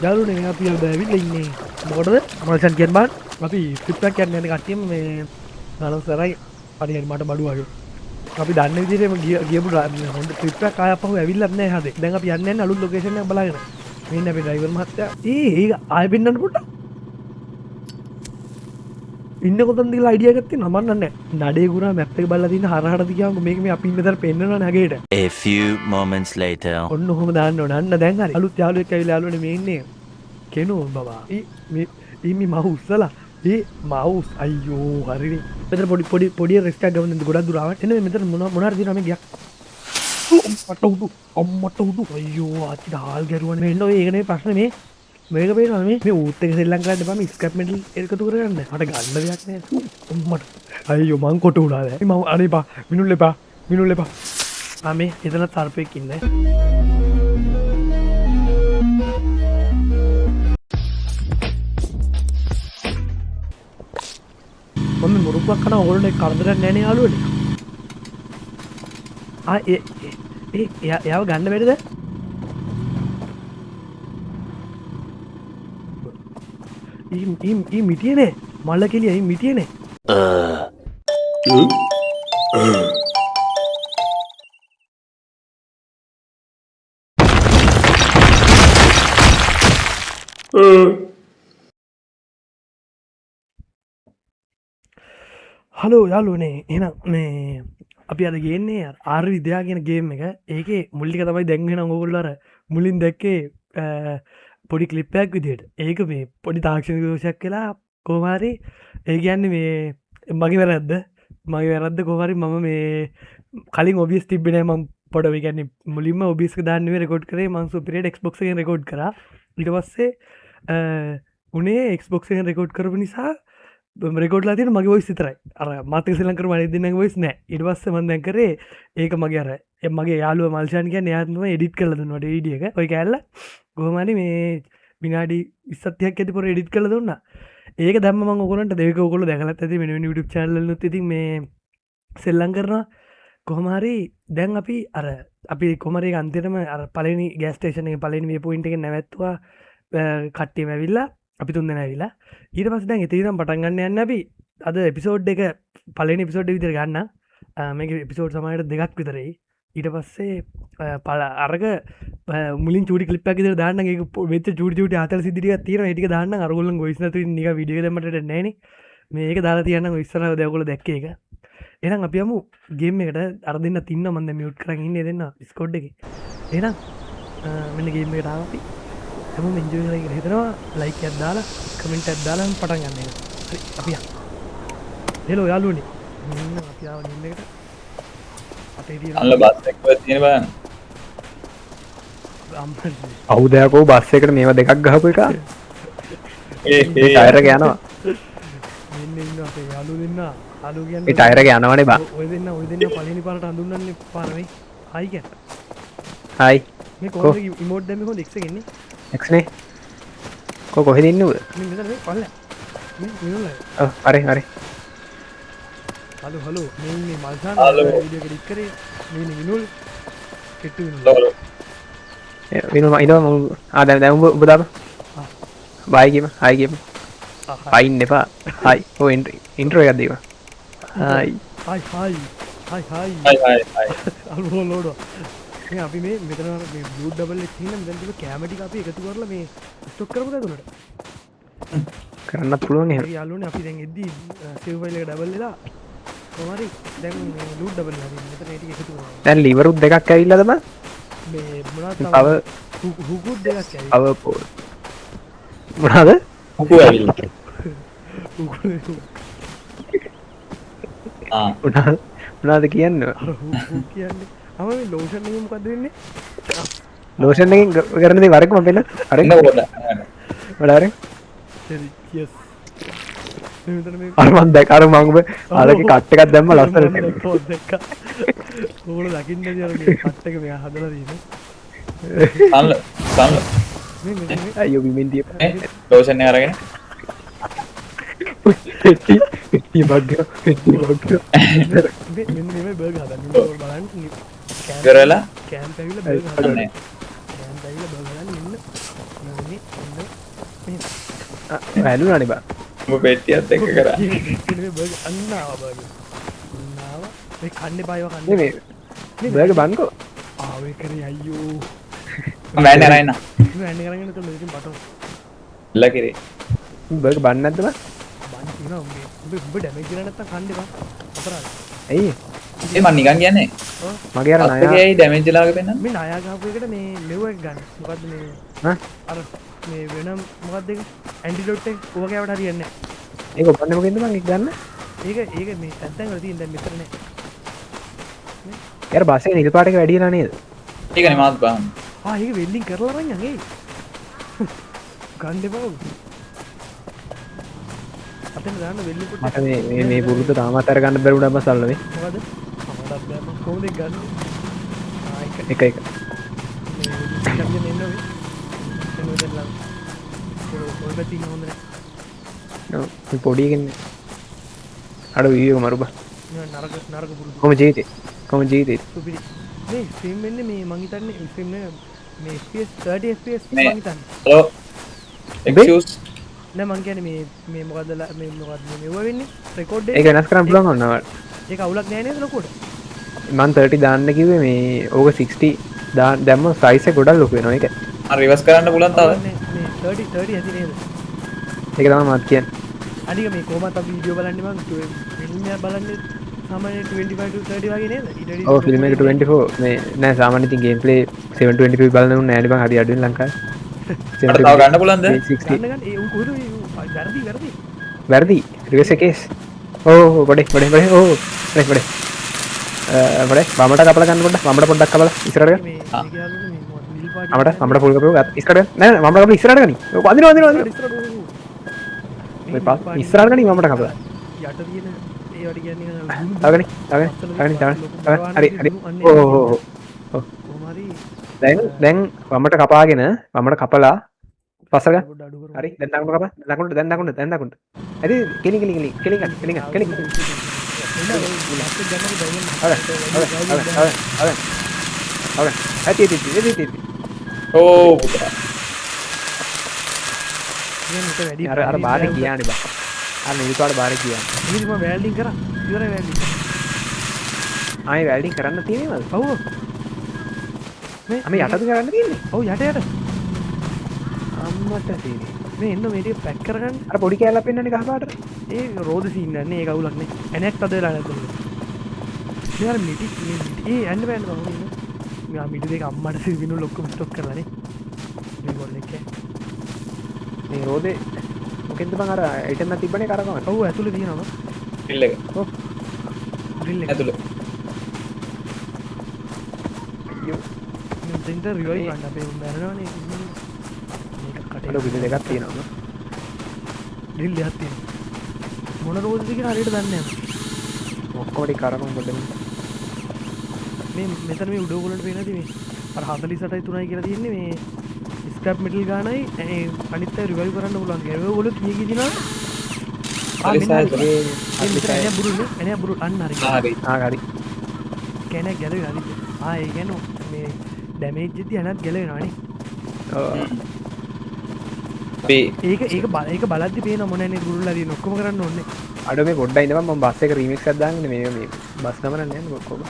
යාළුවනේ මේ අපි අද ඇවිල්ලා ඉන්නේ මොකටද මල්ෂන් කියන්න බං. අපි ට්‍රිප් එකක් යන්න යන කට්ටියම මේ ගණන් සරයි හරි හරි මට බඩු වගේ. අපි දන්න විදිහටම ගියපු හොඳ ට්‍රිප් එකක් ආය අපහු ඇවිල්ලත් නෑ හදේ. දැන් අපි යන්න යන්නේ අලුත් ලොකේෂන් එකක් බලාගෙන. මේ ඉන්නේ අපේ ඩ්‍රයිවර් මහත්තයා. ඒ ඒක ආයෙ පෙන්නන්න පොඩ්ඩක්. ඉන්න කොතනද කියලා අයිඩියා එකක් තියෙනවා මන් දන්නේ නෑ. නඩේ ගුරා මැප් එක බලලා තියෙන හරහට ගියාම මේක මේ අපි ඉන්න තැන පෙන්නනවනේ හගේට. A few moments later. ඔන්න ඔහොම දාන්න ඕන. අන්න දැන් හරි. අලුත් යාළුවෙක් ඇවිල්ලා යාළුවනේ මේ ඉන්නේ කෙනෝ බබා. ඊ මේ ඊ මේ මවුස් වල ඒ මවුස් අයියෝ හරිනේ. මෙතන පොඩි පොඩි පොඩි රෙස්ට් එකක් ගමු නේද ගොඩක් දුර ආවට. එන්න මෙතන මොන මොන හරි තියෙනවා මේ ගියක්. අම්මට උඩු අම්මට උඩු අයියෝ ආච්චිට හාල් ගැරුවනේ. මෙන්න ඔය ඒක නෙමෙයි ප්‍රශ්නේ මේ. මේක පේනවා මේ මේ ඌත් එක සෙල්ලම් කරන්න එපා මේ ස්ක්‍රැප් මෙටල් එකතු කරගන්න. මට ගන්න දෙයක් නෑ. අම්මට අයියෝ මං කොටු වුණා දැන්. මම අනේ එපා මිනුල් එපා මිනුල් එපා. ආ මේ එතන සර්පෙක් ඉන්නේ. මම මුරුක්කක් කනවා ඕගොල්ලන්ට ඒක කරදරයක් නෑ නේ යාළුවනේ. ආ ඒ ඒ එයාව ගන්න බැරිද? ඊ මිටියනේ මල්ල කෙලිය ඊ මිටියනේ. හලෝ යාළුවනේ එහෙනම් මේ අපි අද ගේන්නේ ආර් විද්‍යා කියන ගේම් එක. ඒකේ මුල් ටික තමයි දැන් එහෙනම් ඕගොල්ලෝ අර මුලින් දැක්කේ පොඩි ක්ලිප් එකක් විදියට. ඒක මේ පොඩි තාක්ෂණික දෝෂයක් වෙලා කොහොම හරි ඒ කියන්නේ මේ මගේ වැරද්ද කොහොම හරි මම මේ කලින් OBS තිබ්බේ නෑ. මම පොඩ ඒ කියන්නේ මුලින්ම OBS එක දාන්න නෙවෙයි රෙකෝඩ් කරේ. මං සුපිරියට Xbox එකෙන් රෙකෝඩ් කරා. ඊට පස්සේ උනේ Xbox එකෙන් රෙකෝඩ් කරපු නිසා රෙකෝඩ්ලා තියෙන මගේ වොයිස් විතරයි. අර මාත් එක්ක සෙල්ලම් කරපු අනිත් දෙන්නගේ වොයිස් නෑ. ඊට පස්සේ මං දැන් කරේ ඒක මගේ අර මගේ යාළුවා මල්ෂාන් කියන්නේ එයා තමයි එඩිට් කරලා දුන්නා මට වීඩියෝ එක. ඔය කෑල්ල කොහොම හරි මේ විනාඩි 20ක් 30ක් ඇති පොර එඩිට් කරලා දුන්නා. ඒක දැම්ම මං ඔයගොල්ලන්ට දෙක ඔයගොල්ලෝ දැකලත් ඇති වෙන වෙන YouTube channel වලුත් ඉතින් මේ සෙල්ලම් කරනවා. කොහොම හරි දැන් අපි අර අපි කොහොම හරි ඒක අන්තිමටම අර පළවෙනි ගෑස් ස්ටේෂන් එකේ පළවෙනි මේ පොයින්ට් එකෙන් නැවැත්තුවා. කට්ටියම ඇවිල්ලා අපි තුන් දෙනා ඇවිල්ලා. ඊට පස්සේ දැන් එතන ඉඳන් පටන් ගන්න යන්නේ අපි අද එපිසෝඩ් එක පළවෙනි එපිසෝඩ් එක විතර ගන්න. මේක එපිසෝඩ් සමහරවිට දෙකක් විතර එයි. ඊට පස්සේ අරක මුලින් චූටි ක්ලිප් එකක් විතර දාන්නම්. ඒක වෙච්ච චූටි චූටි ආතල් සිද්ධි ටිකක් තියෙනවා. ඒ ටික දාන්නම්. අර ඔයගොල්ලන් වොයිස් නැතුව ඉන්න නිකන් වීඩියෝ එක දැම්මට වැඩක් නෑනේ. මේක දාලා තියන්නම් ඔය ඉස්සරහ දැන් ඔයගොල්ලෝ දැක්කේ ඒක. එහෙනම් අපි යමු ගේම් එකට. අර දෙන්නත් ඉන්නවා මං දැන් මියුට් කරන් ඉන්නේ දෙන්න ඩිස්කෝඩ් එකේ. එහෙනම් මෙන්න ගේම් එකට ආවා අපි. හැමෝම එන්ජොයි කරලා කියලා හිතනවා. ලයික් එකක් දාලා කමෙන්ට් එකක් දාලා අපි පටන් ගන්න එහෙනම්. හරි අපි යමු. හෙලෝ යාළුවනේ. මෙන්න අපි ආවා ගේම් එකට. අපේ තියෙන අන්න බස් එක ඔය තියෙන බලන්න. අම්මනේ. අවුද යකෝ බස් එකට මේවා දෙකක් ගහපු එක. ඒ ඒ ටයර් එක යනවා. මෙන්න ඉන්නවා අපේ යාළුවෝ දෙන්න. යාළුවෝ කියන්නේ ඒ ටයර් එක යනවනේ බං. ඔය දෙන්න ඔය දෙන්න පළවෙනි පාරට හඳුන්වන්නේ පාර මේ. හයි කියන්නේ. හයි. මේ කොහොමද ඉමෝට් දැම්මේ කොහොමද X එකෙන් නේ? X නේ. කො කොහෙද ඉන්නේ ඔය? මේ මෙතන මේ පල්ලෑ. මේ මිනුල. ඔව් හරි හරි. හලෝ හලෝ මේ ඉන්නේ මල්සාන හලෝ. වීඩියෝ එක එඩිට් කරේ. මේ ඉන්නේ විනුල්. කෙට්ටු විනුල්. හලෝ. ඒ විනුල් මම ඉන්නවා මම ආ දැන් දැන් උඹ දාපන්. ආ. බයි කියමු. හයි කියමු. ආ, හයි. පයින් එපා. හයි. ඔව් ඉන්ට්‍රෝ එකක් දීපන්. හයි. හයි හයි. හයි හයි. හයි හයි හයි. අල්ලෝ ලෝඩෝ. මේ අපි මේ මෙතන අර මේ බ්ලූ ඩබල් එක්ස් හින්දා මෙතන තිබ්බ කැම ටික අපි එකතු කරලා මේ ස්ටොක් කරමුද ඇතුළට? කරන්නත් පුළුවන් එහෙම. හරි යාළුවනේ අපි දැන් එද්දි සේව් ෆයිල් එක ඩබල් වෙලා කොහොම හරි දැන් මේ ලූට් ඩබල් වෙලා තියෙන්නේ. මෙතන ඒ ටික එකතු කරනවා. දැන් ලිවරුත් දෙකක් ඇවිල්ලාද බං? මේ මොනවද තව? තව හුකුත් දෙකක් ඇවිල්ලා. තව පොල්. මොනවද? හුකු ඇවිල්ලා. හුකු. ආ. මොනවද කියන්නේ? අර හුකු කියන්නේ. අම මේ ලෝෂන් එකෙන් මොකද්ද වෙන්නේ? ලෝෂන් එකෙන් කරන දේ වරකම පෙළ. අර එන්න පොඩ්ඩක්. වඩා අර. හරි, යස්. මේ මෙතන මේ අර මං දැක් අර මං ඔබ අරගේ කට් එකක් දැම්ම ලස්සනට. මං දැක්කා, දැක්කා. ඔයගොල්ලෝ දකින්න ඇති අර මේ කට් එක මෙයා හදලා තියෙන්නේ. සම්ල, සම්ල. මේ මෙතන මේ අයියෝ බිමින් තියපන්. ඈ, ලෝෂන් එක අරගෙන. පෙට්ටි, පෙට්ටි බග් එක, පෙට්ටි බග් එක. මේ මෙන්න මෙහෙමයි බර්ගර් හදන්නේ. ඔයගොල්ලෝ බලන්න කරලා කැම්ප් ඇවිල්ලා බර්ගර් හදන්නේ. අනේ. කැම්ප් ඇවිල්ලා බර්ගර් හදන්නේ. මෙන්න මේ ගන්න. මෙහෙම. වැළුණානේ බා. උඹ පෙට්ටියත් එක්ක කරා. මේ බර්ගර් අන්න ආවා බර්ගර්. අන්න ආවා. මේ කන්න එපා ඒවා කන්න. මේ මේ බර්ගර් බන්කෝ. ආවේ කරේ අයියෝ. මම වැන්නේ අරගෙන. මේ වැන්නේ කරගෙන ඉතින් මෙතන බටෝ. එල්ල කිරේ. බර්ගර් බන් නැද්ද බා? බන් තියෙනවා උඹේ. උඹ උඹ ඩැමේජ් වෙලා නැත්තම් කන්න එපා. අපරාධ. ඇයි? ඒ මං නිකන් කියන්නේ. මගේ අර ණයා අත් එකේ ඩැමේජ් වෙලා වගේ පෙන්නන්න. මේ ණයා ගහපු එකට මේ මෙව්ව එක ගන්න. මොකද්ද මේ? හා? අර මේ වෙන මොකද්ද ඒක? ඇන්ටිඩොට් එක ඕක කෑවට හරියන්නේ නැහැ. ඒක ඔබන්නේ මොකෙන්ද මං ඒක ගන්න? ඒක ඒක මේ තැන් තැන් වල තියෙන දැන් මෙතන නෑ. ඒ අර බස් එකේ නිල් පාට එක වැඩි වෙලා නේද? ඒකනේ මාත් බලන්න. ආ ඒක වෙල්ඩින් කරලා අරන් යන් ඒ. ගන්න එපා ඔබ. අතෙන් දාන්න වෙල්ඩින් පොට්ට. මට මේ මේ මේ පුරුද්ද තාමත් අර ගන්න බැරි වුණා බස් අල්ල මේ. මොකද? මටත් බෑ මං කොහොමද ඒක ගන්නෙ? ආ ඒක එක එක. මේ වෙල්ඩින් එකක් ගෙන එන්න ඔය. එන්න ඔය දැන් ළඟ. ඔය පැත්තේ ඉන්න හොඳ නෑ. ඔව් මේ පොඩි එකනේ. අර වීඩියෝ එක මරු බා. නිකන් නරක නරක පුරුදු. කොහොම ජීවිතේ? කොහොම ජීවිතේ? සුපිරි. මේ ස්ට්‍රීම් වෙන්නේ මේ මං හිතන්නේ ස්ට්‍රීම් නේ මේ FPS 30 FPS මේ මං හිතන්නේ. හලෝ. එක්ස්කියුස්. නෑ මං කියන්නේ මේ මේ මොකද්ද මේ මොකද්ද මේ මෙව්ව වෙන්නේ රෙකෝඩ් ඒක වෙනස් කරන්න පුළුවන් වුණා ඔයාලට. ඒක අවුලක් නෑ නේද ලොකුවට? මං 30 දාන්න කිව්වේ මේ ඕක 60 දාන්න දැම්ම සයිස් එක ගොඩක් ලොකු වෙනවා ඒක. අර රිවර්ස් කරන්න පුළුවන් තව. අවුලක් නෑ මේ 30 30 ඇති නේද? ඒක තමයි මාත් කියන්නේ. අනික මේ කොහොමත් අපි වීඩියෝ බලන්නේ මං ෆිල්ම් එක බලන්නේ සාමාන්‍ය 25 to 30 වගේ නේද? ඊට වැඩි ඔව් ෆිල්ම් එක 24 මේ නෑ සාමාන්‍ය ඉතින් ගේම් ප්ලේ 720p බලන උන් නෑනේ බං හරි අඩුවෙන් ලංකාවේ. මට තව ගන්න පුළුවන්ද? 360 ගන්න ගන්න ඒ උන් කොහෙද ඒ වැරදි වැරදි. වැරදි රිවර්ස් එකේ කේස්. ඔව් ඔව් පොඩේ පොඩේ පොඩේ ඔව් පොඩේ පොඩේ. පොඩේ වමට කපලා ගන්න පොඩ්ඩක් වමට පොඩ්ඩක් කපලා ඉස්සරහට ගන්න. මේ මේක යාළුවනේ මේ මොකක්ද නිල් පාට වමට වමට ෆුල් කපුව ගත්ත ඉස්සරහට ගන්න. නෑ නෑ වමට කපලා ඉස්සරහට ගනි. ඔව් අදිනවා අදිනවා අදිනවා. ඉස්සරහට ඔව් ඔව්. මේ පස් ඉස්සරහට ගනි වමට කපලා. යට තියෙන ඒවට කියන්නේ නිකන් ගුණු තව ගනි තව ගනි තව ගනි තව ගනි. හරි හරි. ඔව් ඔව් ඔව් ඔව්. කොහොම හරි දැන් දැන් වමට කපාගෙන වමට කපලා පස්සට ගන්න. පොඩ්ඩ අඩු කරමු. හරි දැන් දකුණට කපා දකුණට දැන් දකුණට දැන් දකුණට. හරි කෙලින් කෙලින් කෙලින් කෙලින් ගන්න කෙලින් ගන්න කෙලින්. හරි හරි හරි හරි හරි. හරි. ඇති ඇති ඇති ඇති ඇති. ඕ පුතා. වැඩි අර අර බාරේ ගියානේ බා. අර නිල් පාට බාරේ ගියානේ. ඉතින් මම වෙල්ඩින් කරා. ඉවරයි වෙල්ඩින්. ආයේ වෙල්ඩින් කරන්න තියෙනවද? ඔව්. මේ අම යටද කරන්න තියෙන්නේ? ඔව් යට යට. අම්මට තියෙන්නේ. මේ එන්න මේ ටික පැක් කරගන්න. අර පොඩි කෑල්ලක් පෙන්නන්නේ කහ පාටට. ඒ රෝද සීන් එක නේ ඒක අවුලක් නේ. ඇනයක් තද වෙලා නැද්ද මේක? මේ අර මිටි මේ මිටි ඒ යන්න බෑ යන්න බෑ මොකද ඉන්නේ. මේ ආ මිටි දෙක අම්මට සිවිනුල් ඔක්කොම ස්ටොක් කරලා නේ. මේ ගොල්ලෙක් ඈ. මේ රෝදේ මොකෙන්ද බං අර අයිටම් එකක් තිබ්බනේ කරකවන්න. ඔව් ඇතුලේ තියෙනවා බං. ඩ්‍රිල් එක. ඔව්. ඩ්‍රිල් එක. ඇතුලේ. අයියෝ. මේ දෙන්න රිවයිව් ගන්න අපේ උන් මැරෙනවනේ ඉන්නේ. මේක කටේ. අර බිල දෙකක් තියෙනවා බං. ඩ්‍රිල් එකක් තියෙනවා. මොන රෝදද කියලා හරියට දන්නේ නැහැ. ඔක්කොම ටික කරකවමු පොඩ්ඩක්. මේ මෙතන මේ උඩ ඔයගොල්ලන්ට පේන ඇති මේ අර 48යි 3යි කියලා තියෙන්නේ මේ ස්ක්‍රැප් මෙටල් ගානයි ඒ අනිත් අය රිවයිව් කරන්න පුළුවන් කියලා. ඔයගොල්ලෝ කී කී දිනවද? ආ මෙන්න හරි. මේ මෙතන ඇණයක් බුරුල් නේ. ඇණයක් බුරුල් අන්න හරි. ආ හරි. ආ හරි. කැණයක් ගැලවෙනවා හරිද? ආ ඒ කියන්නේ මේ ඩැමේජ් එකදී ඇණයක් ගැලවෙනවා නේ. ඔව්. අපි ඒක ඒක බල ඒක බලද්දි පේනවා මොන ඇණේ බුරුල්ලා තියෙන ඔක්කොම කරන්න ඕනේ. අඩෝ මේ පොඩ්ඩක් ඉඳපන් මම බස් එක රීමික්ස් එකක් දාගෙන මේ මේ බස් නම නම් නෑනේ කොහොම.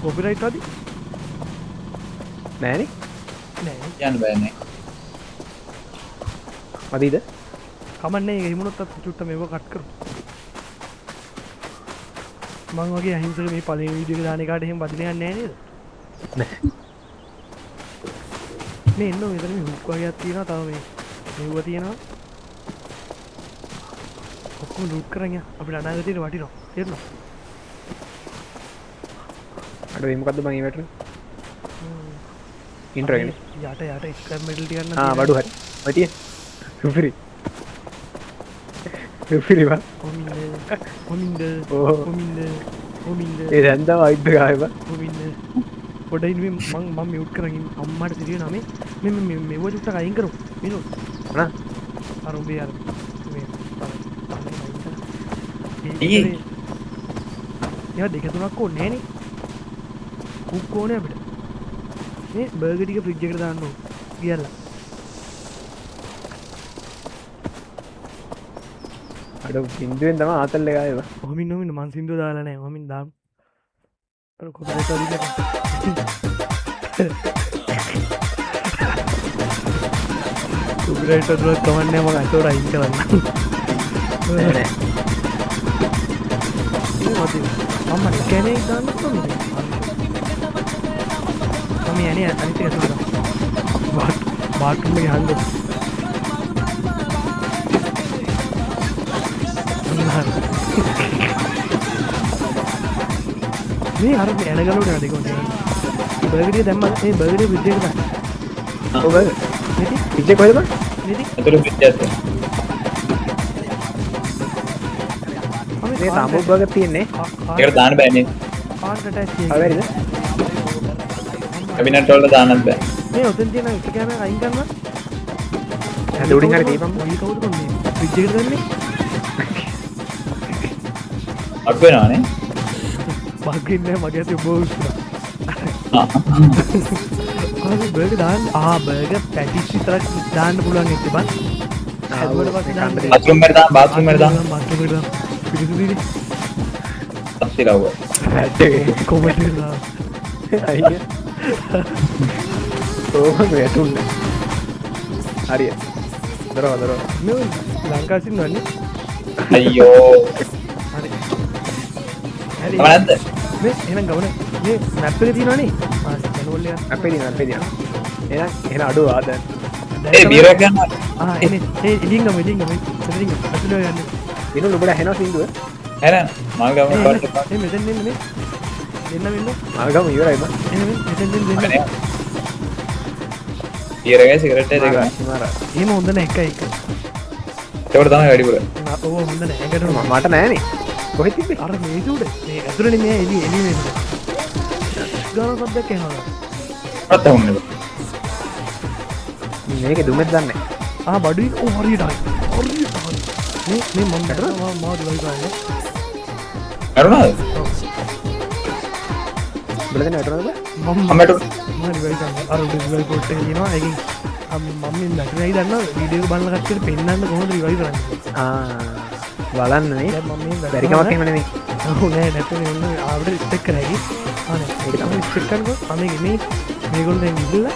කොපිරයිට් වදී? නෑනේ. නෑ නේ. කියන්න බෑනේ. මදිද? කමන්නේ ඒක හිමුණොත් අපි චුට්ට මේව කට් කරමු. මං වගේ අහිංසක මේ පළවෙනි වීඩියෝ එක දාන එකාට එහෙම වදින එකක් නෑ නේද? නෑ. මේ එන්න මෙතන මේ හුක් වගේක් තියෙනවා තව මේ මෙව්ව තියෙනවා. ඔක්කොම ලූට් කරන් යන්න අපිට අනාගතේට වටිනවා. තේරුණා? අඩෝ මේ මොකද්ද බං ඒ වැටුනේ? ඉන්ට්‍රෝ එකනේ. යට යට ස්ක්‍රැප් මෙටල් ටිකක් නම් ආ බඩු හරි. ඔය තියෙන. සුපිරි. සුපිරි බං. කොමින්ද කොමින්ද ඕ. කොමින්ද කොමින්ද ඒ දැන් තමයි අයිත් එක ආයේ බං. කොමින්ද පොඩ්ඩක් ඉන්න මේ මං මං මියුට් කරන් ඉන්න අම්මාට සිරිය නමේ මේ මේ මේ මෙව්ව චුට්ටක් අයින් කරමු විනෝද්. මොනා? අර උඹේ අර මේ අර තමයි අයින් කරා. ඊයේ. ඒවා දෙක තුනක් ඕනේ නෑනේ. කුක් ඕනේ අපිට. මේ බර්ගර් ටික ෆ්‍රිජ් එකට දාන්න ඕන. ගියල්ලා. අඩෝ සින්දුවෙන් තමයි ආතල් එක ආවේ බං. ඔහොම ඉන්න ඔහොම ඉන්න මං සින්දුව දාලා නැහැ. ඔහොම ඉන්න දාමු. අර කොපිරයිට් වලින් කොපිරයිට් වලට කමක් නැහැ මං අතෝර අයින් කරන්න. නෑ නෑ. මේ මදි. අම්මා කෙනෙක් දාන්න පුළුවන්ද? මම යන්නේ අනිත් එක ඇතුළට. බාත්රූම් එකේ යන්න. මේ අර මේ ඇන ගලවන වැඩ කොහොමද? බර්ගර් එක දැම්මා. මේ බර්ගර් එක ෆ්‍රිජ් එකට දාන්න. ඔව් බර්ගර්. නේද? ෆ්‍රිජ් එක කොහෙද බං? නේද? ඇතුළේ ෆ්‍රිජ් එකක් තියෙනවා. මේ සාම්බු බර්ගර් තියෙන්නේ. ඒකට දාන්න බෑනේ. කාන්ට් ඇටැච් ආ බැරිද? කැබිනට් වලට දාන්නත් බෑ. මේ ඔතෙන් තියෙන එක කැමරා අයින් කරනවා. ඇද උඩින් හරි දීපන්. ඔය කවුද බං මේ ෆ්‍රිජ් එකට දැම්මේ? අක් වෙනවනේ. බග් වෙන්නේ මගේ අතේ ඔබ උස්සනවා. ආ බර්ගර් දාන්න. ආ බර්ගර් පැටිස් විතරක් දාන්න පුළුවන් ඇත්තේ බං. හැදුවට පස්සේ දාන්න. බාත්රූම් එකට දාන්න, බාත්රූම් එකට දාන්න. බාත්රූම් එකට දාන්න. පිරිසිදුයිනේ. පස්සේ ලව්ව. පැට් එකේ. කොමන්ට් එකට දාන්න. අයියා. ඕම වැටුන්නේ. හරිය. දරව දරව. මේ ලංකා සින්දුවන්නේ. අයියෝ. හරි. හරි. තව නැද්ද? මේ එහෙනම් ගමන මේ මැප් එක තියෙනවනේ. ආ මැනුවල් එක. අපේ තියෙනවා අපේ තියෙනවා. එහෙනම් එහෙනම් අඩුව ආ දැන්. ඒ බීර් එකක් ගන්නවා. ආ එනේ ඒ එළින් ගමු එළින් ගමු. එතනින් ගමු. ඇතුළේ යන්න. විනු නුඹට ඇහෙනවා සින්දුව? ඇහෙන මල් ගම පාට. මේ මෙතෙන් එන්න මේ. දෙන්න මෙන්න. මල් ගම ඉවරයි බං. එන්න මේ මෙතෙන් එන්න දෙන්න. බීර් එකයි සිගරට් එකයි දෙකම. මාරා. එහෙම හොඳ නෑ එක එක. ඒකට තමයි වැඩිපුර. ඔව් හොඳ නෑ. ඇඟට මට නෑනේ. කොහෙද තිබ්බේ? අර මේක උඩ. මේ ඇතුළේ නේ එළිය එළිය වෙන්නේ. ගාන සද්දයක් ඇහෙනවා. මටත් ඇහුන්නේ බං. මේකේ දුමෙත් දන්නේ නෑ. ආ බඩුයි ඔව් හරියට හරි. හරියට හරි. මේ මේ මම මම මාව රිවයිව් කරන්නේ. මැරුණාද? උඹලා දෙන්න වැටුණාද බං? මම මම වැටුණා. මම රිවයිව් කරන්නේ. අර උඩ රිවයිව් පොට් එක තියෙනවා. ඒකෙන් මම මේ වැටුණායි දන්නවද? වීඩියෝ එක බලන කට්ටියට පෙන්නන්න කොහොමද රිවයිව් කරන්නේ කියලා. ආ බලන්න නේ. දැන් මම මේ බැරි කමක් එහෙම නෙමෙයි. ඔව් නෑ නැත්නම් ඔන්න අපිට ස්ටෙක් කර හැකි. ආ නෑ ඒක තමයි ස්ටෙක් කරනකොට මම මේ මේගොල්ලෝ දැන් ගිහිල්ලා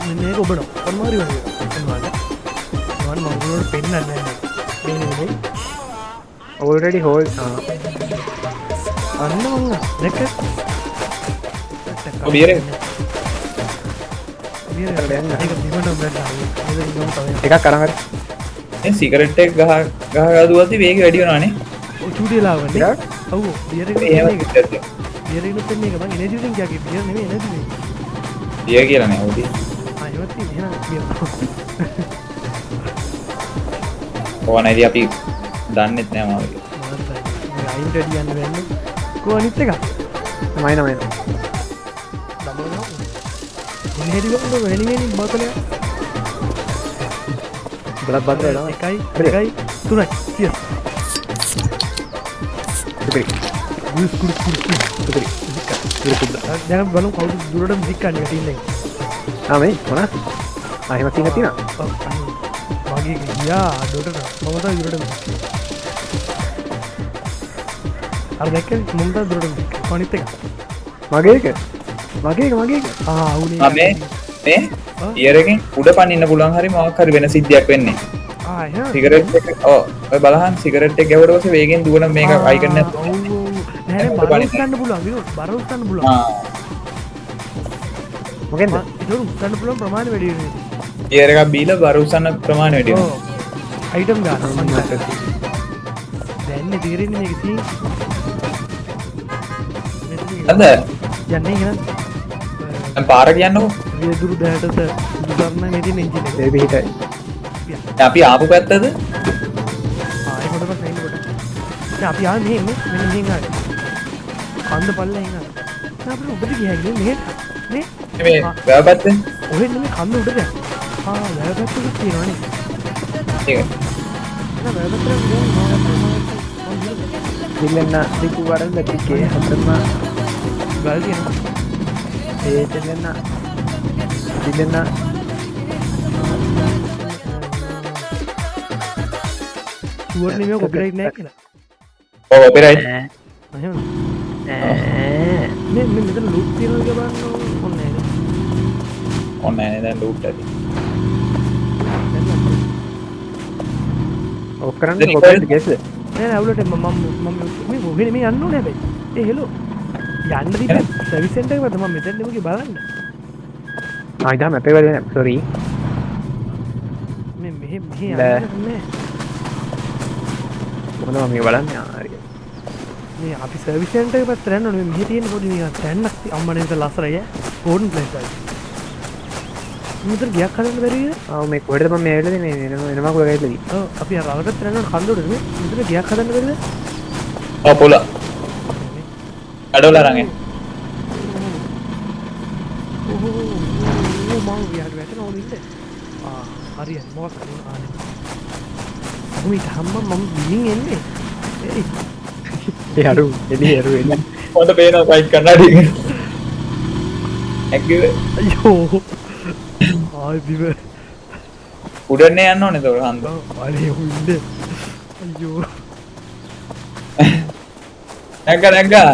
මෙන්න මේක ඔබනවා. ඔන්න හරි වගේ. ඔන්න බලන්න. මම මම ඔයගොල්ලන්ට පෙන්නන්නේ නෑ. මේ නෙමෙයි. ඔල්රෙඩි හෝල් අන්න මං දැක්ක. ඔව් බියර් එක. බියර් එක ඒක බිමට උඹට ආවේ. මේක ඉන්නම තමයි. එකක් අරන් හරි. මේ සිගරට් එක ගහ ගහ ගහ දුවද්දි වේගය වැඩි වෙනවනේ. ඔව් චූටි වෙලා වන්නේ. ඔව් බියර් එක එහෙම එක. බියර් එකනුත් එන්නේ එක බං එනර්ජි ඩ්‍රින්ක් එකක් බියර් නෙමෙයි එනර්ජි ඩ්‍රින්ක්. බියර් කියලා නෑ ඔව්. ආ එහෙමත් තියෙන එහෙනම් බියර්. ඕන ඉතින් අපි දන්නෙත් නෑ මාව. මාත් දන්නේ. අයින් රෙඩි යන්න බෑනේ. කො අනිත් එක? මයින මයින. දමනවා. එන්නේ හැටි ගමු වෙන වෙන බෝතලයක්. උඹලත් බද්ද වෙනවා. 1 2 3 චියර්ස්. සුපිරි. ගුස් කුඩු කුඩු සුපිරි. සුපිරි කුඩු. දැන් අපි බලමු කවුද දුරට මිසික් කන්නේ ටීම් එකේ. ආ මේ මොනා? ආ එහෙම සීන් එකක් තියෙනවා. ඔව් මගේ ගියා අඩුවට නෑ. මම තමයි දුරට මිසික්. අර දැක්කේ මම තමයි දුරට මිසික්. අනිත් එක. මගේ එක. මගේ එක මගේ එක. ආ උනේ. ආ මේ මේ බියර් එකෙන් උඩ පනින්න පුළුවන් හරි මොකක් හරි වෙන සිද්ධියක් වෙන්නේ. ආ එහෙම. සිගරට් එක ඔව් ඔය බලහන් සිගරට් එක ගැහුවට පස්සේ වේගෙන් දුවන මේක අයිකන් එකක්. ඔව් ඔව්. නෑ නෑ බර උස්සන්න පුළුවන් විනෝද් බර උස්සන්න පුළුවන්. ආ මොකෙන්ද? ඒක උස්සන්න පුළුවන් ප්‍රමාණය වැඩි වෙනවා. බියර් එකක් බීලා බර උස්සන්න ප්‍රමාණය වැඩි වෙනවා. ඔව්. අයිටම් ගන්න මං හිතන්නේ. දැන් නේ තේරෙන්නේ මේක සීන්. හරිද? යන්නේ එහෙනම්. දැන් පාර කියන්නකෝ. වියදුරු දැටට සුදු සරණයි මේ තියෙන එන්ජින් එක. ඒ පිහිටයි. දැන් අපි ආපු පැත්තද? ආ ඒක හොඳ ප්‍රශ්න ඉන්න කොට. දැන් අපි ආවේ මෙහෙන් නේ. මෙන්න මෙහෙන් ආවේ. කන්ද පල්ලෙන් ආවේ. දැන් අපිට උඩට ගියා නේ මෙහෙට. නේ? මේ වැව පැත්තේ? ඔහෙ නෙමෙයි කන්ද උඩට යන්න. ආ වැව පැත්තකුත් තියෙනවා නේ. ඒක. නෑ වැව පැත්තට ගියා දිල්ලන්න දිකු වරන් දිකේ හතරම ගල් තියෙනවා. ඒ දෙල්ලන්න දිල්ලන්න ෂුවර් නෙමෙයි කොපිරයිට් නෑ කියලා. ඔව් කොපිරයිට්. එහෙම. මේ මේ මෙතන ලූට් තියනවා කියලා බලන්න ඕනේ නෑ. ඕනේ නෑ දැන් ලූට් ඇති. ඔෆ් කරන්න කොපිරයිට් කේස්ද? නෑ නෑ අවුලට මම මම මේ කොහෙද මේ යන්න ඕනේ හැබැයි. ඒ හෙලෝ. යන්න තිබ්බේ සර්විස් සෙන්ටර් එක මත මම මෙතන නෙමෙයි බලන්න. ආ ඉතින් මැප් එක වැඩේ නෑ සෝරි. මේ මෙහෙ මෙහෙ යන්න නෑ. කොහොමද මම මේක බලන්නේ? ආ හරි. මේ අපි සර්විස් සෙන්ටර් එක පැත්තට යන්න ඕනේ. මේ මෙහෙ තියෙන පොඩි නිකන් තැන්නක් අම්මනේ මෙතන ලස්සනයි ඈ. ගෝල්ඩන් ප්ලේස් එකයි. මෙතන ගියක් හදන්න බැරි වේද? ආ මේ කොහෙටද මම මේ ඇවිල්ලා තියෙන්නේ? එනවා එනවා කොහෙද ඇවිල්ලා තියෙන්නේ? ඔව් අපි අර අර පැත්තට යන්න ඕනේ කන්ද උඩට මේ. මෙතන ගියක් හදන්න බැරිද? ඔව් පොළ. අඩවල අරන් එන්න. ඔව් මං විහාර වැටෙන ඕන ඉන්න. ආ හරි හරි මොකක් හරි ආනේ. මම ඊට හම්බ මම බිමින් එන්නේ. ඒයි ඒ අරු එළි අරු එළි. හොඳ පේනවා සයිඩ් කන්නඩි එක. ඇක්කිව අයියෝ. ආයි බිම. උඩන්නේ යන්න ඕනේ ඒතකොට හන්ද. අනේ උඩ. අයියෝ. නැග්ගා නැග්ගා.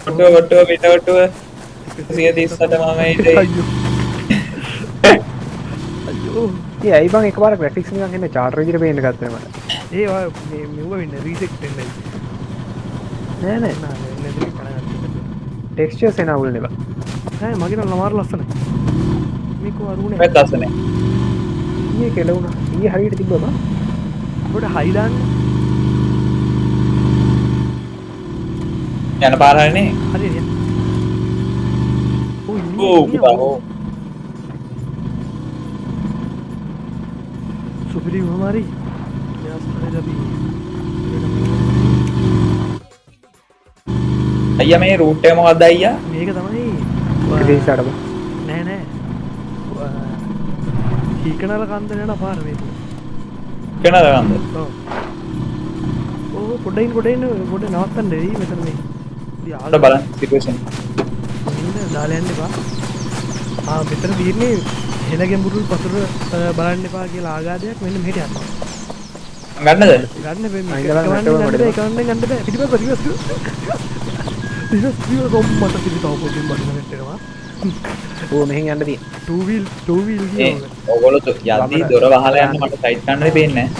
ඔට්ටුව ඔට්ටුව පිට ඔට්ටුව 138 මම හිටියේ. අයියෝ. අයියෝ. ඒ ඇයි බං එකපාර ග්‍රැෆික්ස් නිකන් එන්නේ චාටර් විදිහට පේන්න ගත්තේ මට. ඒ ඔය මේ මෙව්ව වෙන්න රීසෙට් වෙන්නයි. නෑ නෑ නෑ නෑ නෑ පණ ගන්න. ටෙක්ස්චර්ස් එන අවුල් නේ බං. නෑ මගේ නම් ලමාර ලස්සනයි. මේක වරුනේ. මම ලස්සනයි. ඊයේ කෙලුණා. ඊයේ හරියට තිබ්බා බං. පොඩ හයි දාන්න. යන පාර හරිනේ. හරි නේ. ඔව් පුතා ඔව්. සුපිරි වහමාරි. මේ අපි අයියා මේ රූට් එක මොකක්ද අයියා? මේක තමයි ඉතින් බං. නෑ නෑ. හීකනල කන්ද යන පාර මේක. හීකනල කන්ද? ඔව්. ඔව් පොඩ්ඩයින් පොඩ්ඩයින් පොඩ්ඩ නවත්තන්න දෙයි මෙතන මේ. පොඩ්ඩ බලන්න සිටුේෂන්. ඉන්න දාලා යන්න එපා. ආ මෙතන තියෙන්නේ හෙළ ගැඹුරු පතුර බලන්න එපා කියලා ආගාදයක් මෙන්න මෙහෙට යනවා. ගන්නද? ගන්න බෑ මේක. ගන්න ගන්න බෑ. පිටිපස්ස රිවර්ස් රිවර්ස් රිවර්ස් ඔම්මට පිටි තව පොඩ්ඩක් බඩ සෙට් වෙනවා. ඕ මෙහෙන් යන්න තියෙන්නේ. 2 wheel 2 wheel කියනවා. ඔයගොල්ලෝ යද්දී දොර වහලා යන්න මට සයිඩ් කන්නනේ පේන්නේ නෑ.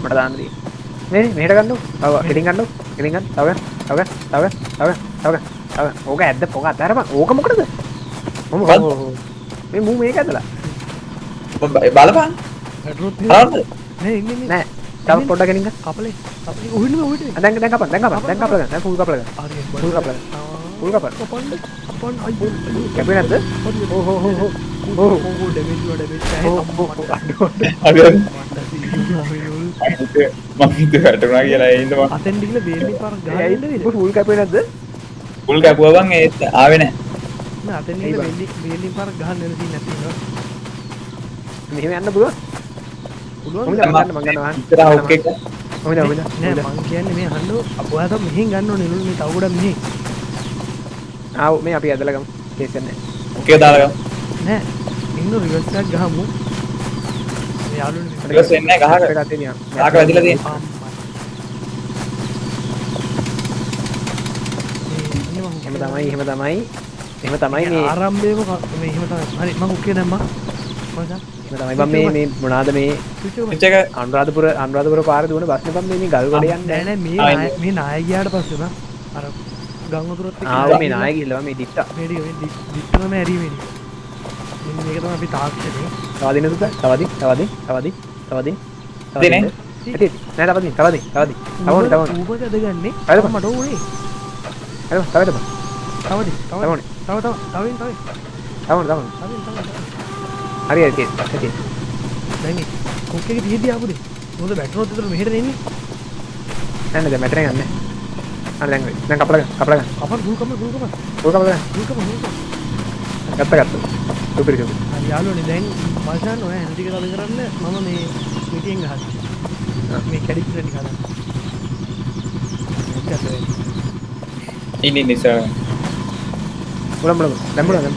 මට දාන්න තියෙන්නේ. මේ මෙහෙට ගන්නකො. තව කෙලින් ගන්නකො. කෙලින් ගන්න. තව ගන්න. තව ගන්න. තව ගන්න. තව ගන්න. තව ගන්න. තව ගන්න. ඕක ඇද්ද පොක අතහැරපන්. ඕක මොකටද? මම මේ මූ මේක ඇදලා. බලපන්. බලන්න. නෑ ඉන්නේ නෑ. තව පොඩ්ඩක් ගෙනින් ගන්න. කපලේ. කපලේ ඔහින්න ඔහින්න. දැන් දැන් කපන්න. දැන් කපන්න. දැන් කපලා ගන්න. දැන් ෆුල් කපලා ගන්න. හරි. ෆුල් කපලා ගන්න. ෆුල් කපන්න. කපන්න. කපන්න අයියෝ. කැපුවේ නැද්ද? ඔව් ඔව් ඔව් ඔව්. ඔව් ඔව් ඩැමේජ් වල ඩැමේජ් අඩු මං හිතුවේ වැටුණා කියලා ඒ හින්දා මං අතෙන් ගිහලා බේන්නේ පාරක් ගහන්න වෙයිද? ෆුල් කැපුවේ නැද්ද? ෆුල් කැපුවා බං ඒත් ආවේ නෑ. නෑ අතෙන් ගිහලා බේන්නේ පාරක් ගහන්න වෙන සීන් නැති වෙනවා. මෙහෙම යන්න පුළුවන්. පුළුවන් මං ගන්න මං ගන්නවා. ඉස්සරහ හුක් එක. කොහොමද කොහොමද? නෑ මං කියන්නේ මේ අහන්න ඔයා තව මෙහෙන් ගන්න ඕනේ නුල් මේ තව ගොඩක් මෙහෙන්. ආව් මේ අපි ඇදලා ගමු. කේස් එක නෑ. හුක් එක දාලා ගමු. නෑ ඉන්න රිවර්ස් එකක් ගහමු. මේ යාළුවනේ රිවර්ස් වෙන්නේ නෑ ගහක. ගහක වැදිලා තියෙන. එහෙම තමයි එහෙම තමයි එහෙම තමයි මේ ආරම්භයේම මේ එහෙම තමයි. හරි මං හුක් එක දැම්මා. මචං එහෙම තමයි බං මේ මේ මොනවාද මේ ස්විච් එක අනුරාධපුර අනුරාධපුර පාරේ දුවන බස් නේ බං මේ මේ ගල් ගොඩ යන්නේ. නෑ නෑ මේ මේ නාය ගියාට පස්සේ බං අර ගම් වතුරත් එක්ක ආව මේ නාය ගිහලා මේ දිට්ටා මේ ටික මේ දිට්ටම ඇරීමේ ටික. මෙන්න මේක තමයි අපි තාක්ෂණය. තව දින සුදා තව දින තව දින තව දින තව දින තව දිනේ ඇති ඇති නෑ තව දින තව දින තව දින තව ඕනේ තව ඕනේ ඌබ ඇදගන්නේ මට ඕනේ. හරි තව තව තව දින තව තව ඕනේ තව තව තවෙන් තවෙන් තව ඕනේ තව ඕනේ තවෙන් තව හරි හරි ඇති දැන් කොක් එක තියෙද්දි ආපු දෙ මොකද වැටුනොත් විතර මෙහෙට එන්නේ නෑ නෑ දැන් වැටෙන ගන්න නෑ. අර දැන් දැන් කපලා ගන්න කපලා ගන්න කපන්න ගුල් කපන්න ගුල් කපන්න ගුල් කපලා ගන්න ගුල් කපන්න ගුල් කපන්න ගත්ත ගත්ත සුපිරි සුපිරි. හරි යාළුවනේ දැන් මචං ඔය හැම ටික තද කරන්න මම මේ මිටියෙන් ගහන්න මේ කැඩිච්ච ටික හදන්න. ඉන්න ඉන්න ඉස්සරහ මුල මුල දැන් මුල දැන්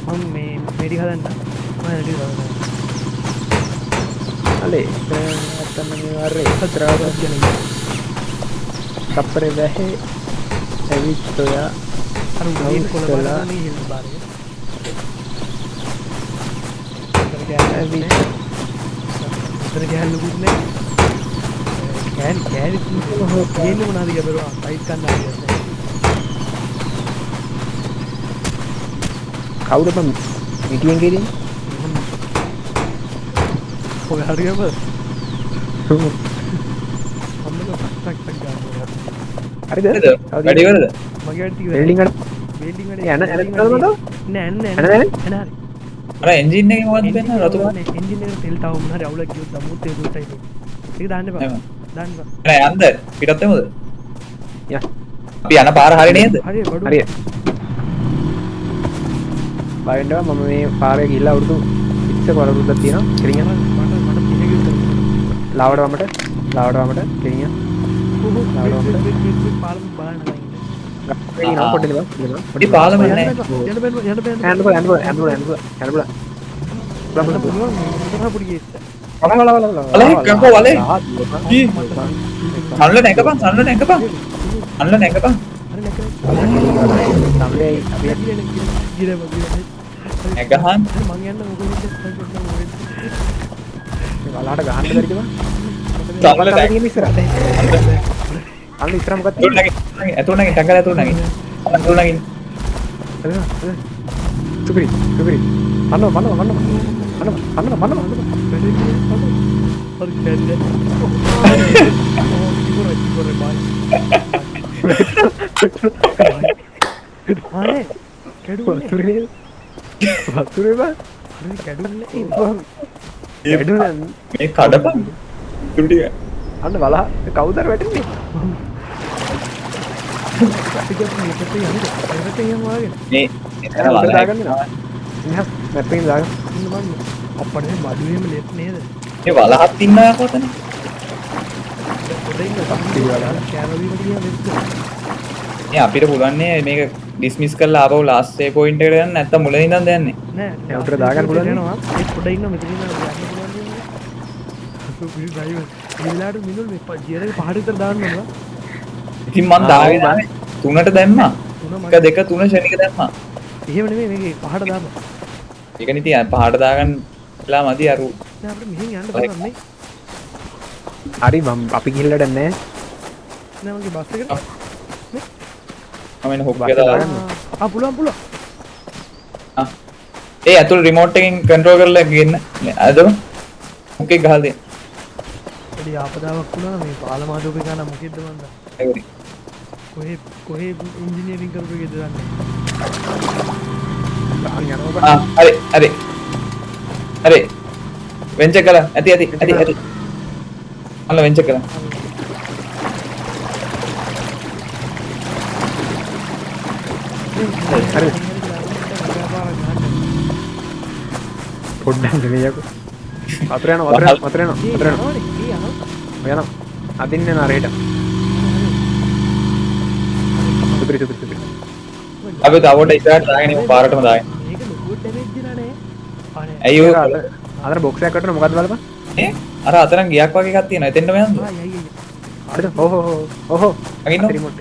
මම මේ මේ ටික හදන්න මම හැම ටික හදන්න. වලේ අතන මේ වරේ ද්‍රව කප්පරේ වැහේ ඇවිත් ඔයා අර උඩින් කොළ බලන්න මේ හිල් බාර් එක. ඇවිත් එතන ගෑල්ලුකුත් නෑ. කෑලි කෑලි තියෙන්නේ මොනවද කියලා බැලුවා. ටයිප් කරන්න හරියන්නේ නෑ. කවුද බං මිටියෙන් ගෙලින්නේ? ඔය හරියම අම්මක ටක් ටක් ගන්නවා. හරිද? වැඩි ඉවරද? මගේ වැඩ ටික වෙල්ඩින් වල වෙල්ඩින් වැඩ යන යන කරනවද මතෝ? නෑ නෑ යන නෑ නෑ හරි. අර එන්ජින් එකේ මොකද්ද වෙන්නේ? රතු පාට එන්ජින් එකට තෙල් තව මොන හරි අවුලක් ගියොත් දමුත් ඒ දුට්ටයි ඒක. ඒක දාන්න එපා. දාන්න එපා. නෑ යන්ද පිටත් වෙමුද? යා. අපි යන පාර හරි නේද? හරි බඩු. හරි. බය වෙන්න එපා. මම මේ පාරේ ගිහිල්ලා අවුරුදු 20ක වරදුද්දක් තියෙනවා. කෙලින් යන්න. මට මට 30 විතර. ලාවට වමට ලාවට වමට කෙලින් යන්න. ලාවට වමට පාලම බලන්න ඉන්න. කෙලින් යන්න පොඩ්ඩක් බං. පොඩි පාලම නෑ. යන්න බෑ යන්න බෑ යන්න බෑ යන්න බෑ යන්න බෑ යන්න බෑ. යන්න පුළුවන් මේ පොඩි කේස් එක. වල වල වල වල. වලේ කකෝ වලේ. සම්ල නැගපන් සම්ල නැගපන්. සම්ල නැගපන්. හරි නැකරේ. සම්ලේ අපි ගිර ගිර නැගහන්. මං යන්න මොකද වෙන්නේ? මේ වලහට ගහන්න බැරිද බං? සම්ල නැග. ඉස්සරහ. අන්න ඉස්සරහ මොකක්ද තියෙන්නේ? ඇතුළ නැගින් ටංගල ඇතුළ නැගින්. ඇතුළ නැගින්. සුපිරි සුපිරි. අන්න වන්න වන්න අන්න අන්න වන්න හරි කැල්ල. ඕ ඉවරයි ඉවරයි බයි. අනේ කැඩුනේ. වතුරේ වතුරේ බං. හරි කැඩුනේ. කැඩුනා මේ කඩපන්. තුරු ටික. අන්න වලහ කවුද අර වැටෙන්නේ? අපි ගියත් මේ පැත්තේ යන්න. මේ පැත්තේ යන්න ඔයාගෙන. මේ එතන වලහ දාගන්න නෑ. මැප් එකෙන් දාගන්න. ඉන්න බං. අප්පට මේ බඩුවේම ලෙප් නේද? මේ වලහත් ඉන්නවා කොතන? පොඩ ඉන්න කෑම බීමට ගියා ලෙප්ද? මේ අපිට පුළුවන් නේ මේක ඩිස්මිස් කරලා ආපහු ලාස්ට් සේ පොයින්ට් එකට යන්න නැත්තම් මුලින් ඉඳන් යන්නේ. නෑ නෑ උඩට දාගන්න පුළුවන් යනවා. ඒ පොඩ ඉන්න මෙතන ඉන්න යන්න පුළුවන් නේද? සුපිරි ඩ්‍රයිවර්. මේ වෙලාවට මිනුල් මේ ගියර් එක පහට විතර දාන්න ඕන. ඉතින් මං දාගෙන ආවේ තුනට දැම්මා. 1 2 3 ෂණික දැම්මා. එහෙම නෙමෙයි මේකේ පහට දාන්න. ඒක නේ ඉතින් පහට දාගන්න වෙලා මදි අර. නෑ අපිට මෙහෙන් යන්න පුළුවන් නේ. හරි මම අපි ගිහිල්ලා වැඩක් නෑ. නෑ මගේ බස් එකට නේ. මම එන හොක් එක දාගන්න. ආ පුළුවන් පුළුවන්. ආ ඒ ඇතුළ රිමෝට් එකෙන් කන්ට්‍රෝල් කරලා ගෙන්න. අදම හොක් එක ගහලා දෙන්න. පොඩි ආපදාවක් වුණා මේ පාලම හදපු එක නම් මොකෙද්ද මන්ද? ඒකනේ. කොහේ කොහේ ඉන්ජිනියරින් කරපු එකද දන්නේ. ආ හරි හරි. හරි. වෙන්චර් කළා. ඇති ඇති ඇති ඇති. අන්න වෙන්චර් කළා. හරි. පොඩ්ඩක් නෙමෙයි යකෝ. වතුර යනවා වතුර යනවා වතුර යනවා වතුර යනවා. ඔය යනවා. අදින්න යනවා රේට. සුපිරි සුපිරි සුපිරි. අපි තව පොඩ්ඩක් ඉස්සරහට දාගෙන ඉමු පාරටම දාගෙන. මේක ලොකු ඩැමේජ් දිනා නේ. අනේ. ඇයි ඔය අතන බොක්ස් එකක් වටන මොකද්ද බලපන්. ඈ අර අතන ගියක් වගේ එකක් තියෙනවා. එතෙන්ටම යන්නද? ආ යයි යයි. හරිද? ඔව් ඔව් ඔව් ඔව්. අගින්න. රිමෝට්.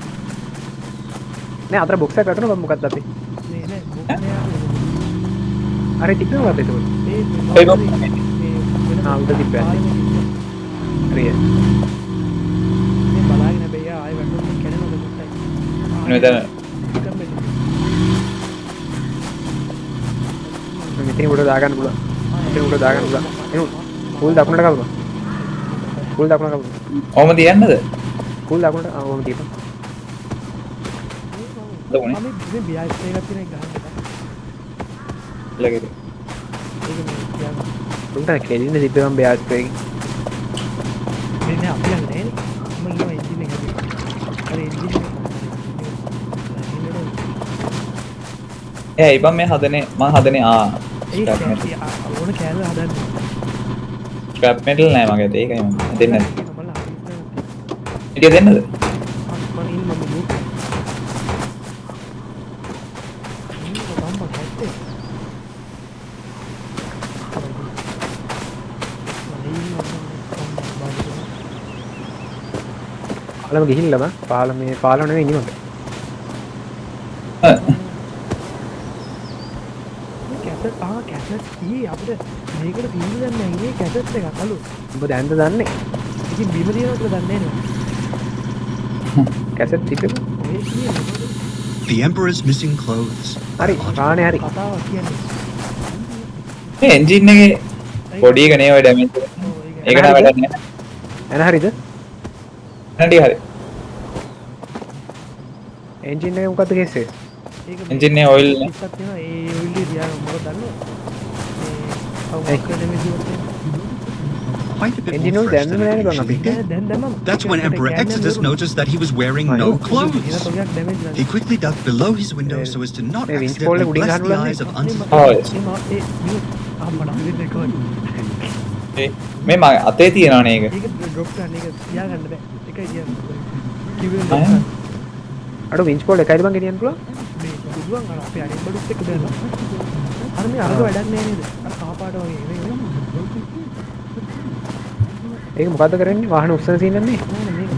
නෑ අතන බොක්ස් එකක් වටන බං මොකද්ද අපි? නෑ නෑ බොක්ස් නෑ. අර තිබ්බේ මොකද්ද එතකොට? මේ ආ උඩ තිබ්බේ. හරිය. මේ බලාගෙන හැබැයි ආයෙ වැටුනොත් කැඩෙනවද මුට්ටයි. මෙතන මෙතන උඩ දාගන්න පුළුවන්. මෙතන උඩ දාගන්න පුළුවන්. එනු කුල් දකුණට කපමු. කුල් දකුණට කපමු. ඔහොම තියන්නද? කුල් දකුණට ආ ඔහොම තියපන්. දකුණේ. මේ බියයිස් එකක් තියෙන එක ගහන්න එපා. ළඟට. ඒක මේ තියන්න. උන්ට කෙලින්න තිබ්බේ මම බියයිස් එකකින්. මේ නෑ අපි යන්නේ නෑනේ. මම කියනවා එන්ජින් එක හැදුවා. අර එන්ජින් එක ඒ ඉබන් මේ හදනේ මං හදනේ ආ ඕන කෑල්ල හදන්න. ස්ක්‍රැප් මෙටල් නෑ මගේ අතේ ඒකයි මං දෙන්න. ඉතින් දෙන්නද? මං ඉන්න මම ලුක්. ඉන්න මම හැත්තේ. පාලම ගිහිල්ලා බං. පාලම මේ පාලම නෙවෙයි ඉන්නේ. කැසට් ආ කැසට් ඊ අපිට මේකට තීන්දුව දැන් නෑ ඉන්නේ කැසට් එකක් අලු. උඹ දැන්ද දන්නේ? ඉතින් බිම තියෙනවා කියලා දන්නේ නෑ. කැසට් තිබ්බේ. ඔය කියන්නේ The Emperor's Missing Clothes. හරි රාණේ හරි. කතාවක් කියන්නේ. මේ එන්ජින් එකේ බොඩි එක නේ ඔය ඩැමේජ් එක. ඔව් ඒක. ඒක නෑ වැඩක් නෑ. එන හරිද? එන ටික හරි. එන්ජින් එක මොකද්ද කේස් එක? ඒක එන්ජින් එකේ ඔයිල් නේ. පිටක් තියෙනවා ඒ ඔයිල් එක තියාගන්න මොකද දන්නවද? මේ තව මොකක් ඩැමේජ් එකක් තියෙනවා. Quite a bit Engine more oil fresh දැම්මම than නෑනේ it බං අපි. usually නෑ did. දැන් දැම්මම. That's when Emperor Exodus noticed that he was wearing no clothes. එන තොගයක් ඩැමේජ් නෑ. He quickly ducked below his window so as to not මේ winch pole accidentally එක උඩින් bless ගහන්න the පුළුවන් eyes of මේ unsuspecting. ඔව්. ඒ ආ මට හිතෙන්නේ කොහොමද? මේ මගේ අතේ තියෙනවනේ ඒක. ඒක ඩ්‍රොප් කරන්න ඒක තියාගන්න බෑ. එකයි තියන්න. කිව්වේ ආ. අඩෝ වින්ච් පෝල් එකයිද බං ගෙනියන්න පුළුවන්? මේ පුළුවන් අර අපේ අනිත් බඩුත් එක්ක බැලලා. අර මේ අරක වැඩක් නෑ නේද? අර කහ පාට වගේ නේ නේ. ඒක මොකද්ද කරන්නේ? වාහන උස්සන සීන් එකක් නේ? නෑ නෑ මේක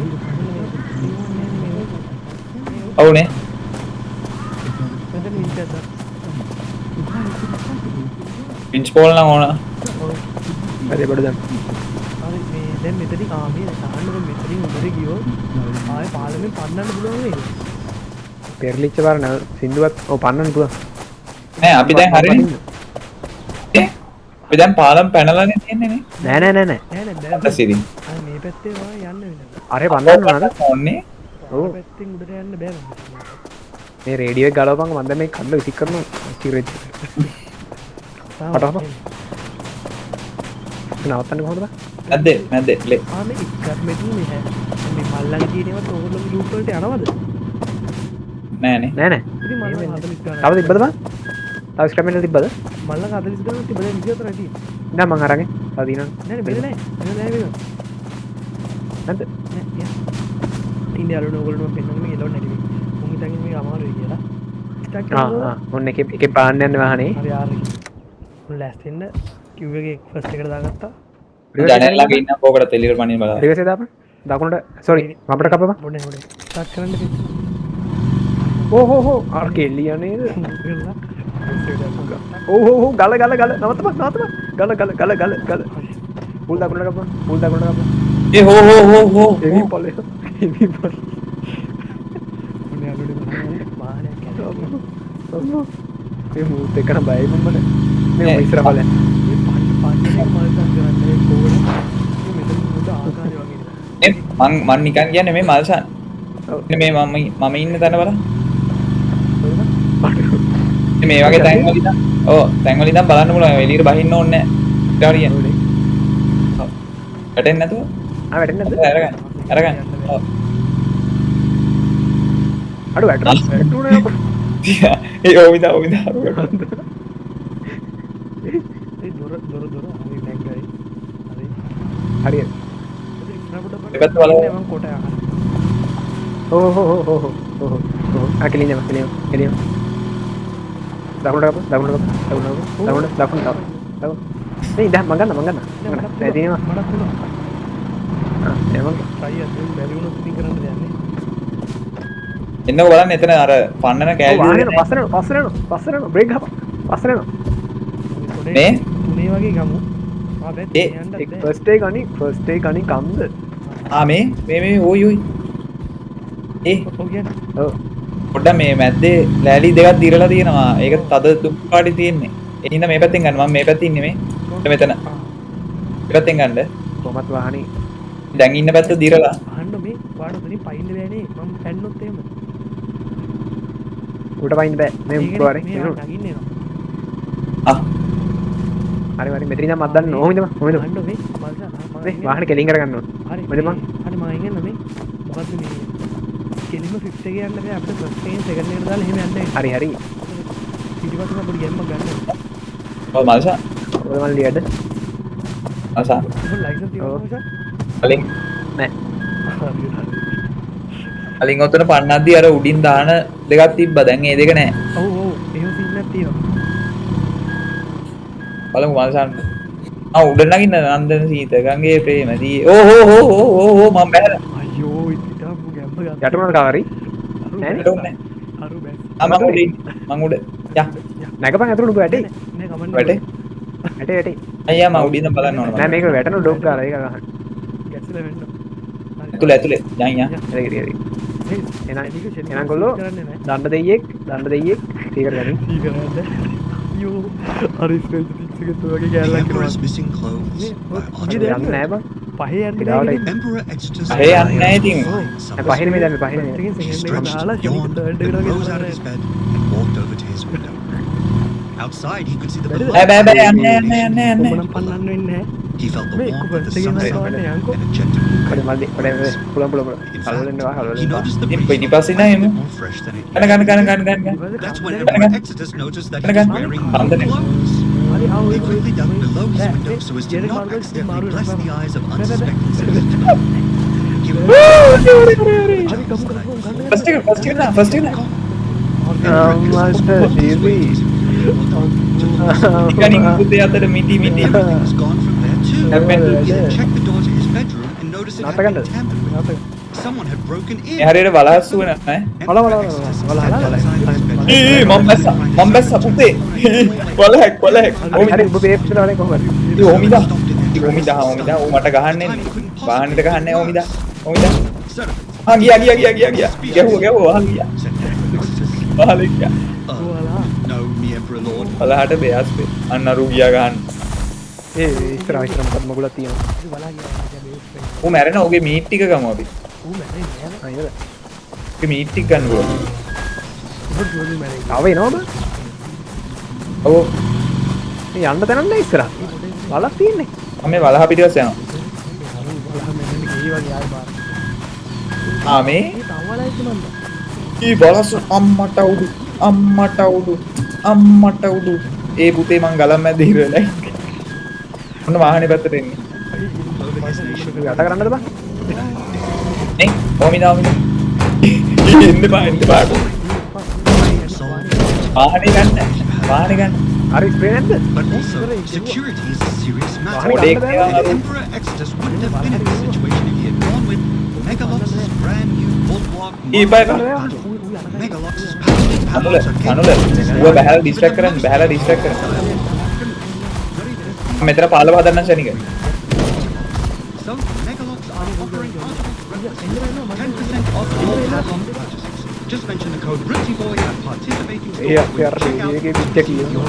මේක ඔව්නේ. මෙතන වින්ච් එකක් දාන්න. වින්ච් පෝල් නම් ඕන. ඔව්. හරි බඩු දාන්න. හරි මේ දැන් මෙතනින් ආ මේ තාන්නකො මෙතනින් උඩට ගියොත් ආයේ පාලමෙන් පන්නන්න පුළුවන් නේද? පෙරලිච්ච පාර නෑ සින්දුවත් ඔව් පන්නන්න පුළුවන්. නෑ අපි දැන් හරිනේ. ඈ? අපි දැන් පාලම් පැනලානේ තියෙන්නේ නේ. නෑ නෑ නෑ නෑ. නෑ නෑ බෑ. අත සිරි. අර මේ පැත්තේ වගේ යන්න වෙනවා. අරේ පන්නන්න ඕනද? ඕනේ. ඔව්. අර පැත්තෙන් උඩට යන්න බෑ මං. මේ රේඩියෝ එක ගලවපන් මං දැන් මේ කඩල විසික් කරනවා චිරෙත්. තාම පටවපන්. නවත්තන්න කොහොමද බං? මැද්දේ මැද්දේ ලේ. ආ මේ ස්ක්‍රැප් මෙටල් මේ හැ මේ මල්ලන් කියන ඒවත් ඕගොල්ලෝගේ ලූට් වලට යනවද? නෑ නේ. නෑ නෑ. ඉතින් මල් ළඟ 40 ගානක්. තව තිබ්බද බං? තව ස්ක්‍රැප් මෙටල් තිබ්බද? මල් ළඟ 40 ගානක් තිබ්බ දැන් 24යි තියෙන්නේ. නෑ මං අරන් තව තියෙනවනේ. නෑ නෑ බෙද නෑ. බෙද නෑ බෙද. නැද්ද? නෑ තියන්න. ඉතින් යාළුවනේ ඕගොල්ලෝ මම පෙන්නන්න මේ එලවන්න නැති වෙයි. මුන් හිතන්නේ මේක අමාරුයි කියලා. ස්ටක් ආ කරනවා. ආ ඔන්න එකේ එකේ පාන්න යන්නේ වාහනේ. හරි ආර එක. මුන් ලෑස්ති වෙන්න කිව් එකේ ෆස්ට් එකට දාගත්තා. ජනේල ළඟ ඉන්න කෝකටත් එළියට පනින්න බලන්න. රිවර්ස් එක දාපන්. දකුණට සෝරි වමට කපපන්. බොනේ බොනේ. ස්ටාර්ට් කරන්න පිට. ඕ හෝ හෝ අර කෙල්ලියා නේද? කරලා ඕ හෝ හෝ ගල ගල ගල නවත්තපන් නවත්තපන්. ගල ගල ගල ගල ගල. පුල් දකුණට කපපන්. පුල් දකුණට කපපන්. ඒ හෝ හෝ හෝ හෝ එවි පොලේ. එවි පොලේ. මොනේ යාළුවනේ වාහනයක් ඇදලා. මේ මූත් එක නම් බයයි මම මට. මේ උඹ ඉස්සර බලන්න. මේ පන්න පන්න එක මල්සන් කරන්නේ කොහොමද? මේ මෙතන හොඳ ආකාරය වගේ නේද? ඒ මං මං නිකන් කියන්නේ මේ මල්සන්. ඔව්. මේ මම මම ඉන්න තැන බලන්න. අඩෝ. මේ වගේ තැන් වල ඉඳන් ඔව් තැන් වල ඉඳන් බලන්න පුළුවන් එළියට බහින්න ඕනේ නෑ. ඊට හරියන්නේ. ඔව්. වැටෙන්නේ නැතුව ආ වැටෙන්නේ නැද්ද? අරගන්න. අරගන්න. ඔව්. අඩෝ වැටුණා. වැටුණා යකෝ. ඒ ඔව් ඉදා ඔව් ඉදා. ඒ දොර දොර දොර හරි නැග්ගයි. හරි. හරි. ඉතින් ඉස්සර පොඩ්ඩක් දෙපැත්ත බලන්න. මං කොට යනවා. ඕ හෝ හෝ හෝ හෝ හෝ හෝ ආ කෙලින් යන්න කෙලින් කෙලින්. දකුණට කප දකුණට කප දකුණට කප දකුණට දකුණට කප දකුණ. මේ ඉඳන් මං ගන්න මං ගන්න. නෑ මටත් නෑ තියෙනවා. මටත් පුළුවන්. ආ නෑ මං ට්‍රයි එකක් දෙන්න බැරි වුණොත් ඉතින් කරන්න දෙයක් නෑ. එන්නකෝ බලන්න එතන අර පන්නන කෑලි වාහන යනවා පස්සට යනවා පස්සට යනවා පස්සට යනවා බ්‍රේක් ගහපන් පස්සට යනවා. මේ? තුනේ වගේ ගමු. ආ බෑ ඒ, තුනේ යන්නත් එක් බෑ. ෆස්ට් එක අනි ෆස්ට් එක අනි කම්ද? ආ මේ මේ මේ ඕයි ඕයි. ඒ ඔව් කියන්නේ. ඔව්. පොඩ්ඩක් මේ මැද්දේ ලෑලි දෙකක් දිරලා තියෙනවා. ඒක තද දුක් පාටි තියෙන්නේ. ඒ හින්දා මේ පැත්තෙන් ගන්න. මම මේ පැත්තේ ඉන්නේ මේ. මෙතන. මේ පැත්තෙන් ගන්න. කොහොමත් වාහනේ දැන් ඉන්න පැත්ත දිරලා. අහන්න මේ වාඩ උතනින් පයින්න බෑනේ. මම පැන්නොත් එහෙම. උඩ පයින්න බෑ. මේ ඒකනේ උඩ වරේ. මේ නගින්න එනවා. ආ හරි හරි මෙතන ඉඳන් මත් දන්න ඕම ඉඳන් ඕම ඉඳන්. අහන්න මේ මල්සා මම මේ වාහනේ කෙලින් කරගන්න ඕන. හරි මෙතන මං. හරි මං එන්න මේ මොකද්ද මේ කෙලින්ම ෆිෆ්ත් එකේ යන්න බෑ අපිට ෆස්ට් එකෙන් සෙකන්ඩ් එකට දාලා එහෙම යන්න වෙන්නේ. හරි හරි. පිටිපස්සෙන් පොඩි ගැම්මක් ගන්න ඕනේ. ඔව් මල්සා. ඔය මල්ලි වැඩ. මල්සා. ඔබ ලයිසන්ස් තියෙනවද මචං? කලින් නෑ. හරි හරි. කලින් ඔතන පන්නද්දි අර උඩින් දාන දෙකක් තිබ්බා. දැන් ඒ දෙක නෑ. ඔව් ඔව් එහෙම සීන් එකක් තියෙනවා. බලමු මල්සන්. ආ උඩ නගින්න නන්දන සීත ගංගේ ප්‍රේමදී. ඕ හෝ හෝ හෝ හෝ හෝ මම බැහැලා. අයියෝ ඉතින් යට වුණාද කාරි? නෑ නේ. අරු බෑ. ආ මං උඩ ඉන්නේ. මං උඩ. යා. නැගපන් ඇතුළට උඹ වැටේ. නෑ කමන්නේ. වැටේ. වැටේ වැටේ. අයියා මං උඩ ඉඳන් බලන්න ඕන. නෑ මේක වැටෙන ඩොග් ගාලා ඒක ගහන්න. ගැසිලා වෙන්න. ඇතුළේ ඇතුළේ. යන් යන්. හරි හරි හරි. එහෙනම් ගොල්ලෝ දණ්ඩ දෙයියෙක් දණ්ඩ දෙයියෙක් ටීකර් ගනින්. ටීකර් ගන්න. අයියෝ අර ස්ටේජ් 6 එකේ ඔය වගේ කෑල්ලක් එනවා. මේ නෑ බං. පහේ යන්න බෑ. පහේ යන්නේ නෑ ඉතින්. පහේ නෙමෙයි දැන් මේ පහේ නෙමෙයි. සෙකන්ඩ් එක දාලා තර්ඩ් එකට වගේ Outside he could see the බෑ බෑ බෑ යන්නේ යන්නේ යන්නේ යන්නේ. මනම් පන්නන්න වෙන්නේ නැහැ. He felt the warmth of the sunset and a gentle පොඩි මල්ලි පොඩි පුළුවන් පුළුවන් පුළුවන්. කලවල එනවා කලවල එනවා. පිටිපස්සේ නෑ එමු. ගන්න ගන්න ගන්න ගන්න ගන්න. That's when Emperor Exodus noticed that he was wearing no clothes. He quickly ducked below his window so as to not accidentally bless the eyes of unsuspecting citizens. First එක ෆස්ට් එක නෑ ෆස්ට් එක නෑ. අම්මට ජීවි. නිකන් පුතේ අතට මිටි මිටි. Everything was gone from there too. He then checked the door to his bedroom and noticed it had been tampered with. Someone had broken in. ඒ හරියට වලහස්සු වෙන ඈ. වල වල වල වල. ඒ මම බැස්සා මම බැස්සා පුතේ. වලහක් වලහක්. හරි ඔබ පේප්ස් වල කොහොමද? ඒ ඕමිදා. ඒ ඕමිදා ඕමිදා ඌ මට ගහන්නේ නේ. වාහනේට ගහන්නේ ඕමිදා. ඕමිදා. ආ ගියා ගියා ගියා ගියා ගියා. ගැහුවා ගැහුවා වහල් ගියා. වහල් ගියා. No, me Emperor Lord. වලහට බෙයස් බේ. අන්න අරු ගියා ගහන්න. ඒ ඉස්සරහ ඉස්සරහ මොකක්ද මගුලක් තියෙනවා. ඌ මැරෙන ඌගේ මීට් ටික ගමු අපි. ඌ මැරෙන්නේ නෑ. ආ ඉවරයි. ඌගේ මීට් ටික ගන්න ඕන. තව එනවද? ඔව්. මේ යන්න තැනක් නෑ ඉස්සරහ. වලක් තියෙන්නේ. මම මේ වලහ පිටිපස්සේ යනවා. වලහ මැරෙන්න ගිහි වගේ ආයෙ පාර. ආ මේ තව වලයිද මන්ද? ඊ බලසු අම්මට උඩු අම්මට උඩු අම්මට උඩු. ඒ පුතේ මං ගලන් මැද හිර වෙලා ඉන්නේ. ඔන්න වාහනේ පැත්තට එන්නේ. යට කරන්නද බං? නේ ඕමිදා ඕමිදා. එන්න බා එන්න බා. වාහනේ ගන්න වාහනේ ගන්න. අර ස්ප්‍රේ නැද්ද? But also security is a serious matter. Emperor Exodus wouldn't have been in this situation if he had gone with Megalox's brand new bulwark. E bye bye. Megalox's patented අනුල අනුල ඌව බහැලා ඩිස්ට්‍රැක්ට් කරන්න බහැලා distract කරන්න. මෙතන පාලම හදන්න ශනික. So Megalox are offering articles 10% off all padlock purchases. Just mention the code RUTIBOY at participating stores when you check out. ඒකේ පිච්ච කියනවා.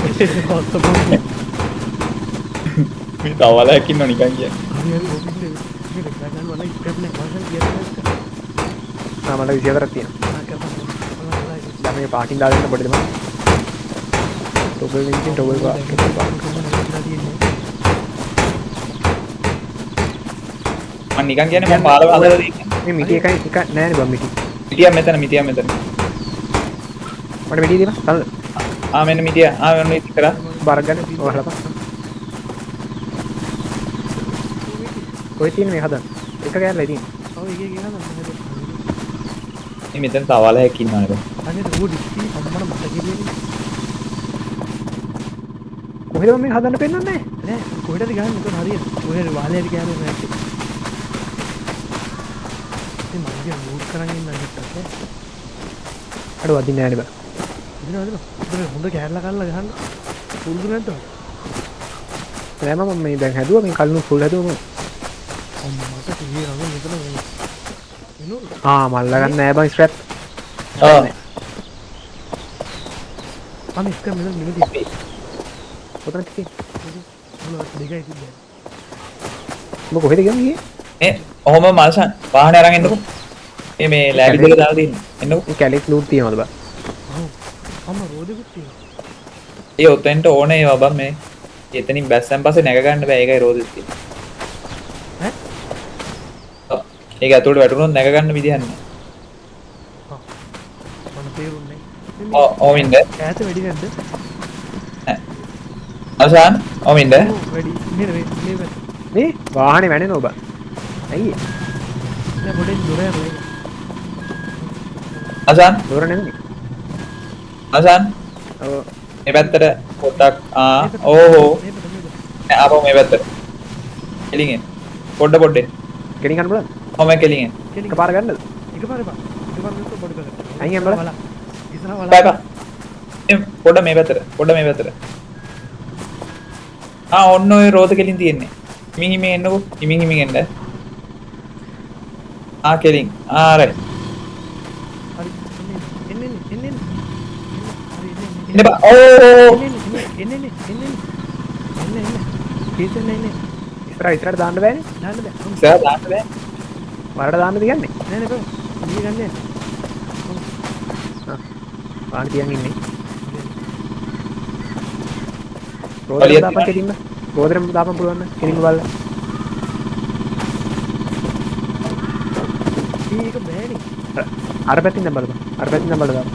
මේ තව වලයක් ඉන්නව නිකන් කියන්නේ. හරි හරි ඔබ ඉන්නේ මේ ගන්න වල ස්ටෙප් නෑ මං කියන්නේ. ආ මට 24ක් තියෙනවා. ආ කරපන්. දැන් මේ පාකින් දාලා දෙන්න පොඩි දෙමන්. Toggle engine toggle Park. මං නිකන් කියන්නේ මං පාලම හදලා දෙන්නේ. මේ මිටි එකයි එක නෑ නේ බං මිටි. මිටියක් මෙතන මිටියක් මෙතන. මට මිටිය දෙන්න තනද? ආ මෙන්න මිටිය. ආ මෙන්න ඉති කරා. බාරක් ගන්න. ඔය හලපන්. ඔය තියෙන මේ හදන්න. එක කෑල්ලයි තියෙන්නේ. ඔව් එක එක හදන්න. මේ මෙතන තව වලයක් ඉන්නවා නේද? අනේ ඌ ඩිස්ටි අම්මට මට කියන්නේ. කොහෙද මම මේක හදන්න පෙන්නන්නේ? නෑ කොහෙටද ගහන්නේ එතන හරියට. කොහෙද වාලේ හරි ගහන්නේ නෑ. ඉතින් මම කියන මූව් කරන් ඉන්න අනිත් පැත්තේ. අර වදින්නේ නෑනේ බං. වදිනවා වදිනවා. හොඳ කෑල්ල කල්ලා ගහන්න. පුරුදු නැද්ද ඔය? නෑ මම මේ දැන් හැදුවා මේ කලින් ෆුල් හැදුවා මම. අම්මට තේරෙනවා මෙතන මේ. ආ මල්ලා ගන්න නෑ බං ස්ක්‍රැප්. ඔව්. මම ස්ක්‍රැප් මෙතන නෙමෙයි තියෙන්නේ. ඔතන තියෙන්නේ. මොනවද දෙකයි තිබ්බේ. ඔබ කොහෙද ගියේ? මේ ඔහොම මල්සන් වාහනේ අරන් එන්නකෝ. මේ මේ ලෑලි දෙක දාලා තියෙන්නේ. එන්නකෝ. මේ කැලේ ලූට් තියනවද බං? ඔව්. අම්ම රෝදෙකුත් තියෙනවා. ඒ ඔතෙන්ට ඕන ඒවා බං මේ. එතනින් බැස්සන් පස්සේ නැග ගන්න බෑ. ඒකයි රෝදෙත් තියෙන්නේ. ඈ? ඔව්. ඒක ඇතුළට වැටුනොත් නැග ගන්න විදිහක් නෑ. ඔව්. මම තේරුන්නේ නෑ. ඔව් ඔව් ඉන්න. ඈත වැඩි නැද්ද? නෑ. අසාන් ඔව් ඉන්න. ඔව් වැඩි. මේ මේ මේ පැත්ත. මේ වාහනේ වැනෙනව බං. ඇයි ඒ? නෑ පොඩේ දොර යනවා ඒක. අසාන් දොර නෙමෙයි. අසාන් ඔව්. මේ පැත්තට පොඩ්ඩක් ආ ඕහෝ මේ පැත්ත මේ පැත්ත. නෑ ආපහු මේ පැත්තට. කෙලින් එන්න. පොඩ පොඩ එන්න. කෙලින් ගන්න පුළුවන්ද? ඔව් මම කෙලින් එන්න. කෙලින් එකපාර ගන්නද? එකපාර එපා. පොඩි පැත්තට. අයින් බලන්න. ඉස්සරහ වලා. බෑ බෑ. පොඩ මේ පැත්තට. පොඩ මේ පැත්තට. ආ ඔන්න ඔය රෝද කෙලින් තියෙන්නේ. හිමින් හිමින් එන්නකෝ. හිමින් හිමින් එන්න. ආ කෙලින්. ආ රයිට්. හරි. එන්න එන්න එන්න එන්න. හරි එන්න එන්න බා. ඕ එන්න එන්න එන්න එන්න එන්න එන්න. කීසෙන් එන්න. ඉස්සරහ ඉස්සරහට දාන්න බෑනේ. දාන්න බෑ. ඉස්සරහ දාන්න බෑ. වරට දාන්න තියන්නේ. නෑ නෑ බෑ. මේ ගන්න යන්න. ආ. වාහන තියන් ඉන්නේ. රෝදරම් දාපන් කෙලින්ම. රෝදරම් දාපන් පුළුවන් නම් කෙලින්ම බලන්න. ඒක බෑනේ. අර පැත්තෙන් දැන් බලපන්. අර පැත්තෙන් දැන් බලලා දාපන්.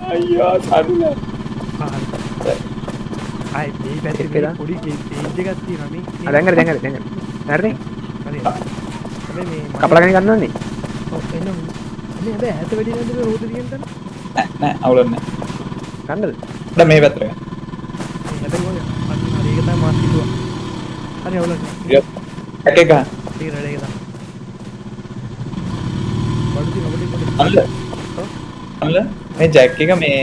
අයියෝ සරුලා. ආයි මේ පැත්තේ පොඩි ගේජ් එකක් තියෙනවා මේ. ආ දැන් හරි දැන් හරි දැන් හරි. හරිනේ? හරි. හැබැයි මේ කපලා ගන්න ඕනේ. ඔව් එන්න. අනේ හැබැයි ඈත වැඩි නැද්ද මේ රෝද තියෙන තැන? නෑ නෑ අවුලක් නෑ. ගන්නද? දැන් මේ පැත්තට ගන්න. මේ හැබැයි ඔය අන්න හරි ඒක තමයි මාත් හිතුවා. හරි අවුලක් නෑ. එක එක ගන්න. ඒක රෙඩි එක තමයි. බඩු තියෙන පොඩි පොඩි. අන්න. අන්න මේ ජැක් එක මේ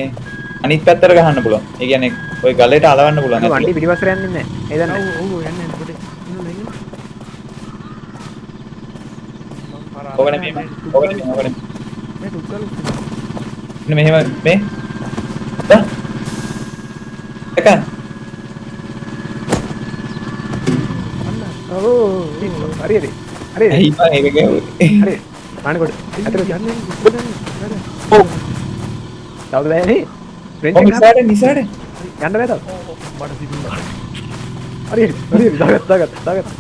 අනිත් පැත්තට ගහන්න පුළුවන්. ඒ කියන්නේ ඔය ගලේට අලවන්න පුළුවන්. වන්ටි පිටිපස්සට යන්නේ නැහැ. ඒ දන්නේ. ඔව් ඔව් යන්නේ නැහැ පොඩි. ඉන්න නෑ. ඔක නෙමෙයි ඔක නෙමෙයි ඔක නෙමෙයි. මේ ටුක් ගාලා මෙන්න මෙහෙම මේ. දා. එක. අන්න. ඔව් හරි හරි. හරි. ඇයි බං ඒක ගැහුවේ? හරි. මාන කොට. අතට යන්නේ යන්නේ. ඔව්. තව බෑනේ. ඔව් ඉස්සරහට ඉස්සරහට. යන්න බෑ තව. මට සිදුනා. හරි හරි දාගත්ත දාගත්ත දාගත්ත.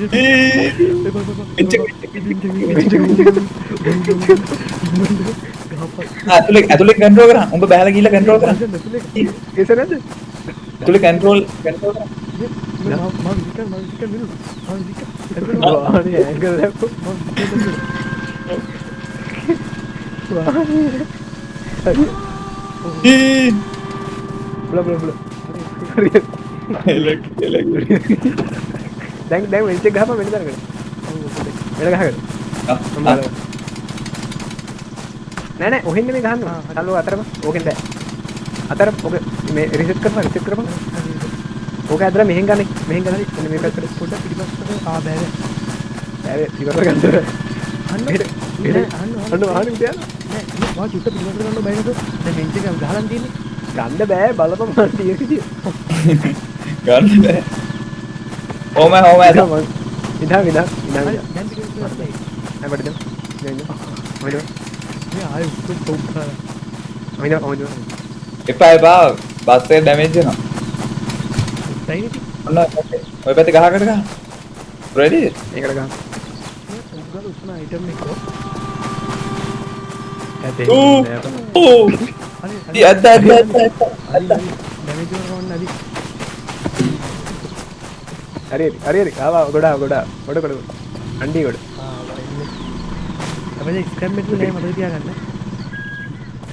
ඇතුලේ ඇතුලේ කන්ට්‍රෝල් කරා. උඹ බහැලා ගිහලා කන්ට්‍රෝල් කරා. ඒස නැද්ද? ඇතුලේ කන්ට්‍රෝල් කන්ට්‍රෝල් කරා. මම විකල් මම විකල් මිනු මම විකල්. අනේ ඇංගල් දැක්කො. වාහනේ. හරි. බල බල බල. හරි. එලක් එලක්. දැන් දැන් වෙන්ච් එක ගහපන් වෙන තැනකට. වෙන ගහකට. නෑ නෑ ඔහෙන් නෙමෙයි ගහන්න ඕන. තල්ලුව අතරම ඕකෙන් බෑ. අතර ඔක මේ රිසෙට් කරපන් රිසෙට් කරපන්. ඕක ඇදලා මෙහෙන් ගන්න මෙහෙන් ගන්න මෙන්න මේ පැත්තට පොඩ්ඩක් පිටිපස්සට ආ බෑ බෑ. බෑ බෑ පිටිපස්සට ගන්න බෑ. අන්න අන්න අන්න වහන උඩ යනවා. නෑ නේ වා චුට්ට පිටිපස්සට ගන්න බෑ නේද? දැන් වෙන්ච් එක ගහලා තියෙන්නේ. ගන්න බෑ බලපන් මං තියෙන විදිය. ගන්න බෑ. ඕම ඕම ඇද. ඉදා ඉදා ඉදා. දැන් ටික විතර නෑ. නෑ බඩ දෙන්න. දෙන්න. ඔයිද. මේ ආයෙ උතුම් තොප් කරා. ඔයිද ඔයිද. එපා එපා බස් එක ඩැමේජ් වෙනවා. දැන් ඉතින් ඔන්න ඔය පැත්තේ ගහකට ගහ. රෙඩි? ඒකට ගහ. මේ තොප් ගාලා උස්න අයිටම් එක. ඇදෙන්නේ. ඕ. හරි ඇද්ද ඇද්ද ඇද්ද ඇද්ද. ඩැමේජ් වෙනවා නේද? හරි හරි හරි ආවා ගොඩ ආවා ගොඩ ආවා ගොඩ ගොඩ අණ්ඩි ගොඩ. ආ එන්නේ. හැබැයි ස්ක්‍රැප් මෙටල් නෑ මතක තියාගන්න.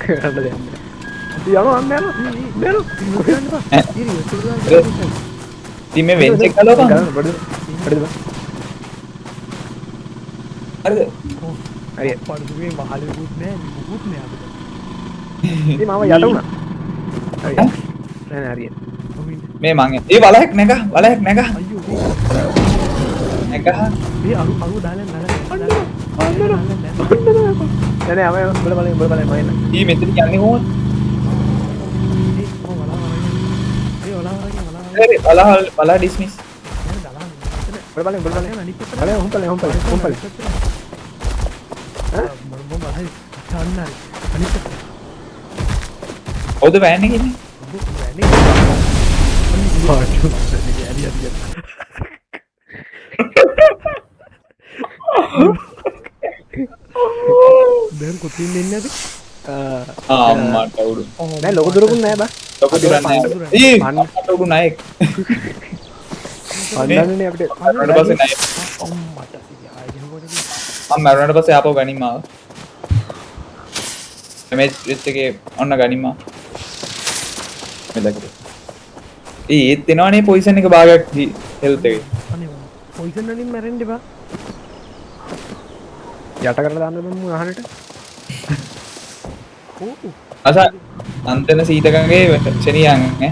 කරන්න දෙයක් නෑ. අපි යනවා අන්න යනවා. යනවා. ඉතින් මේ වෙන්ච් එක ගලවපන්. බඩ බඩ බඩ. හරිද? හරි. පඩුවේ මහලෙකුත් නෑ මුකුත් නෑ අපිට. ඉතින් මාව යට වුණා. හරි. නෑ නෑ හරියට. මේ මං ඒ වලයක් නැග වලයක් නැග. අයියෝ නැග. මේ අරු අරු දාලා නෑ අන්න අන්න නෑ නෑ ආව බල බල බල බල මම එන්න. ඊ මෙතන යන්නේ කොහොමද? ඒ මම වලා වරන් ඒ වලා වරන් වලා හරි වලා වලා ඩිස්මිස්. නෑ දාලා බල බල බල බල අනිත් පැත්තට බල හොම් බල හොම් බල හොම් බල. ඈ මම බලයි අන්න හරි අනිත් පැත්තට. කවුද වෑන් එකේ ඉන්නේ? ඔබ වෑන් එකේ පාටු හරි හරි. දැන් කොතින් එන්නේ අපි? අම්මට උඩු. නෑ ලොකු දුරකුත් නෑ බා. ලොකු දුරක් නෑ. ඊ අම්මට උඩු නයෙක්. පන්නන්නේ අපිට. මරුණාට පස්සේ නයෙක්. අම්මට සියා ආයෙ මොකටද? මම මරුණාට පස්සේ ආපහු ගනින් මාව. ඩැමේජ් වෙච්ච එකේ ඔන්න ගනින් මාව. මෙලක. ඒ ඒත් එනවනේ පොයිසන් එක භාගයක් හෙල්ත් එකේ. අනේ පොයිසන් වලින් මැරෙන්න එපා. යට කරලා දාන්න බෑ මු අහන්නට. ඔව්. අස අන්තන සීතකගේ ශනියන් ඈ.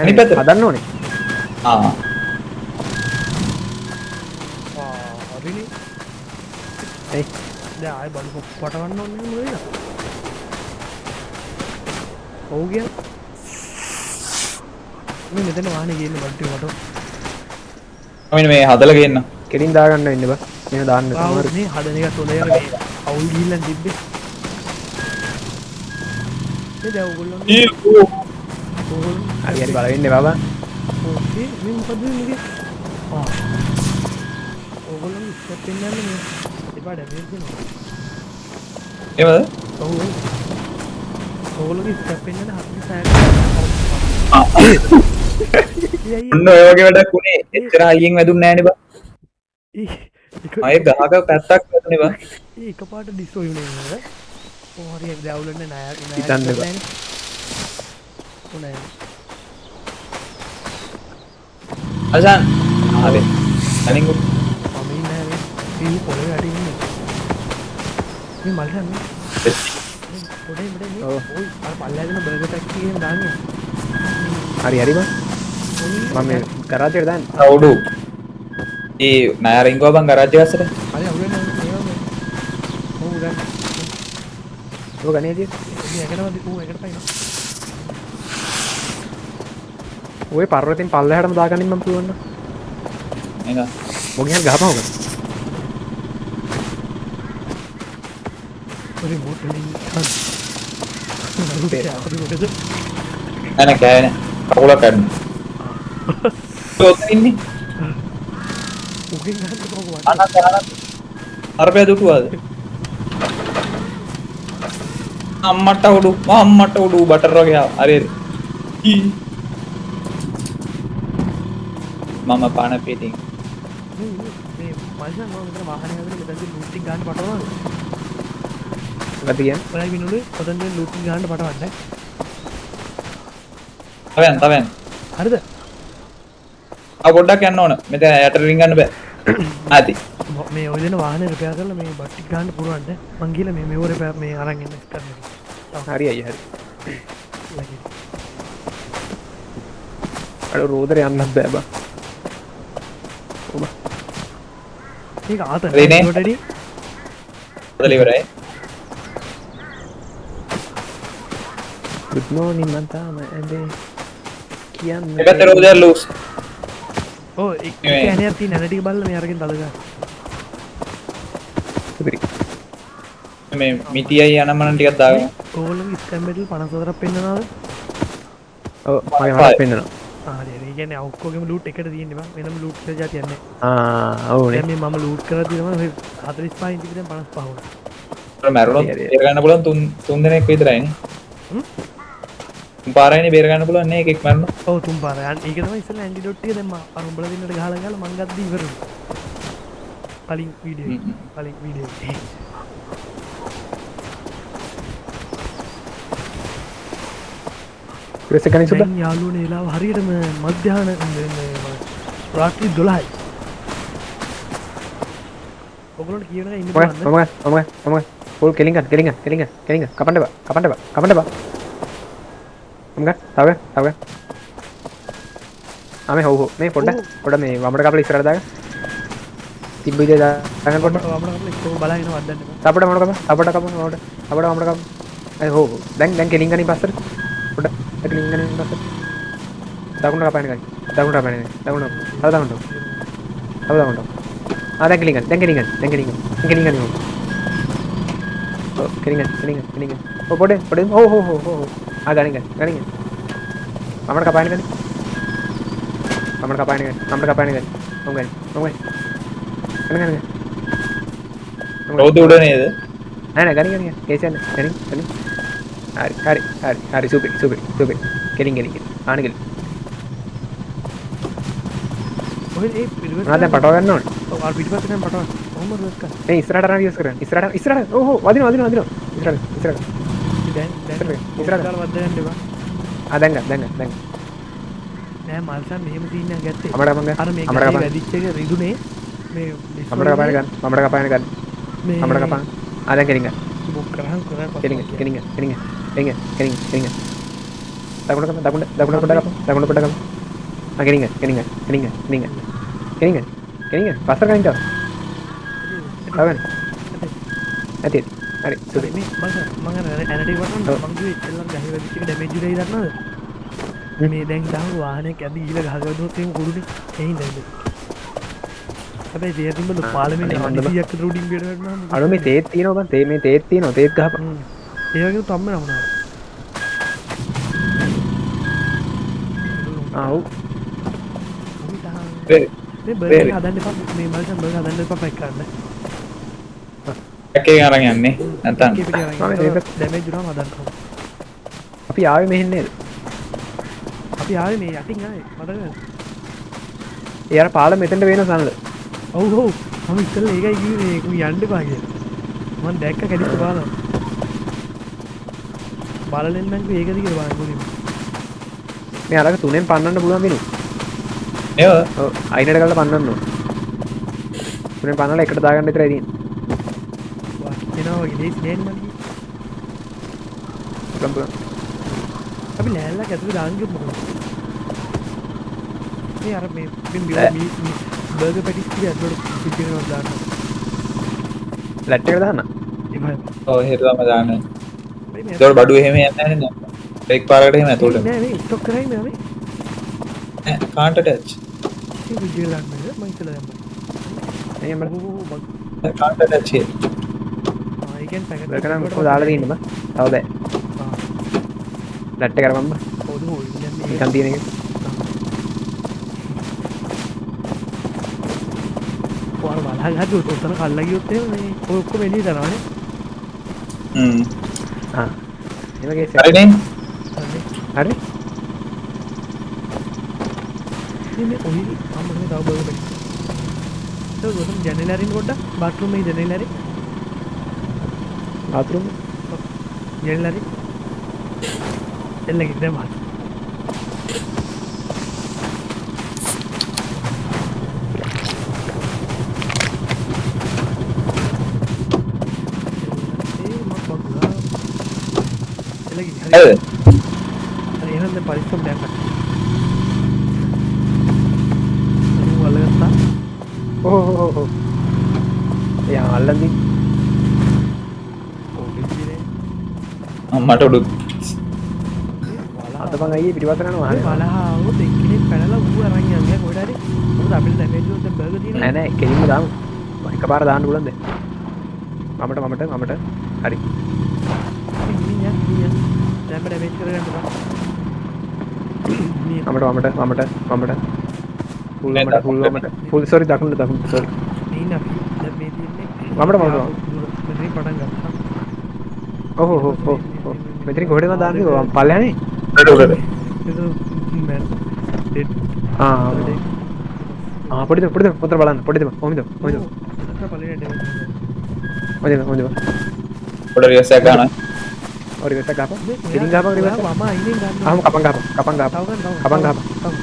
අනිත් පැත්තට හදන්න ඕනේ. ආ. ආ හරිනේ. ඒ දැන් ආයෙ බලු පටවන්න ඕනේ නේද? ඔව් කියන්නේ. මේ මෙතන වාහනේ ගේන්න බඩු ටික මට. මම මේ හදලා ගේන්න. කෙලින් දාගන්න වෙන්න බා. මෙහෙම දාන්න සමහර මේ හදන එකත් හොඳයි අර මේ අවුල් ගිහිල්ලා තිබ්බේ. මේ දැන් ඕගොල්ලෝ හරි හරි බල වෙන්න බබා. ඕකේ මේ මොකද මේ? ආ ඕගොල්ලෝ ස්ටෙප් පෙන්නන්නේ මේ එපා ඩැමේජ් වෙනවා. එහෙමද? ඔව් ඔව්. ඕගොල්ලෝගේ ස්ටෙප් පෙන්නන 46. ආ ඔන්න ඔය වගේ වැඩක් උනේ. එච්චර හයියෙන් වැදුන්නේ නෑනේ බා. අය ගහක පැත්තක් වැදුනේ බා. ඒ එකපාරට ඩිස්ට්‍රොයි වුණේ නේද? ඔව් හරි දැන් අවුලන්නේ නෑ නෑ. හිතන්න බා. උනේ. අසන් ආවේ. අනින් මම ඉන්නේ මේ මේ පොළවේ අඩි ඉන්නේ. මේ මල්හන් මේ. පොඩේ පොඩේ මේ ඔයි අර පල්ලෙහා දෙන බර්ගර් පැක් එක එහෙම දාන්නේ. හරි හරි බා. මම මේ ගරාජ් එකට දාන්න. අවුඩු. ඒ නෑ රින්ගෝ බං ගරාජ් එක අස්සට. හරි අවුලන්නේ නෑ මේවා මේ. ඔව් ගන්න. ඔව් ගන්නේ ඉතින්. මේ එකට ඌ එකට පයින්නවා. ඔය පර්වතෙන් පල්ලෙහාටම දාගනින් මම පුළුවන් නම්. නේද? මොකෙන් හරි ගහපන් ඔක. ඔරේ මොටලින් කන්. මොකද? නෑ නෑ කෑවේ නෑ. කකුලක් කැඩුණා. ඔතන ඉන්නේ. උගෙන් ගන්න කොහොමද? අනත් අනත්. අරපය දුටුවාද? අම්මට උඩු අම්මට උඩු බටර් වගේ ආවා. හරි හරි. මම පාන පිටින්. මේ මල්සන් මම මෙතන වාහනේ හදන මෙතනදී ලූට් ටික ගන්න පටවනවද? මොකද කියන්නේ? ඔයයි විනුලේ ඔතන දැන් ලූට් ටික ගන්න පටවන්න. තව යන්න තව යන්න. හරිද? ආ පොඩ්ඩක් යන්න ඕන. මෙතන යට රින් ගන්න බෑ. ආති. මේ ඔය දෙන වාහනේ රිපෙයාර් කරලා මේ බට් ටික ගන්න පුළුවන්ද? මං ගිහලා මේ මෙව රිපෙයාර් මේ අරන් එන්න කරන්න. හරි අයියා හරි. අර රෝදරේ යන්නත් බෑ බා. ඔබ. මේක ආත නේ රෝදරේ. හදලා ඉවරයි. Good morning මං තාම ඇඳේ කියන්න. මේ පැත්තේ රෝදේ ලූස්. ඔව් එක ඇණයක් තියෙන ඇණ ටික බලලා මේ අරගෙන තද ගන්න. සුපිරි. මේ මිටියයි අනම්මනම් ටිකක් දාගමු. ඕගොල්ලෝගේ ස්කෑම් බැටල් 54ක් පෙන්නනවද? ඔව් මගේ මට පෙන්නනවා. ආ හරි හරි. ඒ කියන්නේ ඔක්කොගෙම ලූට් එකට තියෙන්නේ බං. වෙනම ලූට් කියලා જાතියක් නැහැ. ආ ඔව් නේ. දැන් මේ මම ලූට් කරලා තියෙනවා ඔය 45 ඉඳි දැන් 55 වුණා. අර මැරුණොත් බේර ගන්න පුළුවන් තුන් දෙනෙක් විතරයි නේ. තුන් පාරයිනේ බේර ගන්න පුළුවන් නේ එකෙක් මැරුණොත්. ඔව් තුන් පාරයි. අන්න ඒක තමයි ඉස්සෙල්ලා ඇන්ටිඩොට් ටික දැන් මම අර උඹලා දෙන්නට ගහලා ගහලා මං ගද්දි ඉවර වුණා. කලින් වීඩියෝ එක. කලින් වීඩියෝ එක. ක්‍රෙස් එක ගනින් සුද්දා. දැන් යාළුවනේ වෙලාව හරියටම මධ්‍යහන රාත්‍රී 12යි. ඔයගොල්ලන්ට කියන එක ඉන්න පුළුවන්ද? මම මම මම පොල් කෙලින් ගන්න කෙලින් ගන්න කෙලින් ගන්න කෙලින් ගන්න කපන්න එපා කපන්න එපා කපන්න එපා. මම ගන්න තව ගන්න තව ගන්න. ආ මේ හොව් හොව් මේ පොඩ්ඩක් පොඩ්ඩක් මේ වමඩ කපලා ඉස්සරහට දාගන්න. තිබ්බ විදිය දාගන්න පොඩ්ඩක්. වමඩ කපලා ඉස්සරහ බලන් ඉනවා වද්දන්න එපා. තව පොඩ්ඩක් වමඩ කපන්න තව පොඩ්ඩක් කපන්න වමඩ තව පොඩ්ඩක් වමඩ කපන්න. අය හොව් හොව් දැන් දැන් කෙලින් ගනින් පස්සට. පොඩ්ඩක් කෙලින් ගනින් පස්සට. දකුණට කපන්න ගන්න. දකුණට කපන්න ගන්න. දකුණට තව දකුණට. තව දකුණට. ආ දැන් කෙලින් ගන්න දැන් කෙලින් ගන්න දැන් කෙලින් ගන්න දැන් කෙලින් ගන්න. ඔව් කෙලින් ගන්න කෙලින් ගන්න කෙලින් ගන්න. ඔව් පොඩේ පොඩේ ඔව් ඔව් ඔව් ඔව් ආ ගන්න ගන්න ගන්න ගන්න. වමඩ කපන්න ගන්න. වමඩ කපන්න ගන්න. වමඩ කපන්න ගන්න. ඔව් ගන්න. ඔව් ගන්න. ගන්න ගන්න. රෝද උඩ නේද? නෑ නෑ ගන්න ගන්න. කේස් යන්න. ගන්න ගන්න. හරි හරි හරි හරි සුපිරි සුපිරි සුපිරි. කෙලින් කෙලින් කෙලින්. ආන කෙලින්. ඔය ඒ රිවර්ස් මොනවද දැන් පටව ගන්න ඕනේ? ඔව් අර පිටිපස්සේ දැන් පටවන්න. කොහොම රිවර්ස් කරන්නේ? මේ ඉස්සරහට අරන් රිවර්ස් කරන්න. ඉස්සරහට ඉස්සරහට. ඔව් ඔව් වදිනවා වදිනවා වදිනවා. ඉස්සරහට ඉස්සරහට. දැන් දැන් ඉස්සරහට දාලා වද්ද ගන්න එපා. ආ දැන් ගන්න දැන් ගන්න දැන්. නෑ මල්සන් මෙහෙම සීන් එකක් ගත්තේ. අමඩ කපන් ගන්න. අර මේ අමඩ ගහේ කපන්. වැදිච්ච එක රිදුනේ මේ අමඩ කපාන ගන්න. අමඩ කපාන ගන්න. මේ අමඩ කපාන. ආ දැන් කෙලින් ගන්න. බුක් කරහන් කරා පස්සේ කෙලින් ගන්න. කෙලින් ගන්න. කෙලින් ගන්න. කෙලින් ගන්න. කෙලින් කෙලින් ගන්න. දකුණ කපන්. දකුණ දකුණ පොඩ්ඩක් කපන්. දකුණ පොඩ්ඩක් කපන්. ආ කෙලින් ගන්න. කෙලින් ගන්න. කෙලින් ගන්න. කෙලින් ගන්න. කෙලින් ගන්න. කෙලින් ගන්න. පස්සට ගන්න තව. තව ගන්න. ඇති. හරි. හරි මේ මං මං අර ඇනටි වටන ඔව්. මං කිව්වේ ඉස්සෙල්ලම ගහේ වැදිච්ච එක ඩැමේජ් උනේ දන්නවද? මේ දැන් හිතහන් වාහනයක් ඇද ගිහලා ගහ වැදුනොත් එහෙම කුඩුනේ. ඒ හින්දා ඉතින්. හැබැයි තේ තිබ්බද පාලමේ අනේ අඩි හොඳ බං. 100ක් විතර උඩින් බියට වැටුනහම අඩෝ මේ තේත් තියෙනවා බං. තේ මේ තේත් තියෙනවා. තේත් ගහපන්. ඒ වගේම තම්ම නමුනා. ආ ඔව්. මේ බර්ගර් හදන්න එපා මේ මල්සන් බර්ගර් හදන්න එපා පැක් කරන්න. පැක් එකෙන් අරන් යන්නේ නැත්තම් මම මේ ඩැමේජ් වුණාම හදන්න ඕන. අපි ආවේ මෙහෙන් නේද? අපි ආවේ මේ යටින් ආවේ මතකද? ඒ අර පාලම මෙතෙන්ට වෙන සනල. ඔව් ඔව් මම ඉස්සෙල්ලා ඒකයි කිව්වේ මේ උන් යන්න එපා කියලා. මං දැක්ක කැඩිච්ච පාලම. බලලෙන් නම් කිව්වේ ඒකද කියලා බලන්න මුලින්ම. මේ අරක තුනෙන් පන්නන්න පුළුවන් වෙනු. නේද? ඔව් අයිනට ගාලා පන්නන්න ඕන. තුනෙන් පන්නලා එකට දාගන්න විතරයි තියෙන්නේ. වා එනවා වගේ ලේසි නෑනේ මං කිව්වේ. පුළුවන් පුළුවන්. අපි ලෑල්ලක් ඇතුලේ දාන්න ගියොත් මොකද? මේ අර මේ මේ මේ බර්ගර් පැටිස් ටික ඇතුලට ෆ්‍රිජ් එකට දාන්න. ලැට් එකට දාන්න. එපා එපා. ඔව් එහෙට තමයි දාන්නේ. මේ මේ ඒතකොට බඩු එහෙම යන්නේ නැහැ නේද? බ්‍රේක් පාරකට එහෙම ඇතුළට. නෑ මේ ස්ටොක් කරයි මේ මේ නෑ කාන්ට් ඇටච්. මේ ෆ්‍රිජ් එකට දාන්න බෑ මං ඉස්සෙල්ලා දැම්මා. නේ අම්මලා. ඔව් ඔව් බග්. Can't attach here. ආ ඒ කියන්නේ පැකට් බර්ගර් නම් ඔක්කොම දාලා තියෙන්නේ බං. තව බෑ. ආ ලැට් එක අරපන් බං. ඔව් ඔව් දැන් මේ නිකන් තියෙන එක. ඔයාලා වලහා ගහද්දි ඔතන කල්ලා ගියොත් එහෙම මේ ඔය ඔක්කොම එළියට යනවානේ. හ්ම්. ආ. එහෙම කේස් එකක්. හරිනේ? හරි. හරි. මේ මේ ඔයිල් අම්ම මේ තව බර්ගර් පැටිස්. ඒක ගොතම ජනේල අරින්න පොඩ්ඩක් බාත්රූම් එකේ ජනේල අරින්න. බාත්රූම් ජනේල අරින්න. එල්ල ගිහින් දැන් මාත්. ඒ මක් බග්ගා. එල්ල ගිහින් හරි. හරිද? හරි එහෙනම් දැන් පරිස්සම් දැන් කට්ටිය. අනු අල්ලගත්තා. ඔව් ඔව් ඔව් ඔව්. එයා අල්ලන් දී. ඔව් දෙන්නේ. අම්මට උඩු අත බං අයියේ පිටිපස්සට යනවා මේ අහන්නේ. වලහා ආවොත් එක්කෙනෙක් පැනලා ඌ අරන් යන්නේ කොහෙට හරි. මොකද අපිට ඩැමේජ් වුණොත් දැන් බර්ගර් තියෙනවා. නෑ නෑ කෙලින්ම දාමු. එකපාර දාන්න පුළුවන් දැන්. මමට මමට මමට හරි. අපි හිමින් යන්න හිමින් යන්න. දැන්ම ඩැමේජ් කරගන්න එපා. මේ මමට මමට මමට මමට ෆුල් මමට ෆුල් මමට ෆුල් සෝරි දකුණට දකුණට සෝරි. මේ ඉන්න අපි දැන් මේ තියෙන්නේ වමට වමට ආපු දුර මෙතනින් පටන් ගත්තා. ඔව් ඔව් ඔව් ඔව් ඔව්. මෙතනින් කොහෙටද මං දාන්නේ? ඔව් පල්ලෙහානේ. උඩට උඩට. මෙතන මැන් ඩෙඩ් ආ ආ පොඩි දෙයක් පොඩි දෙයක් පොතර බලන්න පොඩි දෙයක් කොහොමද කොහොමද අර පළවෙනි ඩැමේජ් කොහොමද කොහොමද පොඩ රිවර්ස් එකක් ගන්නවා. ඔය රිවර්ස් එක ගහපන්. කෙලින් ගහපන් රිවර්ස් එක. වම අයිනෙන් ගන්න. ආහම කපන් ගහපන් කපන් ගහපන් තව ගන්න තව කපන් ගහපන්. තව.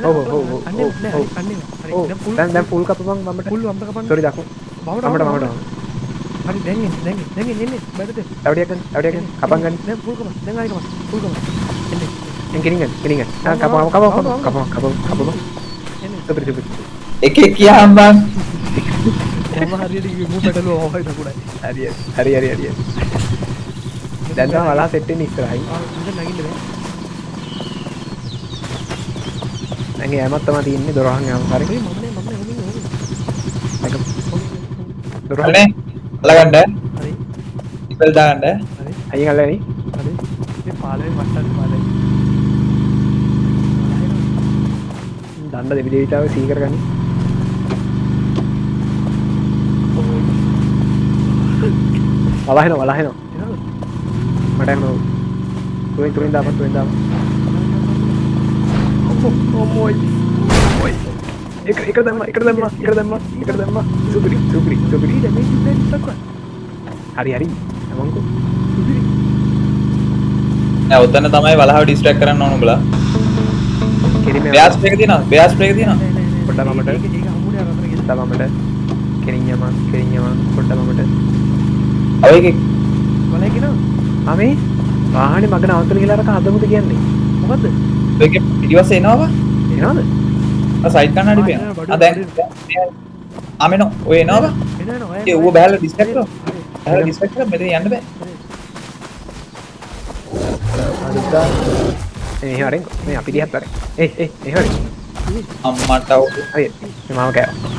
ඔව් ඔව් ඔව් ඔව් අන්නේ නෑ ඔව්. අන්නේ හරි ඔව් දැන් ෆුල් දැන් දැන් ෆුල් කපපන් වමට. ෆුල් වමට කපන්න. සෝරි දකුණ. වමට වමට වමට. හරි දැන් එන්න දැන් එන්න දැන් එන්න එන්න බඩට තව ටිකක් ගන්න තව ටිකක් ගන්න කපන් ගන්න. දැන් ෆුල් කපන් දැන් ආයෙ කපන් ෆුල් කපන් එන්න දැන් කෙලින් ගන්න කෙලින් ගන්න. ආ කපන් කපන් කපන් කපන් කපන්. එන්න සුපිරි සුපිරි. එක එක කියාම් බං. මම හරියට කිව්වේ මූ පැටලුවා වමයි දකුණයි. හරි හරි හරි හරි. දැන් තමයි වලා සෙට් වෙන්නේ ඉස්සරහින්. ආ මෙතන නගින්න බෑ. දැන් යෑමක් තමයි තියෙන්නේ දොර වහන් යෑම. හරි. මේ මම නෑ මම නෑ හොමින් හොමින්. එක දොර වහන්. හරිනේ? අල්ලගන්න. හරි ඉපල් දාගන්න. හරි අයියෙන් අල්ලගනි. හරි මේ පාලමේ වට්ටන්න පාලමේ. දණ්ඩ දෙවි දේවිතාව සිහි කරගනි. වලා එනවා වලා එනවා. එනවද? මට එනවා. තුනෙන් තුනෙන් දාපන් තුනෙන් දාපන්. ඔම්මෝ ඔයි. එක එක දැම්මා එක දැම්මා එක දැම්මා එක දැම්මා. සුපිරි සුපිරි සුපිරි. ඩැමේජ් උනේ නැත්තක්. හරි හරි. තමන්කෝ. සුපිරි. නෑ ඔතන තමයි වලහව ඩිස්ට්‍රැක්ට් කරන්න ඕන උඹලා. කෙලින්ම බෙයා ස්ප්‍රේ එක තියෙනවා. බෙයා ස්ප්‍රේ එක තියෙනවා. පොඩ්ඩක් මමට ඒක හම්බුනේ අර අතන ගිහලා. තව මමට කෙලින් යමන් කෙලින් යමන් පොඩ්ඩක් මමට. අව එකෙක් වලයි කියනවා. ආ මේ වාහනේ මග නවත්තන කියලා අරක හදමුද කියන්නේ. මොකද්ද? ඔය එකේ පිටිපස්සේ එනවා බා. එනවද? ආ සයිඩ් කන්නඩි පේනවා. ආ දැන් ආ මෙනෝ ඔය එනවා බා. එන එන ඔය ඒ ඌව බහැලා ඩිස්ට්‍රැක්ට් කරා. බහැලා ඩිස්ට්‍රැක්ට් කරා මෙතන යන්න බෑ. අදුත්තා මේ එහෙම අරන් මේ අපි දිහාත් අරන්. ඒ ඒ එහෙම අරන්. අම්මට ඔව්. හරි මේ මාව කෑවා.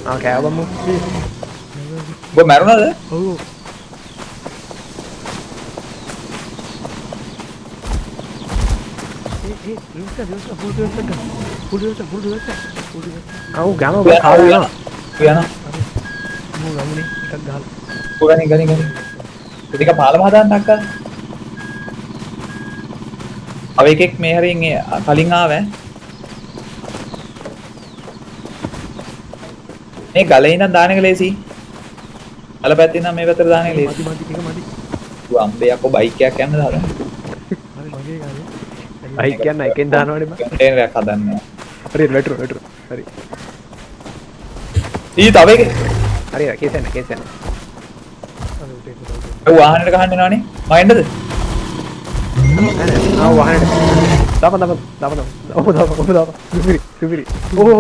මාව කෑවා බම්මු. උඹ මැරුණාද? ඔව්. ඒ ඒ රිවර්ස් රිවර්ස් ෆුල් රිවර්ස් එක. Full reverse full reverse full reverse. ආ ඌ ගම ඔබ කාලා යනවා. ඔය යනවා. මූ ගමුනේ එකක් ගහලා. ඔය ගනි ගනි ගනි. ටික පාලම හදාන්න අක්කා. අව එකෙක් මේ හරියෙන් ඒ කලින් ආවා. මේ ගලේ ඉඳන් දාන එක ලේසි. ගල පැත්තේ ඉඳන් මේ පැත්තට දාන එක ලේසි. මදි මදි එක මදි. ඌ අම්බේ යකෝ බයික් එකක් යන්න දාලා. හරි මගේ ගානේ. බයික් යන්න එකෙන් දානවනේ බං. කන්ටේනර් එකක් හදන්න. හරි වැටුණා වැටුණා. හරි. ඊ තව එකෙක්. හරි කේස් යන්න කේස් යන්න. හරි උටේ උටේ. ඔව් වාහනේට ගහන්න එනවනේ. මම එන්නද? නෑ නෑ ආ වාහනේට. දාපන් දාපන් දාපන් දාපන්. ඔව් දාපන් ඔව් දාපන්. සුපිරි සුපිරි. ඕ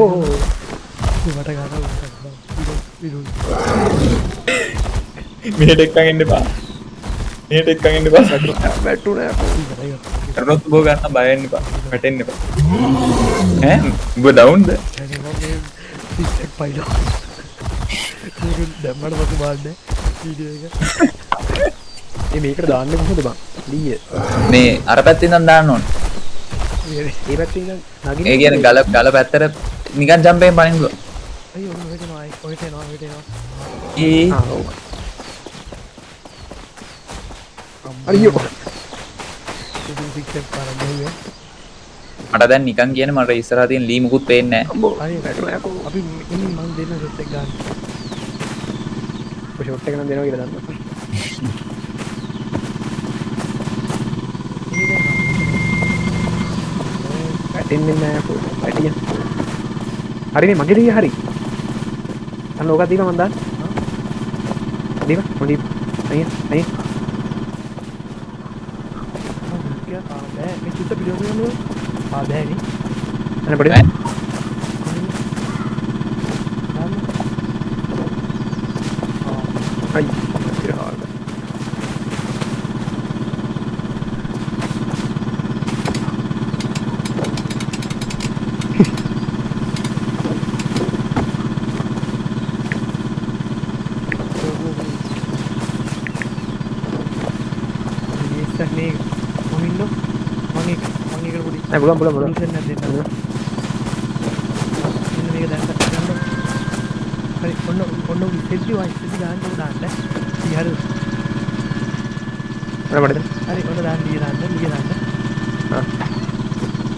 මට ගහනවා මට ගහනවා. විරු මෙහෙට එක්කන් එන්න එපා. මෙහෙට එක්කන් එන්න එපා. වැටුණා යකෝ. ඉවරයි. කරුණොත් උඹ ගන්න බය වෙන්න එපා. වැටෙන්න එපා. ඈ උඹ ඩවුන්ද? අනේ මම මේ පිස්සක් පයිලා. මේක දැම්මට පස්සේ බලන්න වීඩියෝ එක. ඒ මේකට දාන්නේ කොහොමද බං? ලීය. මේ අර පැත්තෙන් ඉඳන් දාන්න ඕනේ. ඒ පැත්තෙන් ඉඳන් නගින්න. ඒ කියන්නේ ගල ගල පැත්තට නිකන් ජම්ප් එකෙන් පනින්න පුළුවන්. අයියෝ ඔන්න ඔහෙට එනවා ආයි. ඔහෙට එනවා ඔහෙට එනවා. ඒ ආ ඔව්. අයියෝ. ඉතින් සික්ස් පාරක් ගැහුවේ. මට දැන් නිකන් කියන්නේ මට ඉස්සරහා තියෙන ලී මුකුත් පේන්නේ නැහැ. අම්බෝ. හරි වැටුණා යකෝ. අපි ඉන්නේ මං දෙන්න ෂොට් එක ගන්න. ඔය ෂොට් එක නම් දෙනවා කියලා දන්නවා. ඉන්නේ දැන් වැටෙන්නේ නෑ යකෝ. වැටියා. හරි නේ මගේ ලීය හරි. අන්න ඕකක් දීලා මං දාන්න. දීපන් මං දීපන්. අයියා අයියා. ආ බෑ මේ චුට්ට පිළිවෙල කරන්න ඕනේ. ආ බෑනේ. අනේ පොඩි ඈ? දාන්න. ආ අයියෝ. රිලීස් නේ මං ඉන්න මං ඒක මං ඒකට පොඩි නෑ පුළුවන් පුළුවන් පුළුවන්. සොලියුෂන් එකක් දෙන්නම්. මෙන්න මේක දැන් ගන්න. හරි ඔන්න ඔන්න ඉස්සෙද්දි ඔය ඉස්සෙද්දි දාන්න ඕක දාන්න. ඉතින් හරි අනේ පොඩි දෙන්න. හරි ඔන්න දාන්න ලිය දාන්න ලිය දාන්න. ආ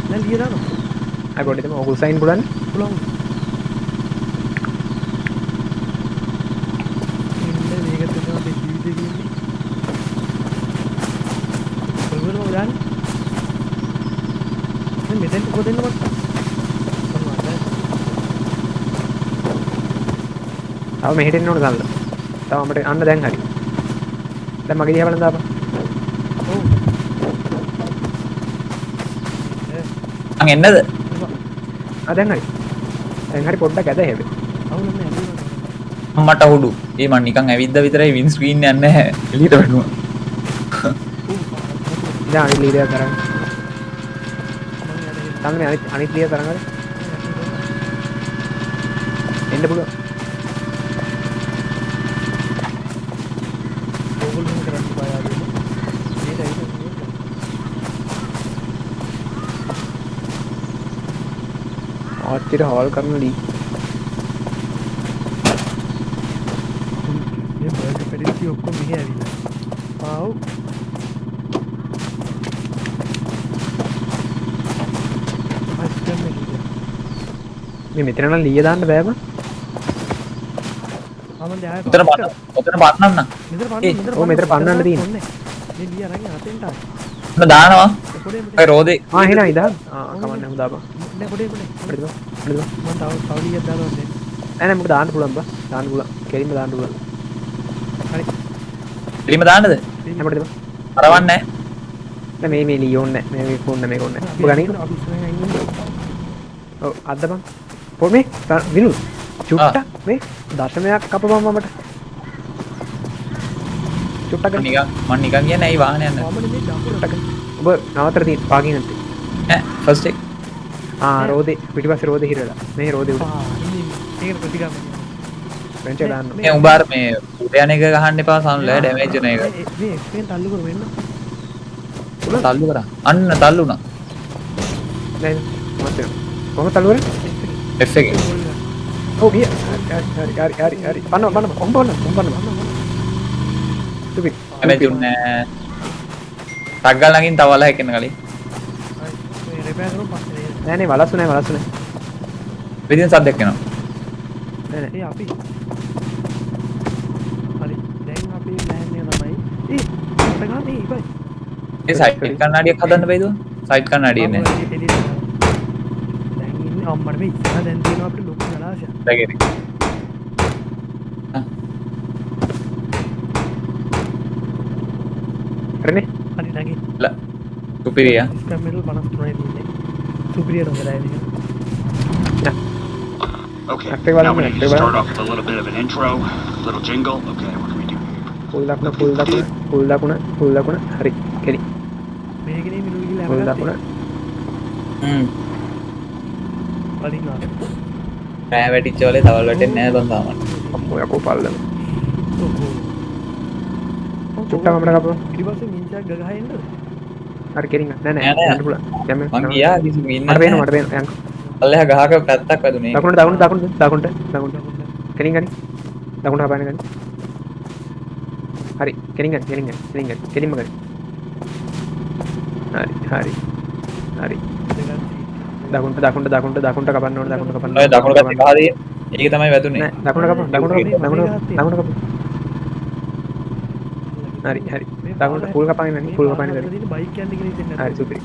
දැන් ලිය දානවා. අය පොඩි දෙන්න. ඕක උසයින් පුළුවන්. පුළුවන්. ඉන්න මේක තමයි අපේ ජීවිතේ තියෙන්නේ. කොහොමද මම දාන්නේ? දැන් මෙතෙන් කොහෙන්ද මට? කොහොමද? තව මෙහෙට එන්න ඕන සල්ල. තව අපිට අන්න දැන් හරි. දැන් මගේ දිහා බලන් දාපන්. ඔව්. මං එන්නද? ආ දැන් හරි. දැන් හරි පොඩ්ඩක් ඇද හැබැයි. අවුල නෑ ඇවිල්ලා. මට හුඩු. ඒ මං නිකන් ඇවිද්දා විතරයි වින් ස්ක්‍රීන් යන්නේ නැහැ. එළියට වැටුණා. දැන් අනිත් ලීඩර් තරන්. මං යට හිටියා. තංගනේ අනිත් අනිත් ලීඩර් තරන් හරි. එන්න පුළුවන්. ඕගොල්ලෝ එහෙම කරන්න එපා යාළුවනේ. මේක ඇවිල්ලා මේක. ආච්චිට හෝල් කරන ලී. මේ බර්ගර් පැටිස් ඔක්කොම මෙහෙ ඇවිල්ලා. ආ ඔව්. අස්ටම් එක ගියා. මේ මෙතන නම් ලීය දාන්න බෑ බං. ආ මං දැන් ආයෙ ඔතන පන්න ඔතන පන්නන්න. මෙතන පන්න ඒ, මෙතන ඔව්, මෙතන පන්නන්න තියෙන්නේ. ඕනේ. මේ ලිය අරන් අතෙන්ට ආ. මම දානවා. ඔය රෝදේ. ආ එහෙනම් ඉදා. ආ කමන්නේ හොඳ දාපන්. නෑ පොඩේ පොඩේ. පොඩේ පොඩේ. මම තව තව ලියක් දානවා දැන්. නෑ නෑ මොකද දාන්න පුළුවන් බා. දාන්න පුළුවන්. කෙලින්ම දාන්න පුළුවන්. හරි. කෙලින්ම දාන්නද? නෑ පොඩේ බා. අරවන්නේ නෑ. නෑ මේ මේ ලිය ඕනේ නෑ. මේ මේක ඕනේ මේක ඕනේ නෑ. ඔබ ගනින්. අපි ඉස්සරහින් අයින් වෙන්න. ඔව් අද්ද බං. පො මේ විනු චුට්ටක් මේ දශමයක් කපපන් මමට. චුට්ටක් ගන්න. නිකන් මං නිකන් කියන්නේ ඇයි වාහනේ යන්නේ? මම නෙමෙයි චුට්ටක්. ඔබ නවතර තියෙන පාකින් නැත්තේ. නෑ ෆස්ට් එක. ආ රෝදේ පිටිපස්සේ රෝදේ හිර වෙලා. මේ රෝදේ උඩ. ආ ඉන්නේ ඒකට ප්‍රතිකර්ම කරනවා. ෆ්‍රෙන්ච් එක දාන්න. මේ උඹ අර මේ උඩ යන එක ගහන්න එපා සනුල ඩැමේජ් වෙන එක. මේ එක්ස්පේන් තල්ලු කරු වෙන්න. තල්ලු කරා. අන්න තල්ලු වුණා. නෑ මත් වෙනවා. කොහොම තල්ලු කරන්නේ? F එකේ. ඔව් ගියා. හරි හරි හරි හරි. පන්න පන්න කොම්බ පන්න කොම්බ පන්න. තුපි. ඩැමේජ් උන්නේ නෑ. ටක් ගාලා ළඟින් තව වලහක් එන්න කලින්. හරි. මේ රිපෙයාර් කරමු පස්සේ නේද? නෑ නෑ වලස්සු නෑ වලස්සු නෑ. විදින් සද්දයක් එනවා. නෑ නෑ. ඒ අපි හරි දැන් අපේ ප්ලෑන් එක තමයි ඒ මට ගන්න ඒ ඉපයි. ඒ සයිඩ් කණ්ණාඩියක් හදන්න බැයිද? සයිඩ් කණ්ණාඩිය නෑ. දැන් ඉන්නේ අම්මට මේ ඉස්සරහ දැන් තියෙනවා අපිට ලොකු ජලාශයක්. දැන් එන්නේ. හරිනේ. හරි නගින්. ල සුපිරියා. ස්ක්‍රැප් මෙටල් 53යි තියෙන්නේ. සුපිරියට හොඳ නෑ මේක. Okay, Active now we need to බලන්න, start off with a little bit of an intro, a little jingle. Okay, what can we do here? Full දකුණ ෆුල් දකුණ ෆුල් දකුණ ෆුල් දකුණ හරි කෙලි. මේකනේ මිලු ගිහලා ෆුල් හැම දකුණ. හ්ම්. කලින් ආවා. රෑ වැටිච්ච වලේ තවල් වැටෙන්නේ නෑ බං තාම. අම්මෝ යකෝ පල්ලම. ඔව්. චුට්ටක් මමට කපමු. ඊට පස්සේ මින්චක් ගගහ එන්නද? හරි කෙලින් නෑ නෑ නෑ, නෑ. යන්න පුළුවන්. දැන් මේ මං ගියා කිසි ඉන්න මට පේනවා මට පේනවා යන්න. පල්ලෙහා ගහක පැත්තක් වැදුනේ. දකුණට දකුණට දකුණට දකුණට දකුණට කෙලින් ගනි. දකුණට හපාගෙන ගනි. හරි කෙලින් ගනි කෙලින් ගනි කෙලින් ගනි කෙලින්ම ගනි. හරි හරි හරි දකුණට දකුණට දකුණට දකුණට කපන්න ඕනේ දකුණට කපන්න ඔය දකුණු පැත්තේ ගහ තියෙන්නේ. ඒක තමයි වැදුනේ. නෑ දකුණට කපන්න දකුණට කපන්න දකුණට දකුණට කපන්න. හරි හරි දකුණට ෆුල් කපාගෙන ගනි ෆුල් කපාගෙන ගනි. බයික් යන්න කියලා හිතෙන්නේ හරි සුපිරි.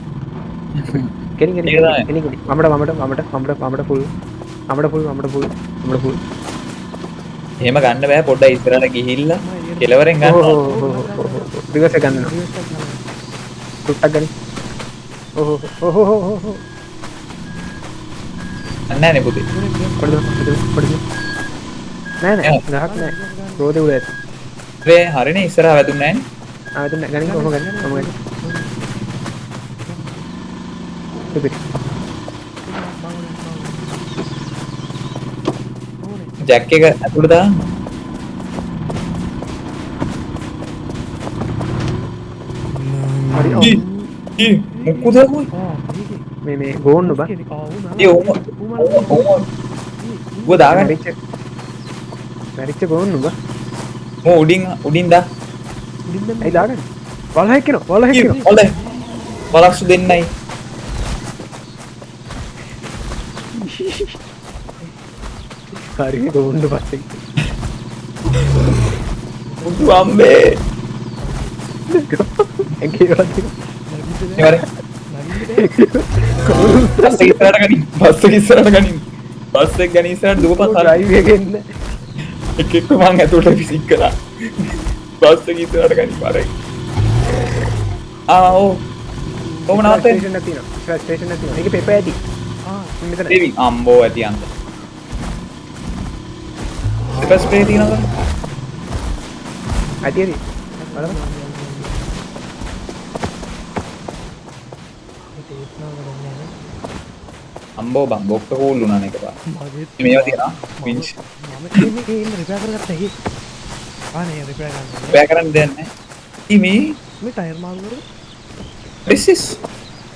කෙලින් කෙලින් ඒක තමයි. කෙලින් කෙලින් වමට වමට වමට වමට වමට ෆුල් වමට ෆුල් වමට ෆුල් වමට ෆුල්. එහෙම ගන්න බෑ පොඩ්ඩක් ඉස්සරහට ගිහිල්ලා කෙලවරෙන් ගන්න. ඔව් ඔව් ඔව් ඔව් රිවර්ස් එක ගන්න ඕන. චුට්ටක් ගනි. ඔව් ඔව් ඔව් ඔව් ඔව් නෑ නේ පුතේ. පොඩි පොඩි පොඩි නෑ නෑ ගහක් නෑ රෝදේ උඩ ඇති. වේ හරිනේ ඉස්සරහ වැදුන්නේ නෑනේ. ආ වැදුන්නේ නෑ ගනින් කොහොම ගන්න කොහොම ගන්න. සුපිරි. ජැක් එක ඇතුළට දාන්න. හරි ඔව්. ඊ මොකද ඔය? මේ මේ ගෝන්නු බං. ඒ ඔම ඔම ඔබ දාගන්න. මැරිච්ච මැරිච්ච ගෝන්නු බං. මෝ උඩින් උඩින් දා. ඇයි දාගන්නේ? වලහෙක් එනවා වලහෙක් එනවා. හොඳයි. වලස්සු දෙන්නයි. හරි ගෝන්නු පස්සේ. මුතු අම්බේ. ඇඟේ වදින. ඉවරයි. බස් එක ඉස්සරහට ගනින්. බස් එක ඉස්සරහට ගනින්. බස් එක ගනින් ඉස්සරහට දුවපන් සාර. ඩ්‍රයිව් එකේ ඉන්න. එක එක මං ඇතුළට විසික් කළා. බස් එක ඉස්සරහට ගනින් පාරයි. ආ ඔව්. කොහොම නවත්තන්නේ? ස්ටේෂන් එක තියෙනවා. ඉස්සරහ ස්ටේෂන් එක තියෙනවා. ඒකේ පෙපර් ඇති. ආ මෙතන. දෙවි අම්බෝ ඇති අන්ත. පෙපර් ස්ප්‍රේ තියෙනවද? ඇති ඇති. බලන්න. අම්බෝ බං බොක්ක කූල් වුණා නේ එකපාර. මගේ මේවා තියෙනවා. වින්ච්. මම මේ මේ ඉන්න රිපෙයාර් කරගත්තා ඒ. ආ නේ රිපෙයාර් කරන්න. රිපෙයාර් කරන්න දෙයක් නැහැ. ඉතින් මේ මේ ටයර් මාරු කරලා this is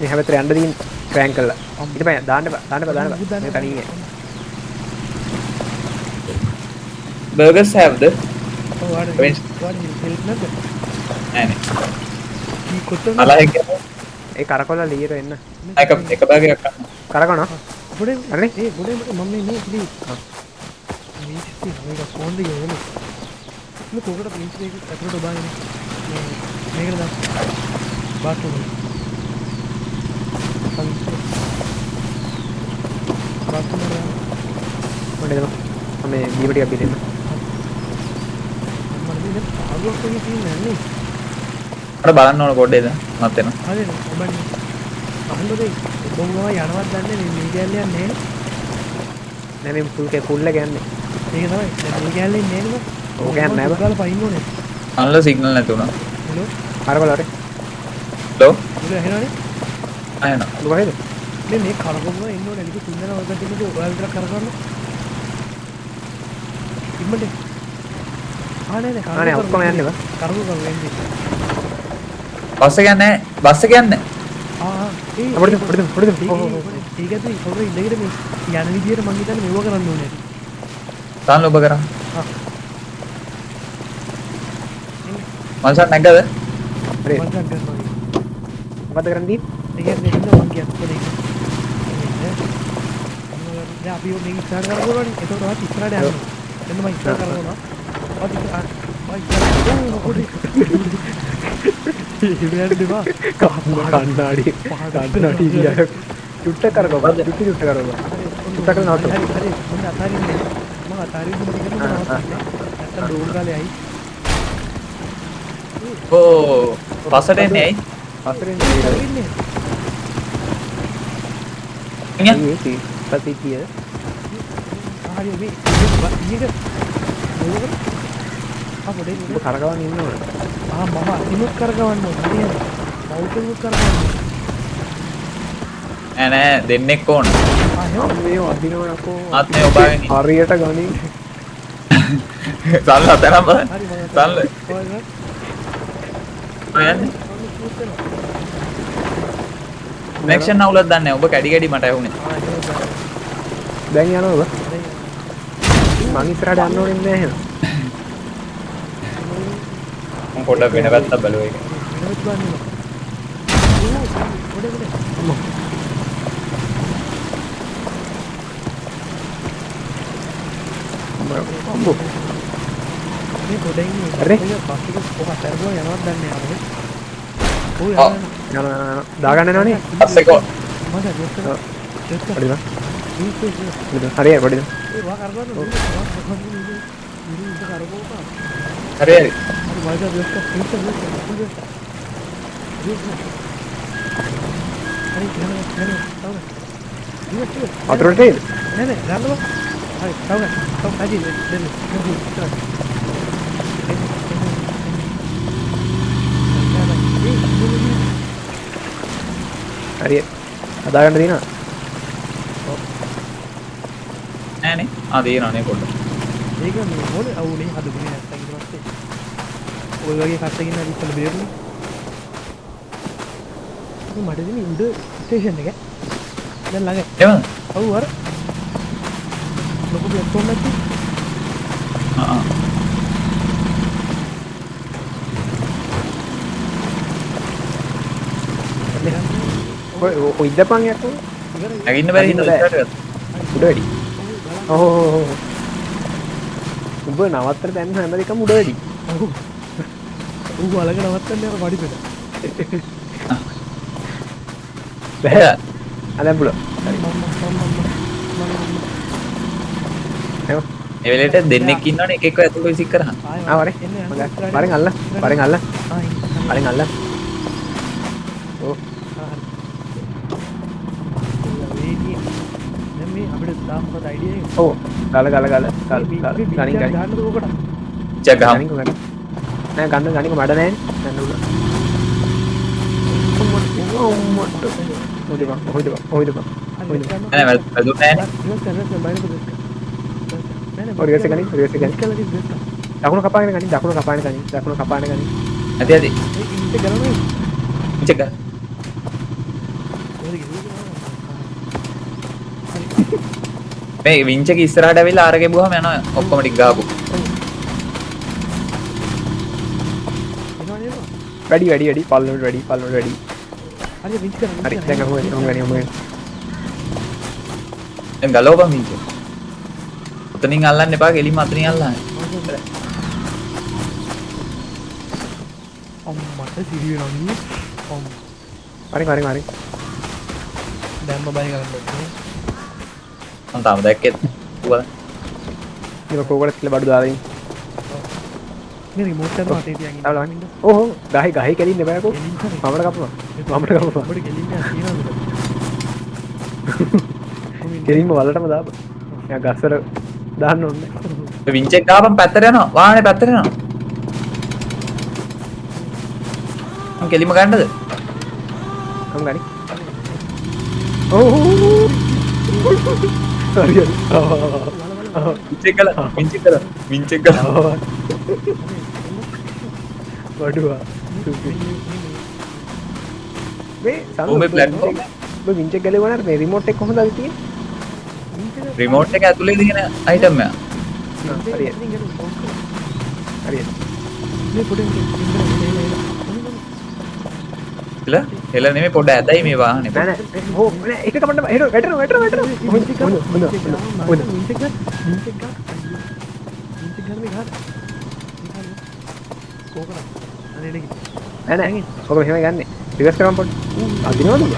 මේ හැම පැත්තට යන්න තියෙන ක්‍රෑන්ක් කරලා. ඊට පස්සේ දාන්න එපා දාන්න එපා දාන්න එපා. මේ තනියෙන් යන්න. Burgers have the ඔව් ආඩ Bench. වාඩ හෙල්ප් නැද්ද? නෑ නේ. කී කොතන අලහෙක් ඒ කරකොල ලීර එන්න. එක එක බර්ගර් එකක් ගන්න. කරකවනවා. ගොඩේ හරිනේ? ඒ ගොඩේ මම මේ මේ ප්ලීස්. මේ තියෙනවා මේක කොහොමද කියන්නේ? මේ කොකට ප්ලීස් මේක ඇතුළට ඔබාගෙන. මේකට දාන්න. බාත්රූම් එකට. බාත්රූම් එකට දාන්න. මොකද මම මේ බීම ටිකක් බීලා එන්න. මම මේ පාළුවක් වගේ තියෙන්නේ නේ. අර බලන්න ඕන පොඩ්ඩේ දැන් මත් එනවා. හරි ඔබ අහන්නද ඔබම යනවත් දන්නේ මේ මේ කැලේ යන්නේ නේ. නෑ මේ ෆුල් කේ ෆුල් එක යන්නේ. ඒක තමයි. දැන් මේ කැලේ ඉන්නේ නේද? ඕක යන්නේ නෑ බං. ගාලා පයින් ඕනේ. අනල සිග්නල් නැති වුණා. හෙලෝ. අර බලන්න හරි. හෙලෝ. හෙලෝ ඇහෙනවනේ? ඇහෙනවා. ඔබ කොහෙද? මේ මේ කරකවම එන්න ඕනේ. ඒක තුන් දෙනා ඔය පැත්තේ ඉඳි ඔයාලා විතරක් කරකවන්න. ඉම්මට. ආ නෑ නෑ ආ නෑ ඔක්කොම යන්නේ බං. කරකවම එන්නේ. බස් එක යන්නේ බස් එක යන්නේ. ආ ඒ පොඩි පොඩි පොඩි ඔව් ඔව් ඒක ඇතුලේ කවුරු ඉඳගෙන මේ යන විදියට මං හිතන්නේ මෙව කරන්න ඕනේ. තාන්න ඔබ කරා. මල්සන් නැග්ගද? හරි. මල්සන් කරනවා. මොකද්ද කරන්න තියෙන්නේ? ඒ කියන්නේ ඉන්න මං කියන්නේ පොඩි එක. දැන් අපි මේක ඉස්සරහට කරගන්නවා නේ. එතකොට ඔයාත් ඉස්සරහට යන්න ඕනේ. එන්න මං ඉස්සරහට කරගන්නවා. ඔයාත් ඉස්සරහට මං ඉස්සරහට පොඩි කන්නාඩි කන්නාඩි ගියා. චුට්ට කරකවපන්. චුට්ටි චුට්ට කරකවපන්. චුට්ට කරලා නවත්තමු. හරි හරි මං අතාරින්නේ. මං අතාරින්න මට කරන්න නවත්තන්නේ. නැත්තම් ඩෝන් කාලේ ඇයි? ඕ පස්සට එන්නේ ඇයි? පස්සට එන්නේ. එන්නේ. පස්සේ හරි මේ මේක මොකද? ආ පොඩි ඔබ කරකවන්න ඉන්න ඕන. ආ මම අතිමුත් කරකවන්න ඕන. නේද? මවුටුමුත් කරකවන්න ඕන. නෑ නෑ දෙන්නෙක් ඕන. ආ එහෙම මේ වදිනවනකෝ. ආත් මේ ඔබාගෙන ඉන්න. හරියට ගනින්. සල්ල අතරම් බලන්න. හරි මම සල්ල. ඔය යන්නේ. කනෙක්ෂන් අවුලක් දන්නේ නෑ. ඔබ කැඩි කැඩි මට ඇහුනේ. ආ එහෙම දැන් යනවා ඔබ. මං ඉස්සරහට යන්න ඕනේ නෑ එහෙම. මං පොඩ්ඩක් වෙන පැත්තක් බැලුවා ඒක. වෙන පැත්ත බලන්න ඕන. පොඩ පොඩ. අම්බෝ. මේ පොඩ ඉන්නේ. අරේ. බස් එක කොහොම අතරගුවා යනවත් දන්නේ නෑ අපේ. ඔව් ආ. යනවා. යනවා යනවා දාගන්න යනවනේ. බස් එක මම ජොත් ජොත් පොඩි බං. පොඩි හරි හරි පොඩි. ඒ වා කරගන්න ඕනේ. වා කරගන්න ඕනේ. ඉතින් ඉත කරකවපන්. හරි හරි. හරි මම ජොත් ජොත් ජොත් ජොත්. හරි යනවා යනවා තව. වතුරට එයිද? නෑ නෑ ගන්න බං. හරි තව ගන්න. තව හරි දෙන්න දෙන්න ඉස්සරහට. හරි හදාගන්න තියෙනවද? නෑනේ. ආ තියෙනවා නේ පොඩ්ඩක්. ඒක මේ මොන අවුනේ හදුනේ නැත්තම් ඊට පස්සේ ඔය වගේ කට්ටකින් හරි ඉස්සෙල්ලා බේරුණේ. මේ මට දෙන්නේ උඩ ස්ටේෂන් එක. දැන් ළඟ. එහෙමද? ඔව් අර ලොකු ප්ලැට්ෆෝම් එකක් තියෙන. ආ ආ. ඔය ඔය ඉඳපන් යකෝ. ඉවරයි. නැගින්න බැරි හින්දා බෑ. ඉස්සරහට ගත්තා. උඩ වැඩි. ඔව් ඔව් ඔව්. උඹ නවත්තන තැන් හැම දෙකම උඩ වැඩි. ඔව්. ඌ අලක නවත්තන්නේ අර පඩි පෙළ. බෑ. ආ දැන් පුළුවන්. හරි මම මම මම මම එහෙම. ඒ වෙලේට දෙන්නෙක් ඉන්නවනේ එක එක ඇතුළට විසික් කරහන්. ආ වරේ. වරෙන් අල්ල. වරෙන් අල්ල. ආ ඉන්න. වරෙන් අල්ල. ඔව්. ආ හරි. දැන් මේ අපිට දාන්න මොකද අයිඩියා එක? ඔව්. ගාල ගාල ගාල ගාල ගාල ගනින් ගනින්. ගන්නද ඕකට? චක් ගහමු. ගනින්කෝ ගනින්. නෑ ගන්න ගනින්කෝ මඩ නෑනේ. ගන්න උඩ. උම්මට. ඔහොද බං ඔහොද බං ඔහොද බං. හරි නෑ නෑ වැදුන්නේ නෑනේ. රිවර්ස් කරන්න රිවර්ස් කරන්න බයිනක රිවර්ස් කරන්න. නෑ නෑ ඔව් රිවර්ස් එක ගනින් රිවර්ස් එක ගනින්. කරලා තියෙන රිවර්ස් කරන්න. දකුණ කපාගෙන ගනින් දකුණ කපාගෙන ගනින් දකුණ කපාගෙන ගනින්. ඇති ඇති. ඒ ඉන්න ගලනවා. චක් ගහ. කොහෙද ගිහුවේ? හරි. මේ වින්ච් එක ඉස්සරහට ඇවිල්ලා අර ගෙබුවාම යනවා ඔක්කොම ටික ගහපු. එනවා නේද? වැඩි වැඩි වැඩි පල්ලමට වැඩි පල්ලමට වැඩි. හරි වින්ච් කරන්න. හරි දැන් අහුව ගනි අහුව ගනි අහුව ගනි. දැන් ගලවපන් වින්ච් එක. ඔතනින් අල්ලන්න එපා කෙලින්ම අතනින් අල්ලන්න. අම්මට සිරි වෙනවා නේ. අම් හරි හරි හරි. දැම්ම බයි කරන්න ඕනේ. මං තාම දැක්කෙත් බලන්න. මේක කෝකටද කියලා බඩු දාලා ඉන්න. මේ රිමෝට් එක අතේ තියන් ඉන්න. ඔව් ඔව් ගහේ ගහේ කැලින්න බෑකෝ. මමට කපනවා. මමට කපනවා. ඔබට කෙලින්න තියෙනවද? කෙලින්ම වලටම දාපන්. එයා ගස්වල දාන්න ඕනේ. ඔය වින්ච් එක ගාපන් පැත්තට යනවා. වාහනේ පැත්තට යනවා. මං කෙලින්ම ගන්නද? මම ගනි. ඔව් හරි හරි. වින්ච් එක ගලා වින්ච් එක ගලා වින්ච් එක ගලා. වඩුවා. මේ ඔව් මේ ප්ලැට්ෆෝම් ඔබ වින්ච් එක ගැලුවා නේද? මේ රිමෝට් එක කොහොමද අපි තියෙන්නේ? රිමෝට් එක ඇතුලේ තියෙන අයිටම් එක. හරි හරි. මේ පොඩි එල එල නෙමෙයි පොඩ ඇදයි මේ වාහනේ. නෑ නෑ හෝ නෑ එක කපන්න බෑ. හෙට වැටෙනවා වැටෙනවා වැටෙනවා. වින්ච් එක හොඳ වින්ච් එක වින්ච් එක වින්ච් එක ගන්න මේ ගහන්න. කෝකන අනේ නෙගි. නෑ නෑ ඔක මෙහෙමයි ගන්නෙ. රිවර්ස් කරමු පොඩ්ඩක්. අදිනවද උඹ?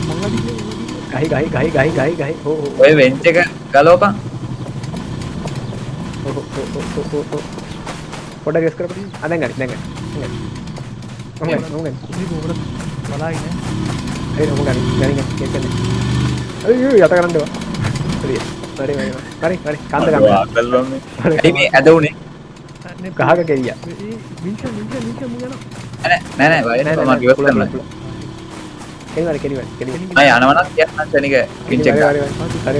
මං අදින්නේ. ගහයි ගහයි ගහයි ගහයි ගහයි ගහයි. හෝ හෝ ඔය වෙන්ච් එක ගලවපන්. හෝ හෝ හෝ හෝ හෝ පොඩ්ඩක් රිවර්ස් කරපන්. ආ දැන් ගනි දැන් ගනි. ඔහොම ගනි ඔහොම ගනි. මේ කොහොමද බලාගෙන හරි ඔහොම ගනි ගනි ගනි කියන්නේ. අයියෝ යට කරන්න එපා. හරි හරි හරි හරි හරි කන්ද ගන්න. ඇයි මේ ඇද උනේ? ගහක කෙලියා. වින්ච් වින්ච් වින්ච මුන් යනවා. නෑ නෑ නෑ බය නෑ මම රිවර්ස් කරනවා. කෙලිවර කෙලිවර කෙලිවර. මම යනවා නම් කියන්න ක්ෂණික වින්ච් එක. හරි හරි හරි.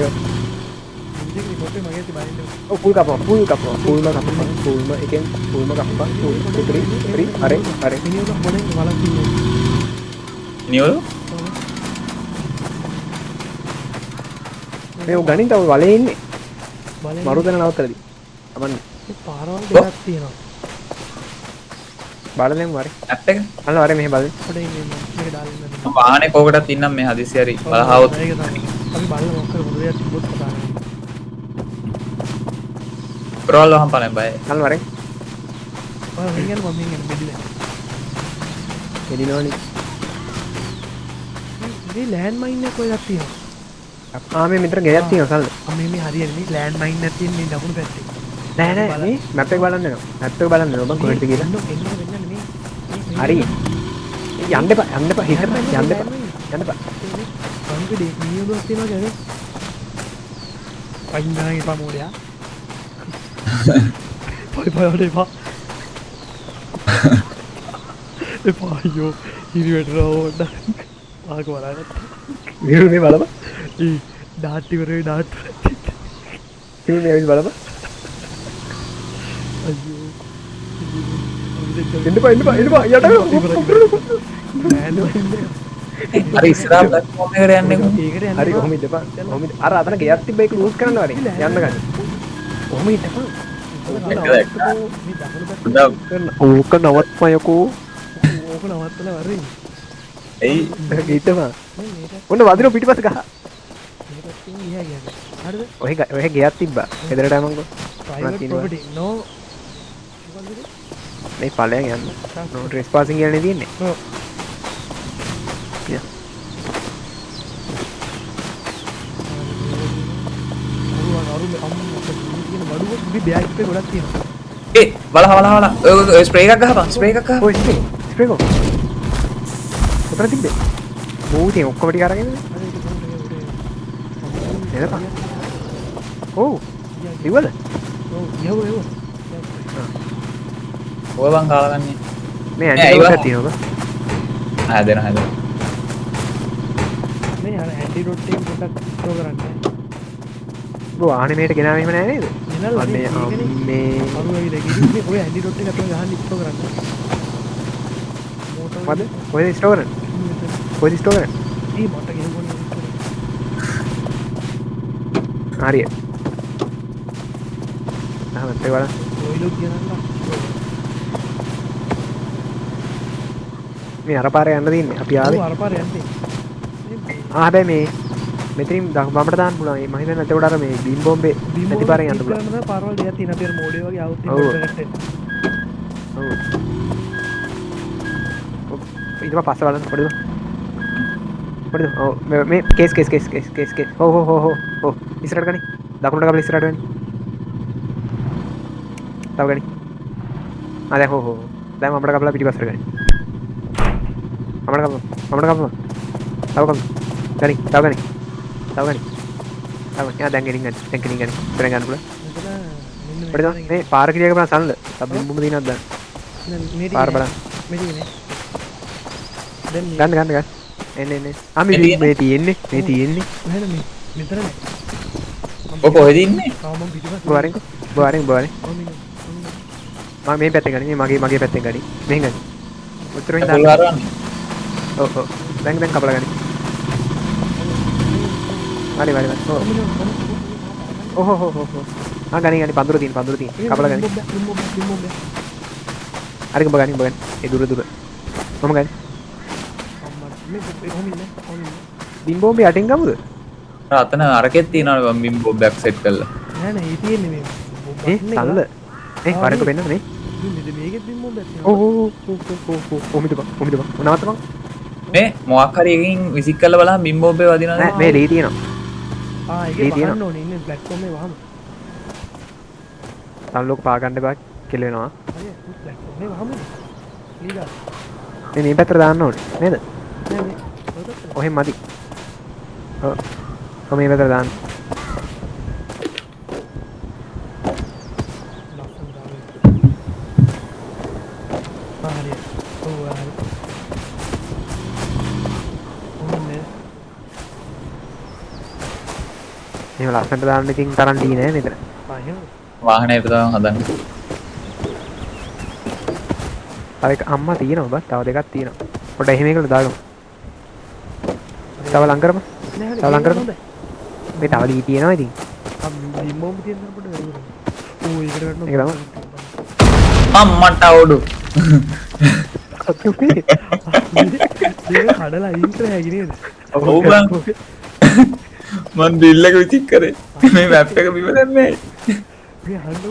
වින්ච් එක රිමෝට් එක මගේ අතේ බහින්න. ඔව් ෆුල් කපනවා ෆුල් කපනවා ෆුල්ම කපනවා ෆුල්ම එකෙන් ෆුල්ම කපනවා 2 3 3 හරි හරි. මිනිහොල පොඩෙන් වලක් තින්නේ. මිනිහොල මේ ඔය ගණිත ඔය වලේ ඉන්නේ. මරු දෙන නවත්තලාදී. අමන්නේ. මේ පාරවල් දෙකක් තියෙනවා. බලන්න වරේ. ඇප් එක. අන්න වරේ මෙහෙ බලන්න. පොඩේ මේ මේක දාලා ඉන්න. මම වාහනේ කෝකටත් ඉන්නම් මේ හදිසි හරි බලහාවොත්. ඒක තමයි. අපි බලලා මොකක් කර මොකද දෙයක් තිබ්බොත් කතා කරමු. රෝල් වහන් බලන්න බය. අන්න වරේ. මම මෙහෙන් යන්න මම මෙහෙන් යන්න බෙදිලා. බෙදිනවනේ. මේ ලෑන්ඩ් මයින් එක කොහෙද තියෙනවා? ආ මේ මෙතන ගෙයක් තියෙනවා සල්ල. ආ මේ මේ හරියන්නේ මේ ලෑන්ඩ් මයින් එක තියෙන මේ දකුණු පැත්තේ. නෑ නෑ මේ මැප් එක බලන්න වෙනවා. මැප් එක බලන්න වෙනවා බං කොහෙද කියලා. එන්න එන්න මේ. හරි. යන්න එපා යන්න එපා හිතන්න යන්න එපා යන්න එපා. අංකඩේ නියුලක් තියෙනවා කියන්නේ. පයින් ගන්න එපා මෝඩයා. පයි පයි අඩේ එපා. එපා අයියෝ හිරි වැටෙනවා ඕන්න. ආක බලන්න. විරු මේ බලපන්. ඊ ඩාට් ඉවර වෙයි ඩාට්. විරු මේ ඇවිත් බලපන්. අයියෝ. එන්න එපා එන්න එපා එන්න එපා යට අර ඉස්සරහා ප්ලැට්ෆෝම් එකට යන්නේ කොහොමද? ඒකට යන්න හරි ඔහොම ඉඳපන්. ඔහොම ඉඳ අර අතන ගෙයක් තිබ්බ ඒක ලූස් කරන්න වරේ. යන්න ගන්න. ඔහොම ඉඳපන්. මේ දකුණු පැත්තේ ඕක නවත්මයකෝ. ඕක නවත්තලා වරේ. එයි හිටපන්. මේ මේක ඔන්න වදින පිටිපස්ස ගහ. මේ පැත්තෙන් ගියා කියන්නේ. හරිද? ඔහෙ ඔහෙ ගෙයක් තිබ්බා. ගෙදරට යමන්කෝ. ප්‍රයිවට් ප්‍රොපර්ටි නෝ. මොකද්ද මේ ඵලයන් යන්න. නෝ ට්‍රෙස්පාසින් කියලා නේ තියෙන්නේ. ඔව්. යා. අරු අරු අම්මා තියෙන බඩුව මේ බෑග් එකේ ගොඩක් තියෙනවා. ඒ බලහ බලහ බලහ ඔය ස්ප්‍රේ එකක් ගහපන් ස්ප්‍රේ එකක් ගහපන්. ඔය ස්ප්‍රේ ස්ප්‍රේ කො. කොතන තිබ්බේ? බෝ ඉතින් ඔක්කොම ටික අරගෙන එනපන්. ඔව්. ඉවද? ඔව් යව යව. ඔය බං කාලා ගන්නේ. මේ ඇන්ටිඩෝට් එකක් තියෙනවා බං. හැදෙන හැදෙන. මේ අර ඇන්ටිඩෝට් එක පොඩ්ඩක් ත්‍රෝ කරන්න. බෝ ආනේ මේට ගෙනාවේ එහෙම නෑ නේද? ගෙනල්ලා මේ අරු ඇවිල්ලා ගිහින් මේ ඔය ඇන්ටිඩෝට් එක අපිට ගහන්න ඉස්ටෝ කරන්න. මෝටර් මොකද? කොහෙද ඉස්ටෝ කරන්නේ? කොහෙද ඉස්ටෝ කරන්නේ? ඒ මට ගෙනගොන්න හරිය. නෑ මත් ඒක බලන්න. ඔයිලුත් ගෙනල්ලා මේ අර පාරේ යන්න තියෙන්නේ. අපි ආවේ. ඔව් අර පාරේ යන්න තියෙන්නේ. ආ හැබැයි මේ මෙතනින් වමට දාන්න පුළුවන්. මම හිතන්නේ එතකොට අර මේ බීම් බෝම්බේ නැති පාරෙන් යන්න පුළුවන්. කරන්න පාරවල් දෙකක් තියෙන අපි අර මෝඩේ වගේ આવුත් ඔව්. ඉන්න එකට. ඔව්. ඊට පස්සේ බලන්න පොඩි පොඩි. ඔව් මේ case case case case case case. ඔව් ඔව් ඔව් ඔව් ඉස්සරහට ගනි. දකුණට කපලා ඉස්සරහට ගනි. තව ගනි. ආ දැන් හෝ හෝ දැන් අපිට කපලා පිටිපස්සට ගනි. අපිට කපමු අපිට කපමු. තව කපමු. ගනි තව ගනි. තව ගනි. තව යා දැන් ගෙනින් ගන්න. දැන් ගෙනින් ගන්න. ඉස්සරහ ගන්න පුළුවන්. පොඩි මේ පාර කිරියක බලන්න සල්ල. තව බිම්බුම දිනක් දාන්න. මේ පාර බලන්න. මේ ටික නේ. දැන් ගන්න ගන්න ගන්න. එන්න එන්න. ආ මේ මේ තියෙන්නේ. මේ තියෙන්නේ. නෑ මේ මෙතන නෑ. ඔය කොහෙද ඉන්නේ? ආ මම පිටිපස්සේ. බෝරෙන් බෝරෙන් බෝරෙන්. මම මේ පැත්තෙන් ගනි. මේ මගේ මගේ පැත්තෙන් ගනි. මෙහෙන් ගනි. උත්තරින් දාන්න. පොල් හරවන්නේ. ඔව් ඔව්. දැන් දැන් කපලා ගනි. හරි හරි හරි. ඔව්. ඔව් ඔව් ඔව් ඔව්. ආ ගනි ගනි පඳුර තියෙන පඳුර තියෙන. කපලා ගනි. හරි උඹ ගනි උඹ ගනි. ඒ දුර දුර. මම ගනි. මේ කොහොම ඉන්නේ? කොහොම ඉන්නේ? බිම් බෝම්බේ යටින් ගමුද? අර අතන අරකෙත් තියෙනවනේ බං බිම් බෝම්බයක් සෙට් කරලා. නෑ නෑ ඒ තියෙන්නේ මේ ඒ සල්ල. මේ වරක පෙන්නන්න මේ. මේ මේකෙත් බිම් බෝම්බයක් තියෙනවා. ඔව් ඔව් ඔව් ඔව් ඔව් ඔව් ඔමිද බං ඔමිද බං. නවත්තපන්. මේ මොකක් හරි එකකින් විසික් කරලා බලහන් බිම් බෝම්බේ වදිනවද? නෑ මේ ලී තියෙනවා. ආ ඒක වහන්න ඕනේ ඉන්නේ ප්ලැට්ෆෝම් එකේ වහමු. සල්ලෝක පා ගන්න එපා කෙල වෙනවා. හරි ප්ලැට්ෆෝම් එකේ වහමු. ලී දාන්න. මේ මේ පැත්තට දාන්න ඕනේ නේද? නෑ මේ ඔය පැත්තට. ඔහෙන් මදි. ඔව්. ඔව් මේ පැත්තට දාන්න. ලස්සන දාන්න. ආ හරි. ඔව් හරි. ඕනේ. එහෙම ලස්සනට දාන්න ඉතින් තරම් ලී නෑ මෙතන. ආ එහෙම. වාහනේ තමයි හදන්නේ. තව එක අම්මා තියෙනවා බං. තව දෙකක් තියෙනවා. පොඩ්ඩක් එහෙම එකකට දාගමු. තව ලං කරමු. තව ලං කරමු. මේ තව ලී තියෙනවා ඉතින්. ආ බිම් බෝම්බ තියෙන තැන පොඩ්ඩක් වැඩි කරමු. ඕ ඒකට වැටෙනවා. ඒක තමයි. අම්මට අවුඩු. ඒක කඩලා අයින් කර හැකි නේද? ඔව් බං. මං ඩ්‍රිල් එක විසික් කරේ. මේ මැප් එක බිම දැම්මේ. මේ අහන්නකො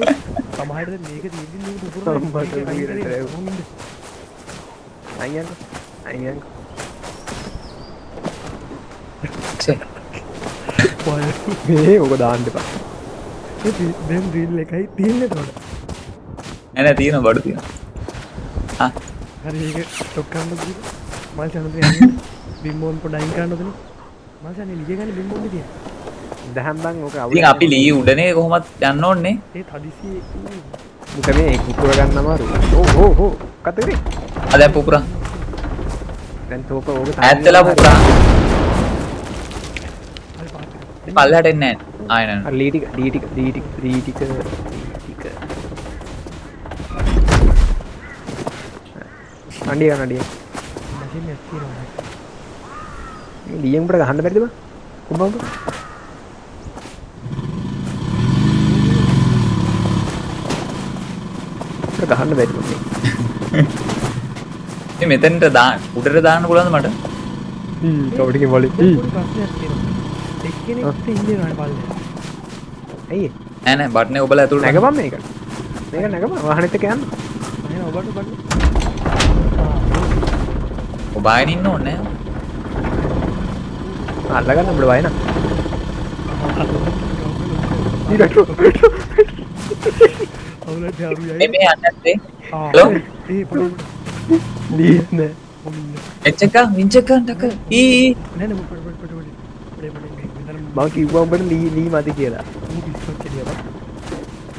සමහරට දැන් මේක තියෙද්දි මේක පුපුරනවා. අම්මට අයියන් අයියන් ഛെ මේ ඔක දාන්න එපා. දැන් ඩ්‍රිල් එකයි තියෙන්නේ එතකොට. නෑ නෑ තියෙනවා බඩු තියෙනවා. ආ හරි ඒක ස්ටොක් කරන්න දීලා මල් චන්ද්‍රේ යන්නේ බිම් බෝම්බ පොඩ අයින් කරන්න ඕනේ. මල් චන්ද්‍රේ ලිය ගන්න බිම් බෝම්බ තියෙන. දහම් බං ඕක අවුල. ඉතින් අපි ලී උඩනේ කොහොමත් යන්න ඕනේ. ඒ හදිසියේ මුක මේ පුපුර ගන්න අමාරුයි. ඔව් ඔව් ඔව් මොකද්ද කරේ? ආ දැන් පුපුරා. දැන් තෝක ඕක ඈත් වෙලා පුපුරා. පල්ලෙහාට එන්නේ නෑ. ආයෙ නෑ. අර ලී ටික ලී ටික ලී ටික ලී ටික ටික. අඬිය ගන්න අඬිය. මැෂින් එකක් තියෙනවා. මේ ලීයෙන් උඹට ගහන්න බැරිද බං? උඹ උඹ. උඹට ගහන්න බැරිද බං මේ? මේ මෙතනට දාන්න උඩට දාන්න පුළුවන්ද මට? ඊ තව ටිකකින් වලේ. දැන් පොඩි ප්‍රශ්නයක් තියෙනවා. එක්කෙනෙක්ට ඉන්නේ නෑ පල්ලෙහා. ඇයි ඒ? නෑ නෑ බට්නේ ඔබලා ඇතුළට නැගපන් මේක. මේක නැගපන් වාහනේත් එක්ක යන්න. එහෙනම් ඔබට බලන්න. ඔබ ආයෙ ඉන්න ඕනේ නෑ. අල්ලගන්න උඹට බය නම්. ඊ රටෝ රටෝ. අවුලට අරු යයි. මේ මේ යන්නේ නැත්තේ. ආ හලෝ ඒ පොඩි ලීත් නෑ. එච් එක වින්ච් එක ටක ඊ ඊ නෑ නෑ පොඩි පොඩි පොඩි පොඩි පොඩි පොඩි මෙතන මං කිව්වා උඹට ලී ලී මදි කියලා. මූ පිස්සක් කෙලියා බං.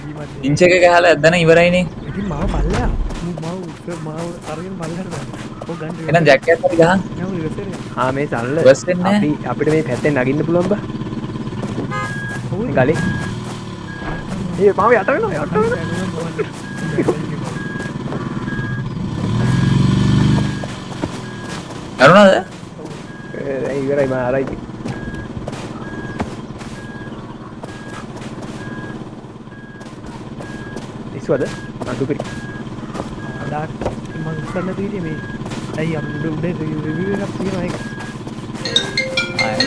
ලී මදි. වින්ච් එක ගහලා ඇද්දන ඉවරයිනේ. ඉතින් මාව පල්ලෙහා මූ මාව උස්ස මාව අරගෙන පල්ලෙහාට දාන්න. ඔව් ගන්න. එහෙනම් ජැක් එකක් හරි ගහන්. නෑ ඌ රිවර්ස් වෙන්නේ. ආ මේ සල්ල රිවර්ස් වෙන්නේ නෑ. අපි අපිට මේ පැත්තෙන් නගින්න පුළුවන් බා. ඔව් මේ ගලේ. ඒ මාව යට වෙනවා යට වෙනවා. අරුණාද? දැන් ඉවරයි මම අරයි ඉතින්. ඉස්සුවද? අඳුපිරි. ඩාක් මං ඉස්සර නැති හිටියේ මේ ඇයි අපි උඩ උඩ රිවිව් එකක් තියෙනවා ඒක. ආයෙ.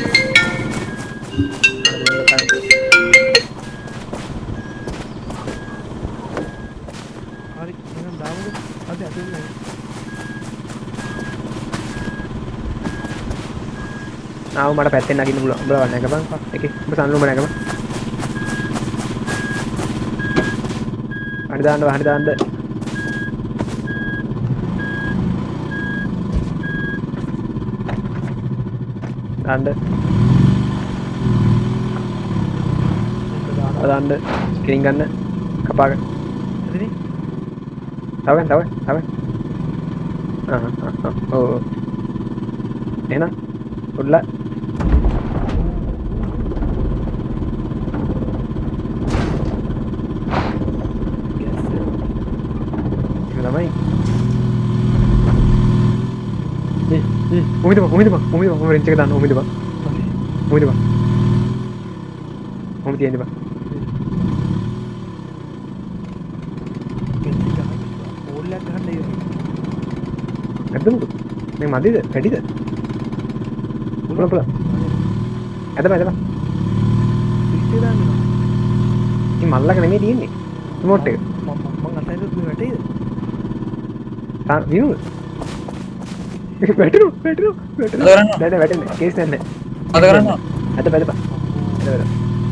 හරි එහෙනම් දාමුකෝ. අපි අතුරු නෑ. ආව මට පැත්තෙන් නගින්න පුළුවන්. උඹලා නැගපන්. එකේ උඹ සම්ලුම නැගපන්. හරි දාන්න හරි දාන්න. දාන්න. දාන්න. ස්ක්‍රීන් ගන්න. කපා ගන්න. එතනින් තව ගන්න තව තව. ආ ආ ඔව්. එහෙනම් උඩලා තමයි. ඒ ඒ කොහෙද බං කොහෙද බං කොහෙද බං රෙන්ච් එක දාන්න කොහෙද බං කොහෙද බං කොහෙද තියන්නේ බං ඕල්ලක් ගහන්න ඉවරයි. ඇද්ද මොකද මේ මදිද වැඩිද පුළුවන් පුළුවන් ඇද බං ඇද බං ස්විච් එක දාන්න බං. ඉතින් මල්ලක නෙමෙයි තියෙන්නේ රිමෝට් එක. මම මං අතහැරියොත් මේ වැටෙයිද? තා විනු වැටෙනවා වැටෙනවා වැටෙනවා. නෑ නෑ වැටෙන්නේ කේස් නෑ නෑ. අද කරන්න අද බෑ බෑ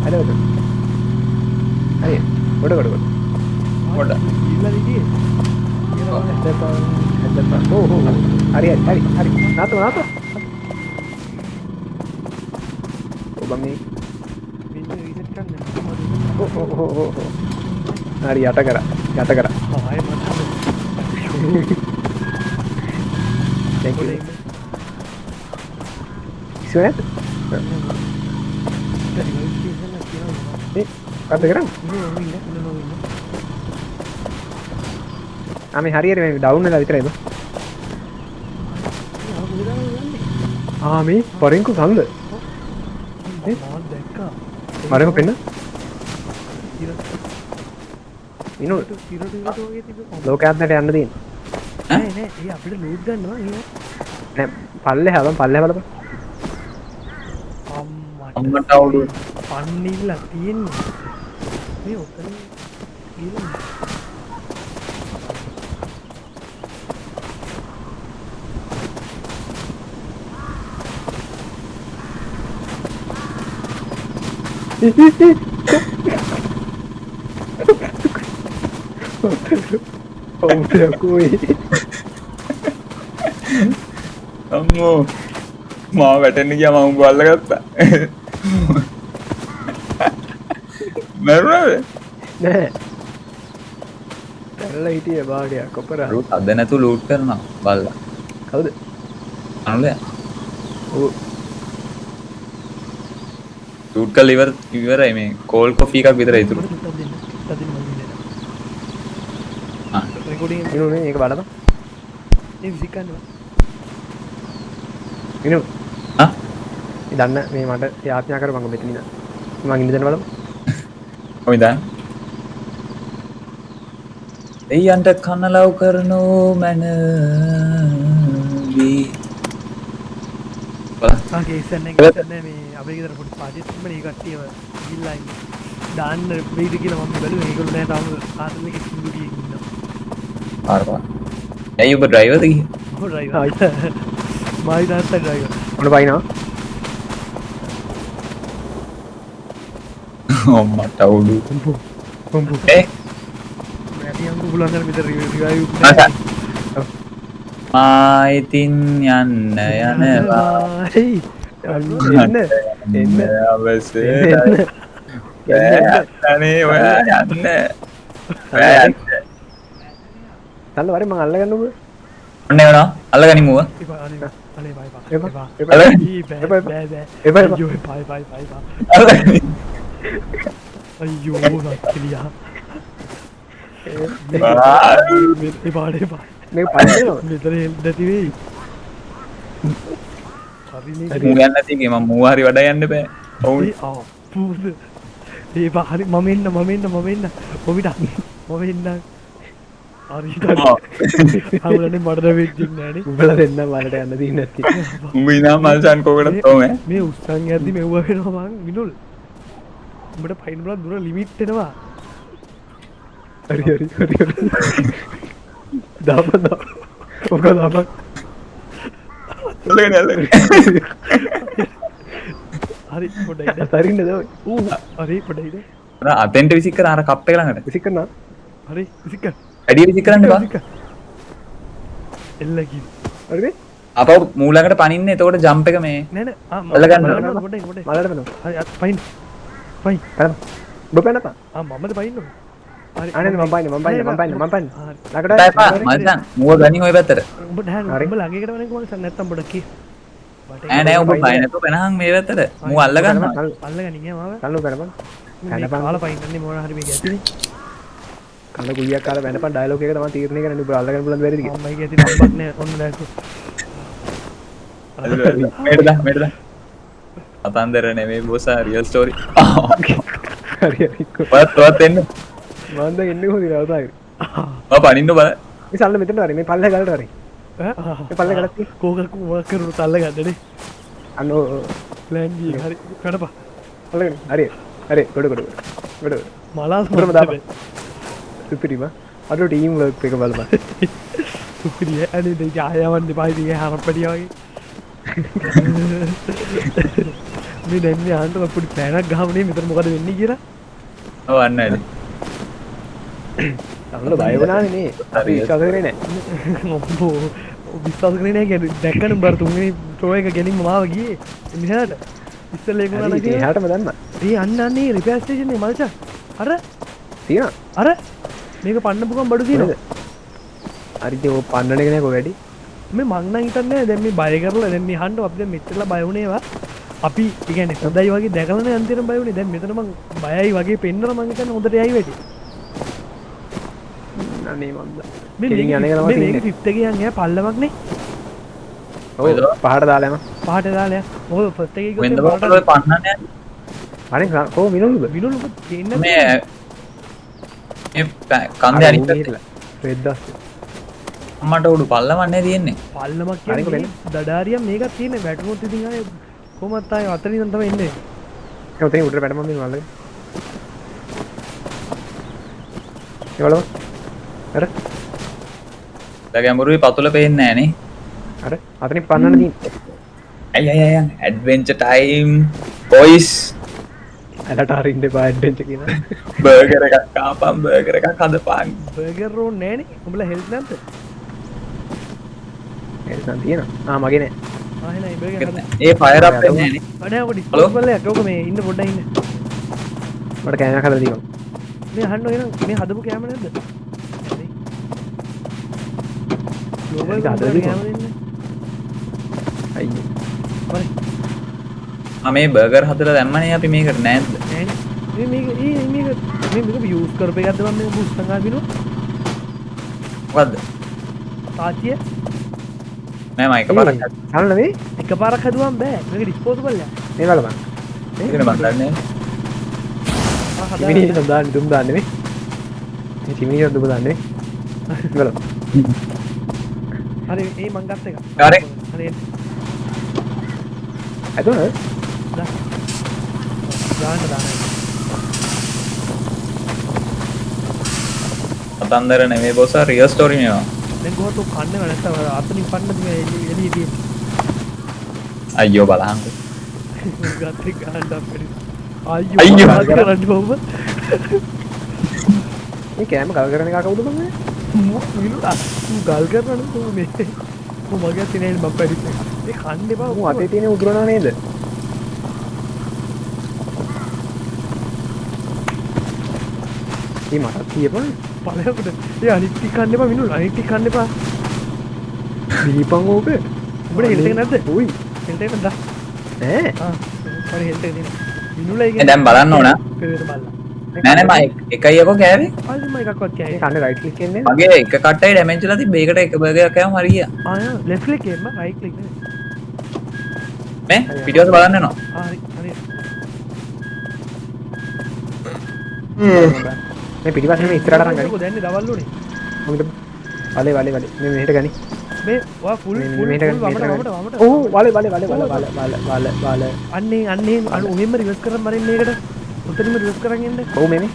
අද බෑ හරි ගොඩ ගොඩ ගොඩ ගොඩ ගිහිල්ලා හිටියේ. හදපන් හදපන් ඔව් ඔව් හරි හරි හරි නාතු නාතු ඔබ මේ වින්ඩෝ රීසෙට් කරන්න. ඔව් ඔව් ඔව් ඔව් හරි යට කරා යට කරා. ආයෙ මට Thank you. කිසිව නැද්ද? ඒ මොකද්ද කරන්නේ? ආ මේ හරියට මේ ඩවුන් වෙලා විතරයි බං. ආ මේ පරින්කු සම්ද? මම දැක්කා. පරින්කු පෙන්න? ඉනෝ ලෝකයක් නැට යන්න තියෙන්නේ. නෑ නෑ ඒ අපිට ලූට් ගන්නවා එහෙම. නෑ පල්ලෙහා බං පල්ලෙහා බලපන්. අම්මට අවුලු පන්නිල්ලා තියෙන්නේ. මේ ඔතන ගිහලා ඔව් යකෝයි. අම්මෝ මාව වැටෙන්න ගියා මම උඹ අල්ලගත්තා. මැරුණාද? නෑ. පැනලා හිටියේ බාගයක් කොපරා. ලූට් අද නැතු ලූට් කරනවා බල්ලා. කවුද? අනුලයා. ඔව්. ලූට් කරලා ඉවර ඉවරයි මේ කෝල් කොෆි එකක් විතරයි ඉතුරු. ආ රෙකෝඩින් එක ඉනු නේ ඒක බලපන්. ඒ මියුසික් ගන්න බා. ඉනු. ආ මේ දන්න මේ මට යාඥා කරපන්කො මෙතන ඉඳන්. මං ඉන්න දෙන්න බලමු. කොහොමද? දෙයයන්ට කන ලව් කරනෝ මැනවි. බලන්න. ආ කේස් එක නෑ මේ අපේ ගෙදර පොඩි පාටියක් තිබ්බනේ ඒ කට්ටියව ගිහිල්ලා ඉන්නේ. දාන්න වෙයිද කියලා මම බැලුවේ ඒගොල්ලෝ නෑ තාම ආතල් එකේ සිංදු ගිහින් ඉන්නවා. ආරවා. ඇයි ඔබ ඩ්‍රයිවර්ද ගියේ? ඔව් ඩ්‍රයිවර්. මායි තාත්තා ඩ්‍රයිවර්. ඔන්න පයින්නවා. අම්මට අවුලු. කොම්බෝ. ඒ මැටි අංකු පුළුවන් තරම් මෙතන රිවයිව් ආ මා ඉතින් යන්න යනවා. එන්න එන්න අවසරයි. අනේ ඔයා යන්න. ඔයා යන්න. තල්ල වරේ මං අල්ලගන්න ඔබ. ඔන්න එනවා. අල්ලගනි මුව. එපා අනේ අනේ එපා එපා එපා එපා එපා ඊ බෑ බෑ බෑ එපා අයියෝ එපා එපා එපා එපා අල්ලගනි. අයියෝ නක්කලියා. එපා එපා මේක පයින්නවා මෙතන නැති වෙයි. හරිනේ මූ යන්න නැති එකේ මම මූ හරි වඩා යන්න බෑ. ඔව්. ආ පූද. ඒ බා හරි මම එන්න මම එන්න මම එන්න ඔබිට මම එන්න හරියට හවුලනේ මට වෙච්ච නෑනේ. උඹලා දෙන්න මලට යන්න තියෙන්නේ නැති. උඹ ඉනා මල්සන් කෝකටත් ඕම ඈ. මේ උස්සන් යද්දි මෙව්ව වෙනවා මං විනුල්. උඹට පයින් බලන් දුර ලිමිට් එනවා. හරි හරි හරි හරි. දාපන් දාපන්. ඔක දාපන්. අල්ලගනි අල්ලගනි. හරි පොඩ්ඩක් ඉන්න. අතරින්නද ඔය? ඌ හරි පොඩ්ඩක් ඉන්න. අර අතෙන්ට විසික් කරා අර කප් එක ළඟට. විසික් කරනවා. හරි විසික් කර. වැඩි විසික් කරන්න එපා. එල්ල කිව්. හරිද? අපව මූ ළඟට පනින්නේ එතකොට ජම්ප් එක මේ නෑ නෑ ආ අල්ල ගන්න. පොඩ්ඩක් පොඩ්ඩක්. මලට වෙනවා. හරි අත් පයින්. පයින්. බලන්න. ඔබ පැනපන්. ආ මමද පයින්න ඕනේ. හරි. අනේ මම පයින්න මම පයින්න මම පයින්න මම පයින්න. හරි. ළඟට එපා මචං මූව ගනින් ඔය පැත්තට. උඹ නෑ හරි. උඹ ළඟ එකට වනේ කොහොමද නැත්තම් පොඩක් කී. නෑ නෑ උඹ බය නැතුව පැනහන් මේ පැත්තට. මූ අල්ල ගන්නවා. අල්ලගනින් ඈ මාව. කල්ලු පැනපන්. මේ කාලා පයින්නන්නේ මොන හරි මේක ඇතිනේ. කන කුයියක් කාලා පැනපන් ඩයලොග් එක තමයි තීරණය කරන්නේ උඹ අල්ලගන්න පුළුවන් බැරිද කියලා. අම්මයි ඇති නම්බක් නෑ ඔන්න දැක්කෝ. මේට දා මේට දා. කතන්දර නෙමෙයි බොසා රියල් ස්ටෝරි. හරි හරි. ඔයත් ඔයත් එන්න. මං දැන් එන්නේ කොහොමද අවතාරේ? ඔය පනින්න බල. මේ සල්ල මෙතනට හරි මේ පල්ලේ ගලට හරි. මේ පල්ලේ ගලක් තියෙන. කෝකක් මොකක් කරුණොත් අල්ල ගන්නනේ. අන්න ඔව් ඔව්. ප්ලෑන් B එක හරි කඩපන්. අල්ලගෙන හරි හරි ගොඩ ගොඩ ගොඩ. මලාස් උඩටම දාපන්. සුපිරිම. අර ටීම් වර්ක් එක බලපන්. සුපිරිය අනේ දෙක ආයවන්න එපා ඉතින් ඒ හරප්පඩියා වගේ. මේ දැන් මේ ආන්ට පොඩි ප්ලෑන් එකක් ගහමු නේ මෙතන මොකද වෙන්නේ කියලා. ඔව් අන්න හරි. අන්න බය වුණානේ නේ. අපි විශ්වාස කරේ නෑ. ඔබ්බෝ විශ්වාස කරේ නෑ කියන්නේ දැක්කනේ උඹ අර තුන්වෙනි ට්‍රෝ එක ගෙනින්ම මාව ගියේ මෙහාට. ඉස්සෙල්ලා ඒක වුණා හරි නම් ඉතින් එහාටම දැම්මා. ඒ අන්න අන්නේ රිපෙයාර් ස්ටේෂන් එක මල්චා. අර තියෙනවා. අර මේක පන්නපු ගමන් බඩු තියෙනවා. හරි ඉතින් ඔය පන්නන එක නෑ කො වැඩි. මේ මං නම් හිතන්නේ දැන් මේ බය කරලා දැන් මේ අහන්න අපි දැන් මෙච්චරලා බය වුණේ ඒවා අපි ඒ කියන්නේ හොඳයි වගේ දැකලානේ අන්තිමට බය වුණේ. දැන් මෙතන මං බයයි වගේ පෙන්නලා මං හිතන්නේ හොඳට යයි වැඩි. අනේ මන්ද. මේ කෙලින් යන එක තමයි මේ මේක තියෙන්නේ. ෆිෆ්ත් එකේ යන් ඈ පල්ලමක් නේ. ඔව් පහට දාලා යම. පහට දාලා යන්. මොකද ෆස්ට් එකේ වෙන්ද ගියොත් බෝතල ඔය පන්නන්නේ අනේ කො මිනුල්ද? විනුලු පේන්නේ මේ මේ කන්දේ අනිත් පැත්තේ. රෙද්දස්. අම්මට උඩු පල්ලමක් නේ තියෙන්නේ. පල්ලමක් අනික කියන්නේ දඩාරියක් මේකක් තියෙන්නේ වැටුනොත් ඉතින් ආයේ කොහොමත් ආයේ අතන ඉඳන් තමයි එන්නේ. ඒ උතේ උඩට පැනපන් මේ මල්ලේ. ඒ බලමු. අර දැන් ගැඹුරුයි පතුල පේන්නේ නෑ නේ. අර අතනින් පන්නන්න තියෙන්නේ. අය අය අය ඇඩ්වෙන්චර් ටයිම් බොයිස් ඇලට අරින්න එපා ඇඩ්වෙන්චර් කියන. බර්ගර් එකක් කාපන් බර්ගර් එකක් හදපන්. බර්ගර් රෝන් නෑනේ. උඹලා හෙල්ත් නැද්ද? හෙල්ත් නම් තියෙනවා. ආ මගේ නෑ. ආ එහෙනම් ඒ බර්ගර් හදන්න. ඒ ෆයර් අප් වෙන්නේ නෑ නේ. අනේ ඔක ඩිස්පෝසබල් එකක්. ඔක මේ ඉන්න පොඩ්ඩක් ඉන්න. මට කෑමක් හදලා දීපන්. මේ අහන්න එහෙනම් මේ හදපු කෑම නැද්ද? නේ. ග්ලෝබල් ඒක හදලා කම්පැනි දීපන්. කෑම දෙන්න. අයියෝ. හරි. ආ මේ බර්ගර් හදලා දැම්මනේ අපි මේකට නෑද? නෑනේ. මේ මේක ඒ මේක මේ මේක යූස් කරපු එකක්ද මම මේක බුස්තන් ආවිනු? මොකද්ද? තාච්චිය නෑ මම එකපාරක් සරල නෙවෙයි. එකපාරක් හදුවම බෑ. මේක ඩිස්පෝසබල් එකක්. මේ බලපන්. ඒකනේ මං දන්නේ. ආ හදා චිමිනි නම් දාන්න දුම් දාන්න නෙවෙයි. මේ චිමිනි නම් දුම දාන්න නෙවෙයි. බලපන්. හරි ඒ මං ගත්ත එක. හරි. හරි එන්න. ඇතුණද? දා. දාන්න දාන්න. කතන්දර නෙමෙයි බොසා රියල් ස්ටෝරි මේවා. දැන් කොහොමද ඔක් කන්නේ නැත්තම් අර අතනින් පන්න දින එළිය තියෙන. අයියෝ බලහන්කෝ. ගත්ත එක ගහන්න අපිට. අයියෝ අයියෝ. මොකක්ද කරන්නේ බබ? මේ කෑම ගල් කරන එක කවුද බං මේ? මිනුලා ඌ ගල් කරනවනේ කොහොම මේ. ඌ මගේ අතේ නෑ මං පැරිස් එක. මේ කන්න එපා ඌ අතේ තියෙන උදුරනවා නේද? ඒ මටත් කියපන්. පළයකට. ඒ අනිත් ටික කන්න එපා මිනුල් අනිත් ටික කන්න එපා. දීපන් ඕක. උඹට හෙල්ත් එක නැද්ද? උයි. හෙල්ත් එක දා. නෑ. ආ හරි හෙල්ත් එක තියෙනවා. මිනුලා ඒ දැන් බලන්න ඕන. පෙරේත බලලා. නෑ නෑ මම එකයි යකෝ කෑවේ. ආයෙත් මම එකක්වත් මේ කෑවේ. කන්නේ රයිට් ක්ලික් එන්නේ. මගේ එක කට්ටයි ඩැමේජ් වෙලා තිබ්බේ. ඒකට එක බර්ගර් එකක් කෑවම හරි ගියා. ආ ලෙෆ්ට් ක්ලික් එන්න රයිට් ක්ලික් නෙමෙයි. මේ පිටිපස්ස බලන්න යනවා. ආ හරි හරි. මේ පිටිපස්සේ මේ ඉස්සරහට අරන් ගනි. ඔක දැන්නේ දවල් උනේ. මොකද වලේ වලේ වලේ මේ මෙහෙට ගනි. මේ ඔයා ෆුල් මේ ෆුල් මෙහෙට ගනි. වමට වමට වමට. ඔව් වලේ වලේ වලේ වල වල වල වල වල. අන්නේ අන්නේ අර ඔහෙම රිවර්ස් කරන් මරින්න මේකට. ඔතනින්ම රිවර්ස් කරන් එන්න. ඔව් මේ මේ.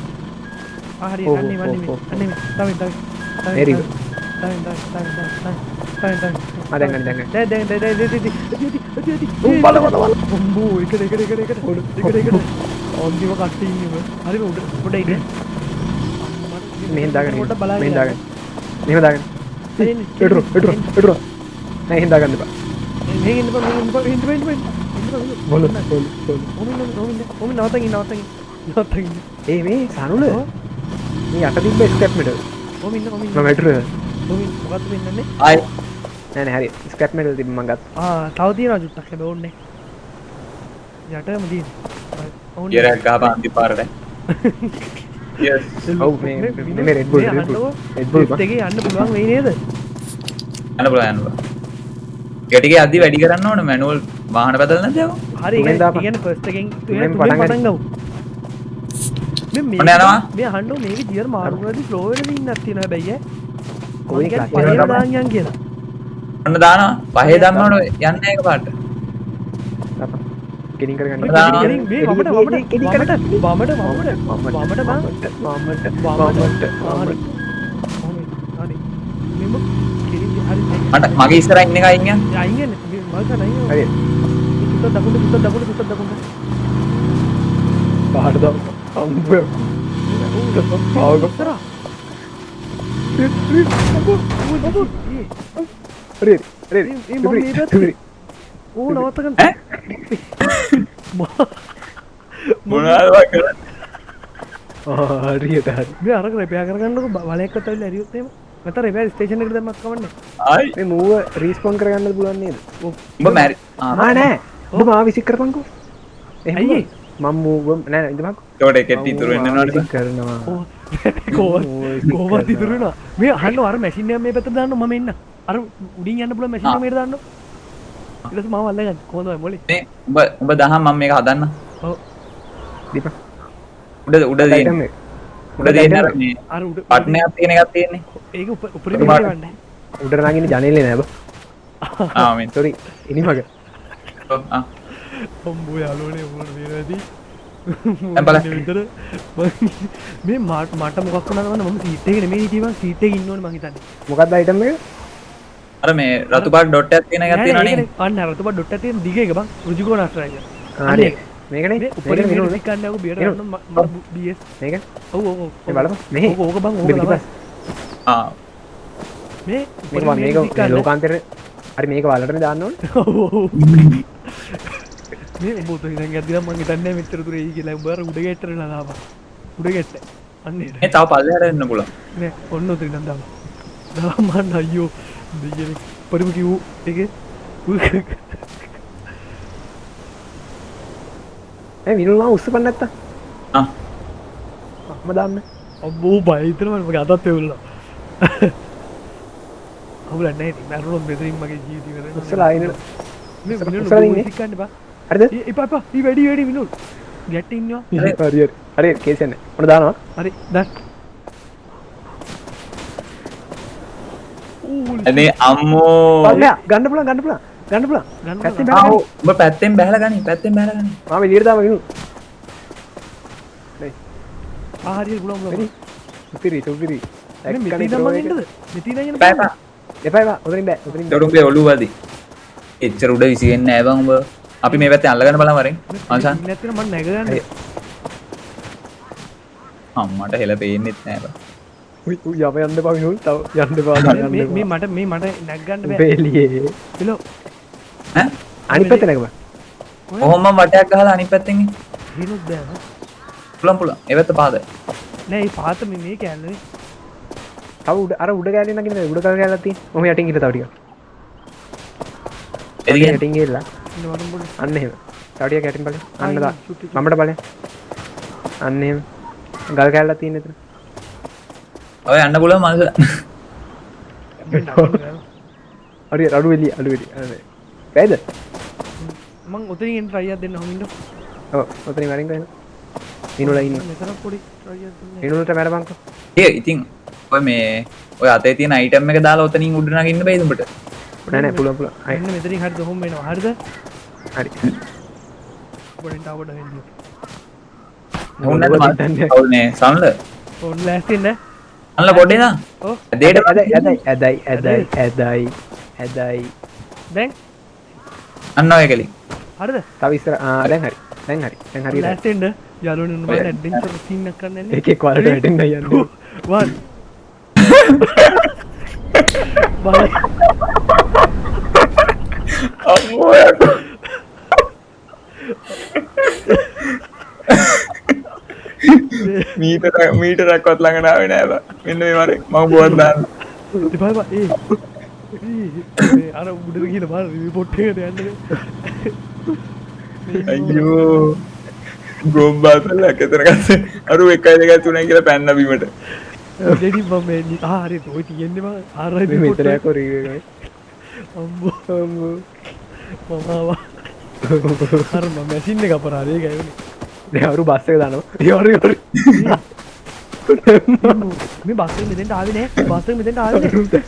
ආ හරි ඔව්, අන්නේ ඔව්, අන්නේ ඔව්, අන්නේ තව තව. මේ රිවර්ස්. තව තව තව තව. තව තව. ආ දැන් ගන්න දැන් ගන්න. දැන් දැන් දැන් දැන් දැන් දැන්. උන් බල බල බල. අම්බෝ එකට එකට එකට එකට එකට එකට. අන්තිම කට්ටිය ඉන්නේ බං. හරි මේ උඩ පොඩ ඉන්න. මෙහෙන් දාගන්න. පොඩ්ඩක් බලන්න. මෙහෙන් දාගන්න. මෙහෙම දාගන්න. එන්න. එටුරු එටුරු එටුරු. නෑ එහෙන් දාගන්න එපා. මෙහෙන් ඉන්න බං මෙහෙන් ඉන්න බං ඉන්න බං ඉන්න බං. බොල බොල බොල. ඔම ඉන්න ඔම ඉන්න ඔම නවත්තන් ඉන්න නවත්තන් ඉන්න. නවත්තන් ඉන්න. ඒ මේ සනුල මේ යට තිබ්බ ස්ක්‍රැප් මෙටල්. ඔම ඉන්න ඔම ඉන්න. මම වැටුණා. ඔම ඉන්න මොකද්ද වෙන්නන්නේ? ආයි නෑ නෑ හරි ස්ක්‍රැප් මෙටල් තිබ්බ මං ගත්තා. ආ තව තියෙනවා චුට්ටක් හැබැයි ඕනේ. යටම තියෙන. ඕනේ. ගියරයක් ගහපන් අන්තිම පාරට. Yes. ඔව් මේ මේ Red Bull Red Bull Red Bull බං. එකේ යන්න පුළුවන් වෙයි නේද? යන්න පුළුවන් යන්න පුළුවන්. ඒ ටිකේ අද්දි වැඩි කරන්න ඕන මැනුවල් වාහන පැදලා නැද්ද යකෝ? හරි ඒ තුනෙන් දාපන්. කියන්නේ ෆස්ට් එකෙන් තුනෙන් තුනෙන් පටන් පටන් ගමු. මේ මේ ඔන්න යනවා. මේ අහන්න ඕනේ මේකේ ගියර් මාරු කරද්දි ස්ලෝ වෙන දින්නක් තියෙනවා හැබැයි ඈ. කොයි මං කියන්නේ ක්ලච් පහේ එක දාන් යන් කියලා. ඔන්න දානවා. පහේ දැම්මම යන්නේ නැහැ එක පාට. දාපන්. ගෙනින් කරගන්න. ඔන්න දානවා. ගෙනින් මේ වමට වමට වමට වමට වමට වමට බං වමට වමට වමට හරි. වමට. ඔහොම හරි. මෙම කෙලින් හරි මට මගේ ඉස්සරහින් ඉන්න එක අයින් යන්න. අයින් වෙන්න මේ මල්සන් අයින් වෙන්න. හරි. චුට්ටක් දකුණට චුට්ටක් දකුණට චුට්ටක් දකුණට. පහට දාපන්. අම්බෝ. පාවක. ඉස්සරහ. අම්බෝ. හරි හරි. ඒ මම මේ පැත්තේ. ඕ නවත්ත ගන්න. ඈ? මොනවද බං කරන්නේ? හරියට හරි. මේ අරක රිපෙයාර් කරගන්නකො බලයක්වත් ඇවිල්ලා ඇරියොත් එහෙම. නැත්නම් රිපෙයාර් ස්ටේෂන් එකට දැම්මත් කමන්නේ. ආයි මේ මූව රීස්පෝන් කරගන්නද පුළුවන් නේද? උඹ මැරි ආ ආ නෑ. උඹ මාව විසික් කරපන්කෝ. එහෙම ඇයි ඒ? මම මූව නෑ නෑ ඉඳපන්කෝ. ඒකට එකෙත් ඉතුරු වෙන්න ඕනද විසික් කරනවා. ඕ කොහොමද කොහොමද ඉතුරු වෙනවා? මේ අහන්න අර මැෂින් එක මේ පැත්තට දාන්න මම එන්න. අර උඩින් යන්න පුළුවන් මැෂින් එක මෙහෙට දාන්න. ඊට පස්සේ මාව අල්ලගන්න. කොහොමද ඔය මොලේ? මේ උඹ උඹ දහම් මම මේක හදන්න. ඔව් දීපන්. උඩ උඩ තියෙන අයිටම් එක. උඩ තියෙන අර මේ අර උඩ පට්නයක් තියෙන එකක් තියෙන්නේ. ඒක උපරිම එකට වන්නේ. උඩට නගින්න ජනේලේ නෑ බං. ආ මේ සෝරි ඉනි මග. ඔව් ආ අම්බෝ යාළුවනේ උඹට පේනවා ඇති. දැන් බලන්න. විතර මේ මට මොකක් වුණාද මන්ද මම සීට් එකේ නෙමෙයි හිටියේ බං සීට් එකේ ඉන්න ඕනේ මං හිතන්නේ. මොකක්ද අයිටම් එක? අර මේ රතු පාට ඩොට් එකක් තියෙන එකක් නෑ තියෙනවා නෑ නේ. අන්න අර රතු පාට ඩොට් එකක් තියෙන දිග එක බං රුජිකෝණ අස්රා එක. ආ හරි. මේකනේ. මේ උපරිම මේකනේ මෙහෙට විනෝද. ගන්න යකෝ බියට විනෝද. ගන්න මට BS. මේක. ඔව් ඔව් ඔව්. මේ බලපන්. මෙහෙ. ඕක ඕක බං ඕක මේ තමයි. පිටිපස්ස. ආ මේ මේක බං මේක මේ ලෝකාන්තරේ හරි මේක වලටනේ දාන්න ඕනේ. ඔව් ඔව්. මේ උඹ උතන ඉඳන් ගද්දි නම් මං හිතන්නේ නෑ මෙච්චර දුර එයි කියලා. උඹ අර උඩ ගැට්ටට වෙලා දාපන්. උඩ ගැට්ට. අන්න ඒට. මේ තව පල්ලෙහාට එන්න පුළුවන්. නෑ ඔන්න උතන ඉඳන් දාපන්. දාපන් අයියෝ. දෙයියනේ. පරිම කිව් ඒකේ ඈ විනුල් මාව උස්සපන් නැත්තම්. ආ මම දාන්න. අම්බෝ බය හිතෙනවා මගේ අතත් පෙවුල්ලා. අවුලක් නෑ ඉතින් මැරුණොත් මෙතනින් මගේ ජීවිතය ඉවර වෙනවා. උස්සලා ආයෙ මේ විනුල් උස්සලා උඹ ඉන්නේ. උඩ ගන්න එපා. හරිද? ඒ එපා එපා. ඊ වැඩි වැඩි විනුල්. ගැට්ට ඉන්නවා. හරි හරි හරි කේස් යන්නේ. ඔන්න දානවා. හරි දාන්න. ඌ අනේ අම්මෝ නෑ ගන්න පුළුවන් ගන්න පුළුවන් ගන්න පුළුවන්. ගන්න පැත්තෙන් පුළුවන්. ආ බැලලා ඔව් උඹ පැත්තෙන් බැහැලා ගනි පැත්තෙන් බැහැලා ගනි. ගනි. මාව එළියට දාම විනුල්. නේ ආ හරි පුළුවන් පුළුවන්. හරි. සුපිරි සුපිරි. මේ මෙතන ඉඳන් මං එන්නද? මෙතන ඉඳන් යන්න එපා පුළුවන්ද? එපා. එපා එපා උතනින් බෑ උතනින් බෑ. ඒකට උඹේ ඔළුව වදි. එච්චර උඩ විසිගෙන්නේ නෑ බං උඹ. අපි මේ පැත්තෙන් අල්ලගන්න බලමු වරෙන්. මං නැත්නම් මං නැග ගන්න. හරි. අම්මට හෙල පේන්නෙත් නෑ බං. උයි උයි යම යන්න එපා විනුල්. තව යන්න එපා යන්න මේ එපා. මේ මට මේ මට නැග ගන්න බෑ. උඹේ එළියේ. එලෝ. ඈ අනිත් පැත්ත නැගපන්. කොහොම මං වටයක් ගහලා අනිත් පැත්තෙන් එන්න. හිනුත් බෑ නා. පුළුවන් පුළුවන්. ඒ පැත්ත පාදයි. නෑ ඒ පාත මේ මේ කෑල්ලනේ. තව උඩ අර උඩ කෑල්ලේ නගින්න බෑ. උඩ කෑල්ලක් තියෙන. ඔහොම යටින් ගිහලා තව ටිකක්. ඒ කියන්නේ යටින් ගිහලා ඉන්න වරම් පොඩි. අන්න එහෙම. තව ටිකක් යටින් බලන්න. අන්න ආ, දා. චුට්ටි, චුට්ටි. මමට බලන්න. අන්න එහෙම. ගල් කෑල්ලක් තියෙන එතන. ඔය යන්න පුළුවන් මං මං නගන්න බෑ. හරි අඩු එළිය අඩු එළිය. අන්න. බෑද? මං ඔතනින් එන්න try එකක් දෙන්න ඔහොම ඉන්න. ඔව් ඔතනින් වරින් කොහෙද? විනුලා ඉන්න. මෙතන පොඩි try එකක් දෙන්න. විනුලට මැරපන්කෝ. ඒ ඉතින් ඔය මේ ඔය අතේ තියෙන අයිටම් එක දාලා ඔතනින් උඩ නගින්න බෑද උඹට? නෑ නෑ පුළුවන් පුළුවන්. හරි මෙන්න මෙතනින් හරිද ඔහොම වෙනවා. හරිද? හරි. පොඩින් තව පොඩ්ඩක් වෙන්න. උන් නැද්ද මං? ඔව් නේ සම්ල. ඔන්න ලෑස්ති වෙන්න. සම්ල පොඩ්ඩේ දා. ඔව්. දේට ඇදයි ඇදයි ඇදයි ඇදයි ඇදයි ඇදයි. දැන් අන්න ඔය කෙලින්. හරිද? තව ඉස්සර ආ දැන් හරි. දැන් හරි. දැන් හරියට. ලෑස්ති වෙන්න. යාළුවනේ මම ඇඩ්වෙන්චර් සීන් එකක් කරන්න යන්නේ. එකේ ක්වොලිටි වැටෙන්න යන්නේ. 1 බයි. අම්මෝ යකෝ. මීටරක්වත් ළඟ නාවේ නෑ බා. මෙන්න මේ වරේ මම බොවත් දාන්න. එපා එපා ඒ මේ අර උඩට ගිහලා බලන්න රිපෝට් එකට යන්න. අයියෝ ගොම්බාතලක් එතන ගස්සේ අර 1 2 3 කියලා පැන්න බිමට. දෙඩි මම මේ ආ හරි ඔය තියෙන්නේ මං ආරයි මේ මෙතන යකෝ රිව්යු එකයි. අම්බෝ අම්බෝ මම ආවා. අර මම මැෂින් එක අපරාධ ඒකයි වුනේ. දැන් අරු බස් එක දානවා. ඒ අරු අරු මේ බස් එක මෙතෙන්ට ආවේ නෑ. බස් එක මෙතෙන්ට ආවේ නෑ.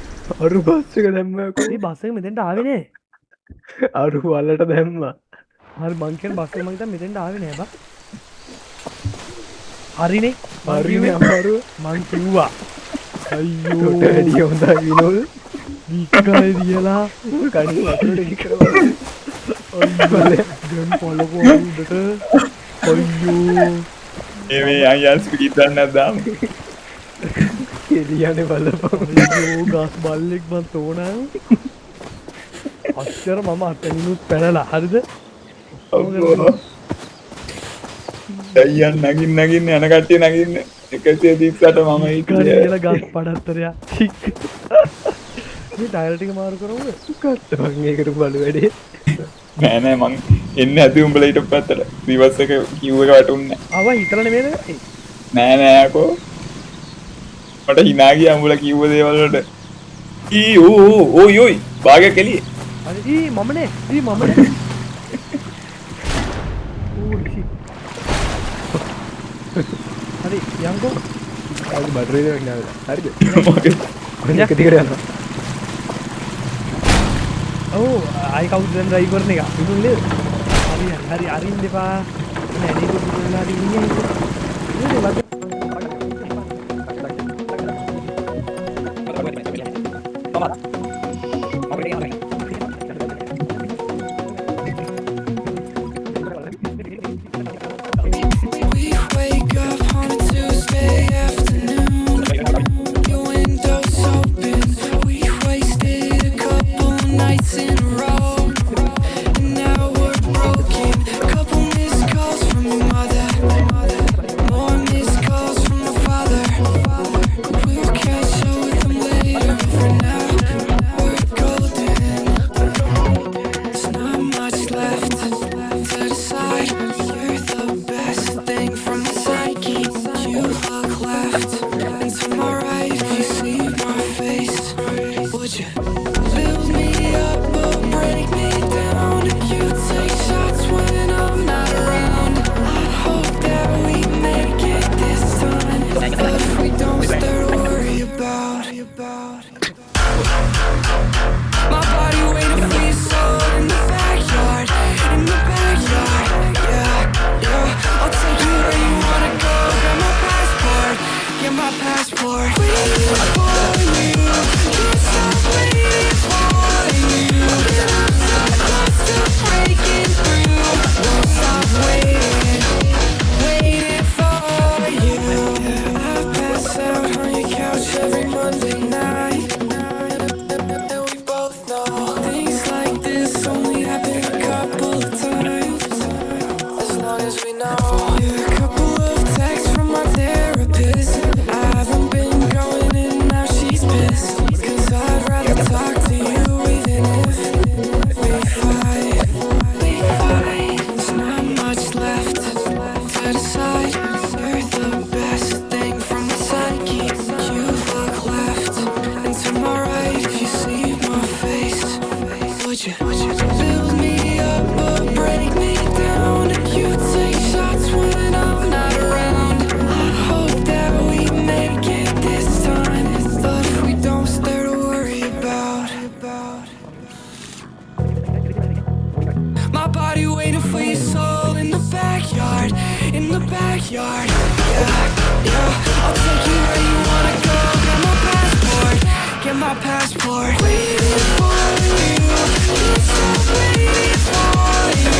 අරු බස් එක දැම්මා යකෝ. මේ බස් එක මෙතෙන්ට ආවේ නෑ. අරු වලට දැම්මා. හරි මං කියන්නේ බස් එක මං හිතන්නේ මෙතෙන්ට ආවේ නෑ බා. හරිනේ හරිනේ අමාරුව මං කිව්වා. අයියෝ තොට වැඩිය හොඳයි විනෝද. වික්කයි දියලා කණේ වතුරට ඉක්කනවා. අයියෝ දැන් පොළොව උඩට අයියෝ මේ මේ අයියා ස්පීඩ් දාන්න දාමු. එළියනේ බලපන්. අයියෝ ගස් බල්ලෙක් මං තෝනන්. අච්චර මම අතනිනුත් පැනලා හරිද? අම්මෝ අයියා නගින්න නගින්න යන කට්ටිය නගින්න 138 මම වික්කයි හිටියේ. කියලා ගස් පඩත්තරයා. මේ ටයර් ටික මාරු කරමුද? මොකක්ද මං ඒකට බලු වැඩේ. නෑ නෑ මං එන්නේ නැති උඹලා ඊට පැත්තට. රිවර්ස් එක කිව් එක වැටුන්නේ නෑ. ආවා හිතලා නෙමෙයිද? නෑ නෑ යකෝ. මට hina ගියා උඹලා කිව්ව දේවල් වලට. ඊ ඌ ඌ ඕයි ඕයි භාගයක් එළියේ. හරි ඊ මම නේ ඊ මම නේ. ඌ ෂිට්. හරි යන්කෝ. ආයි බටරේ දෙයක් නෑ වෙලා. හරිද? මගේ ඔන්න එක දිගට යනවා. ඔව් ආයි කවුද දැන් ඩ්‍රයිව් කරන එක? විනුල් නේද? හරි හරි හරි අරින්න එපා. නෑ නේ දුක වෙලා හරි ඉන්නේ. නේද වද We wake up on a Tuesday afternoon. Your window's open. We wasted a couple nights in a row. And now we're broken. Couple missed calls from your mother. More missed calls from my father. We'll catch up with them later. For now, we're golden. There's not much left to decide. You're the best thing from the psyche. You look left and to my right. If you see my face, would you build me up or break me down? You take shots when I'm not around. I hope that we make it this time. But if we don't, what's there to worry about? My body waiting for your soul in the backyard, in the backyard, yeah, yeah. I'll take you where you wanna go. Grab my passport, get my passport. Waiting for you, can't stop waiting for you. And I'm so close to breaking through. Won't stop waiting, waiting for you. I pass out on your couch every Monday night. And we both know things like this only happen a couple of times. As long as we know. Yeah, a couple of texts from my therapist. I haven't been going and now she's pissed. 'Cause I'd rather talk to you even if we fight. We fight. There's not much left to decide. You're the best thing from the psyche. You look left and to my right. If you see my face, would you build me up or break me down? You take shots when I'm not around. I hope that we make it this time. But if we don't, what's there to worry about? My body waiting for your soul in the backyard, in the backyard. Yeah, yeah. I'll take you where you wanna go. Get my passport, get my passport. passport. Waiting for you, can't stop waiting for you.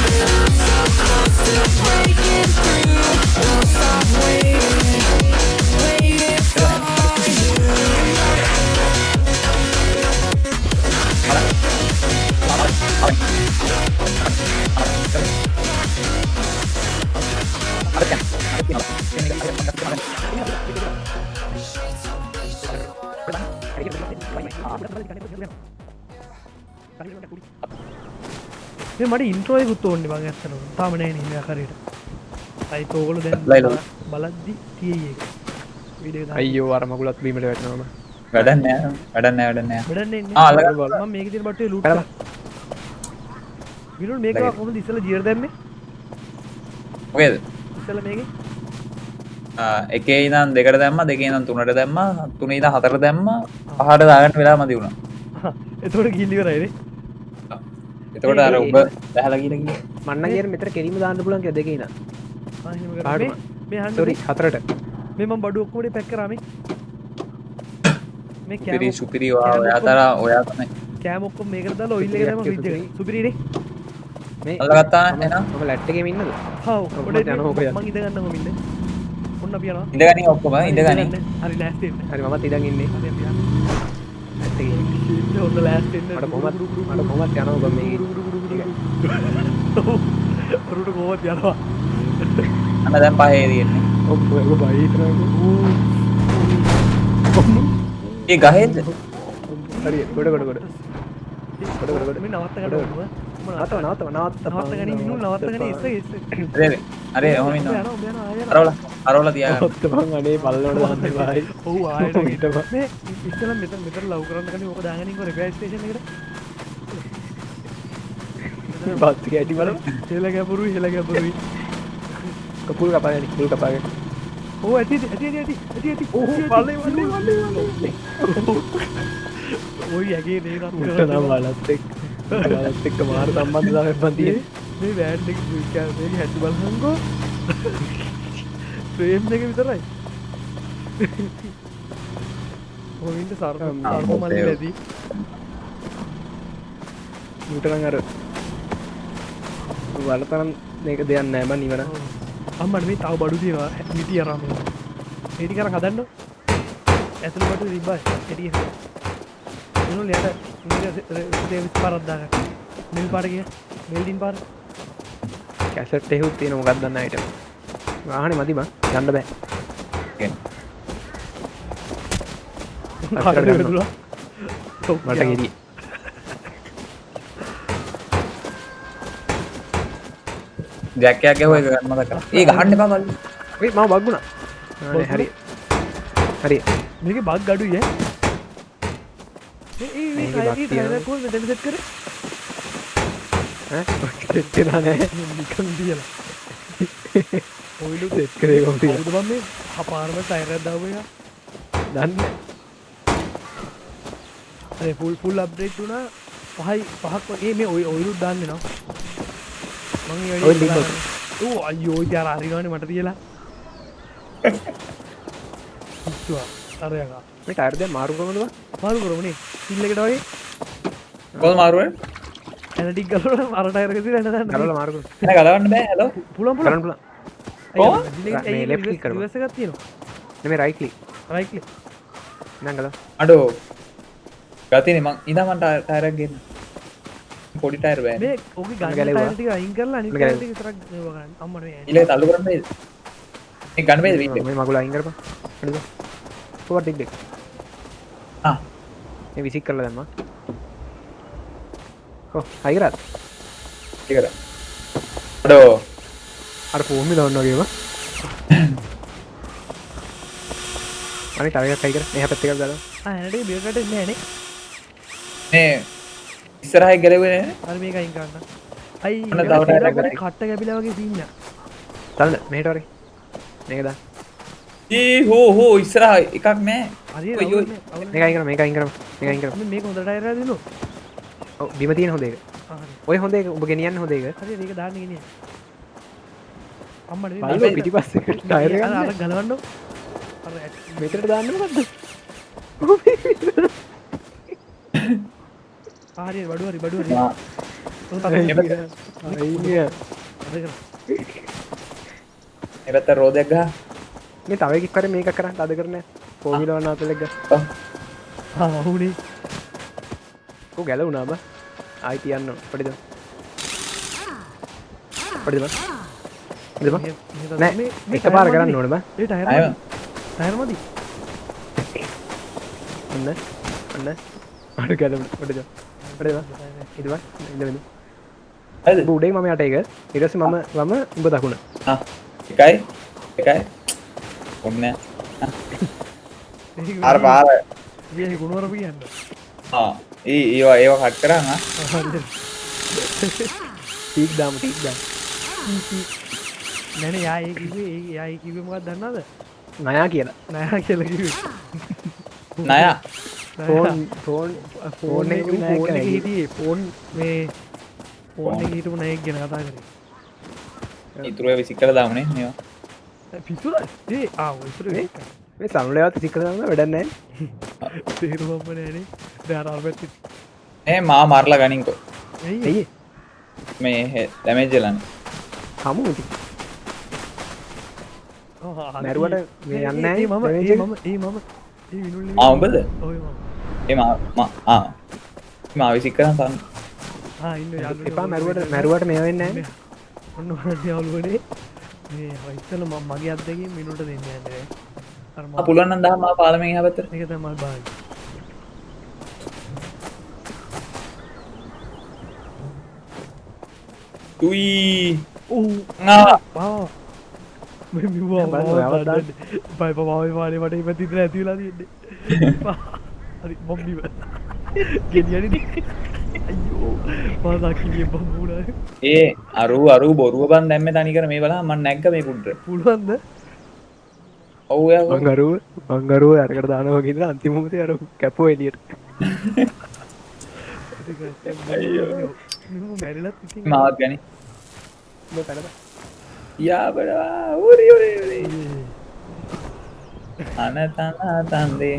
And I'm so close to breaking through. Won't stop waiting, waiting for you. මේ මට intro එකකුත් ඕනේ බං ඇත්තටම. තාම නෑ නේ මේක හරියට. අයිත් ඕගොල්ලෝ දැන් බලද්දි තියෙයි ඒක. වීඩියෝ එක දාන්න. අයියෝ අර මගුලත් බීමට වැටෙනවා මම. වැඩක් නෑ වැඩක් නෑ වැඩක් නෑ. වැඩක් නෑ. ආ අල්ලගන්න. මම මේකේ තියෙන බට්ටුවේ ලූට් කරලා. කරා. විනුල් මේක කොහොමද ඉස්සෙල්ලා ජියර් දැම්මේ? මොකේද? ඉස්සෙල්ලා මේකේ එකේ ඉඳන් දෙකට දැම්මා, දෙකේ ඉඳන් තුනට දැම්මා, තුනේ ඉඳන් හතරට දැම්මා, පහට දාගන්න වෙලාව මදි වුණා. එතකොට ගිහින් ඉවරයි නේ. එතකොට අර ඔබ බැහැලා කියලා කිව්වා. මං නම් කියන්නේ මෙතන කෙරීම දාන්න පුළුවන් කියලා දෙකේ ඉඳන්. ආ එහෙම කරා. පහට මේ මේ අහන්න සෝරි හතරට. මේ මං බඩු ඔක්කොම ටික පැක් කරා මේ. මේ සුපිරි සුපිරි ඔයා තරා ඔයා තමයි. කෑම ඔක්කොම මේකට දාලා ඔයිල් එක දැම්ම ෆ්‍රිජ් එකට. සුපිරි නේ. මේ අල්ලගත්තා එහෙනම්. මම ලැට් එකේම ඉන්නද? හව් ඔක්කොම ඔඩ යනවා ඔක යන්න. මං ඉඳ ගන්නකො ඉන්න. ඔන්න අපි යනවා. ඉඳගනි ඔක්කොම ඉඳගනි. හරි ලෑස්ති වෙන්න. හරි මමත් ඉඳන් ඉන්නේ. හරි අපි යනවා. ලැට් එකේ. ඉන්න ඔන්න ලෑස්ති වෙන්න. මට කොහොමත් මට කොහොමත් යනවා බං මේකේ. ඔරුට කොහොමත් යනවා. අන්න දැන් පහේ තියෙන්නේ. ඔව් ඔය බයි හිතනවා. ඒ ගහේද? හරි ගොඩ ගොඩ ගොඩ. ගොඩ ගොඩ ගොඩ. මේ නවත්ත ගන්න ඕන. නවත්තව නවත්තව නවත්තව. නවත්ත ගන්න ඉන්නු නවත්ත ගන්න ඉස්ස ඉස්ස. හරි හරි ඔහොම ඉන්නවා. යනවා යනවා ආයෙ යනවා. අරවලා අරවලා තියාගන්න. නවත්තපන් අනේ පල්ලවට දාන්න එපායි. ඔව් ආයෙ හිටපන්. මේ ඉස්සෙල්ලා මෙතන මෙතන ලව් කරන්න කලින් ඕක දාගෙන ඉන්නකො රිපෙයාර් ස්ටේෂන් එකට. බත් එක ඇටි බලමු. හෙල ගැඹුරුයි හෙල ගැඹුරුයි. කපුල් කපාගෙන කුල් කපාගෙන. ඔව් ඇති ඇති ඇති ඇති ඇති ඇති. ඔව් පල්ලේ පල්ලේ පල්ලේ පල්ලේ. ඔය ඇගේ නේ රත් උන්ට නම් වලත් එක්ක වලත් එක්ක මාර සම්බන්ධතාවයක් බං තියෙන්නේ. මේ වෑන් එක මේක හැටි බලහන්කෝ. ෆ්‍රේම් එක විතරයි. ඔය ඉන්න සර්ප සර්ප මල්ලි ලැබි. ඌට නම් අර වල තරම් මේක දෙයක් නෑ බං නිවන. අම්මට මේ තව බඩු තියෙනවා මිටි අරන් මේ. ඒ ටික අරන් හදන්න. ඇතුළේ බඩු තිබ්බා. ඒ ටික. එනු යට මේක සේවිස් පාරක් දාගන්න. මෙල් පාර කිය. මෙල්ඩින් පාර. කැසට් එකකුත් තියෙන මොකක්ද දන්නේ අයිටම්. වාහනේ මදි බං යන්න බෑ. කාටද වැදුනා? මට ගෙඩිය. ජැක් එකක් ගැහුවා ඒක ගන්න මතක කරා. ඒ ගහන්න එපා බල්ලෝ. ඔය මම බග් වුණා. අනේ හරි. හරි. මේකේ බග් අඩුයි ඈ. මේ ඒ මේ මේකේ බග් ටයර් තියෙනවා. ටයර් කොහොමද මෙතන සෙට් කරේ? ඈ සෙට් වෙලා නෑ. නිකන් තියලා. ඔයිලු සෙට් කරේ කොහොමද කියලා. කවුද බං මේ පාරම ටයර් එකක් දාපු එක? දන්නේ නෑ. අනේ ෆුල් ෆුල් අප්ඩේට් වුණා. පහයි පහක් වගේ මේ ඔය ඔයිලුත් දාන්න වෙනවා. මං ඒ ඔය වැඩේ ලින්ක් බලන්න. ඌ අයියෝ ඉතින් අර අරිනවනේ මට තියලා. පිස්සුවා අර යකා. මේ ටයර් දැන් මාරු කරමුද බං? මාරු කරමු නේ. සිල් එකට වගේ කොහොමද මාරු වෙන්නේ? ඇන ටික ගලවලා අර ටයර් එක තියලා එන දාන්න. ගලවලා මාරු කරමු. එන ගලවන්න බෑ හැලෝ. පුළුවන් පුළුවන්. කරන්න පුළුවන්. කොහොමද? මේ left click කරමු. රිවර්ස් එකක් තියෙනවා. නෙමෙයි රයිට් ක්ලික්. Right click. නං ගලව. අඩෝ. ගතිනේ මං ඉඳන් මං ටයර් එකක් ගේන්න. පොඩි ටයර් බෑනේ. මේ ඕකේ ගන්න ගැලෙව්වා. ටයර් ටික අයින් කරලා අනිත් මම ටයර් ගැලෙව්වා. ටික විතරක් මේවා කරන්න. අම්මට මේ ඊළඟ තල්ලු කරන්න බෑද? මේක ගන්න බෑද වීඩියෝ? මේ මගුල අයින් කරපන්. හරිද? කොහොමද ටික දෙක. ආ මේ විසික් කරලා දැම්මා. ඔව් හයි කරාද? ඒක කරා. අඩෝ. අර ෆෝන් එක දාන්න වගේම. අනේ තව එකක් හයි කර. එහා පැත්ත එකක් දාලා. ආ එන ටික බියකට එන්නේ නෑනේ. මේ ඉස්සරහ එක ගැලෙව්වේ නෑනේ. හරි මේක අයින් කරන්න. අයි අන්න තව ටයර් එකක් ගත්තා. කට්ට කැපිලා වගේ සීන් එක. තවද මෙහෙට වරේ. මේක දාන්න. ඊ හෝ හෝ ඉස්සරහ එකක් නෑ. හරියට ඔයි ඔයි. අවුල් නෑ, අවුල් මේක අයින් කරමු මේක අයින් කරමු මේක අයින් කරමු. නෑ. මේක හොඳ ටයර් එකක් දෙන්නෝ. ඔව් බිම තියෙන හොඳ එක. ආ හරි. ඔය හොඳ එක උඹ ගෙනියන්න හොඳ එක. හරි මේක දාන්න ගෙනියන්න. අම්මට මේ බලන්න පිටිපස්සේ ටයර් එකක් අර අර නෑ. ගලවන්න. අර මෙතනට දාන්න මොකද්ද? හරි බඩු හරි බඩු හරි. අයියා. මේ පැත්ත රෝදයක් ගහ. මේ තව එකෙක් කරේ මේක කරන් අද කරන්නේ. ෆෝමියුලා වන් ආතල් එක ගහ. ආ ඔව්නේ. කො ගැලවුණා බා. ආයි තියන්න ඕන. පොඩි දෙන්න. පොඩි දෙන්න. දෙන්න. නෑ එකපාර කරන්න ඕනේ බා. ඒ ටයර් ටයර් මදි. ඔන්න ඔන්න අර ගැලවුණා. පොඩි දෙන්න. පොඩි දෙන්න. ඊට පස්සේ ඉන්න වෙන. හරිද? උඹ උඩින් මම යට එක. ඊට පස්සේ මම වම උඹ දකුණ. ආ එකයි එකයි ඔන්න අර පාර ඊයේ ගුණවරපු කියන්න. ආ ඒ ඒවා ඒවා කට් කරා හා. ටීක් දාමු ටීක් දාමු. නෑ නෑ යා ඒ කිව්වේ ඒ යා ඒ කිව්වේ මොකක්ද දන්නවද? නයා කියලා. නයා කියලා කිව්වේ. නයා ෆෝන් ෆෝන් ෆෝන් ෆෝන් එක ෆෝන් එකේ හිටියේ ෆෝන් මේ ෆෝන් එකේ හිටපු නයෙක් ගැන කතා කරේ. ඉතුරු ඒවා විසික් කරලා දාමු නේ මේවා. පිස්සුද? ඒ ආ ඔය ඉතුරු මේ මේ සම්ලේවත් විසික් කරලා දාන්න වැඩක් නැහැ. තේරුමක්ම නෑනේ. දැන් අර අර පැත්තේ නේ මා මරලා ගනින්කෝ. ඇයි? ඇයි මේ ඩැමේජ් වෙලානේ. හමු ඉතින්. මැරුවට මේ යන්නේ නැහැ ඒ මම damage ඒ එක. මම ඒ මම ඒ විනුල් නෙමෙයි. ආ උඹද? ඔව් ඒ මම. ඒ මා මා ආ මා විසික් කරන් තන්න. ආ ඉන්න යාළුවනේ. එපා මැරුවට මැරුවට මේ වෙන්නේ නැහැ. ඔන්න බලන්න යාළුවනේ. මේ අර ඉස්සෙල්ලා මම මගේ අත්දැකීම් විනුල්ට දෙන්න යන්නේ නෑ. අර මම ආ පුළුවන් නම් දාන්න මා පාලමෙන් එහා පැත්තට. මේක තමයි බලන්නේ. තුයි ඔව් ආ ආ මේ මිව්වා බලන්න ඔයාවත් දාන්න. බයි බයි බයි බයි මට මේ පැත්තේ ඉඳලා ඇති වෙලා තියෙන්නේ. හරි මම බිම ගෙනියන්නේ අයියෝ මම දකින්නේ බම්බුණා. ඒ අරු අරු බොරුව බන් දැම්මේ තනිකර මේ බලහන් මං නැග්ග මේ කුඩට. පුළුවන්ද? ඔව් යා මං අරුව මං අරුව අරකට දානවා කියලා අන්තිම මොහොතේ අර කැපුවා එළියට. අයියෝ. මෙහෙම මැරිලත් ඉතින් මාවත් ගනි. උඹ පැනපන්. යා බඩවා උරි උරි උරි. අන තන තන්දේ.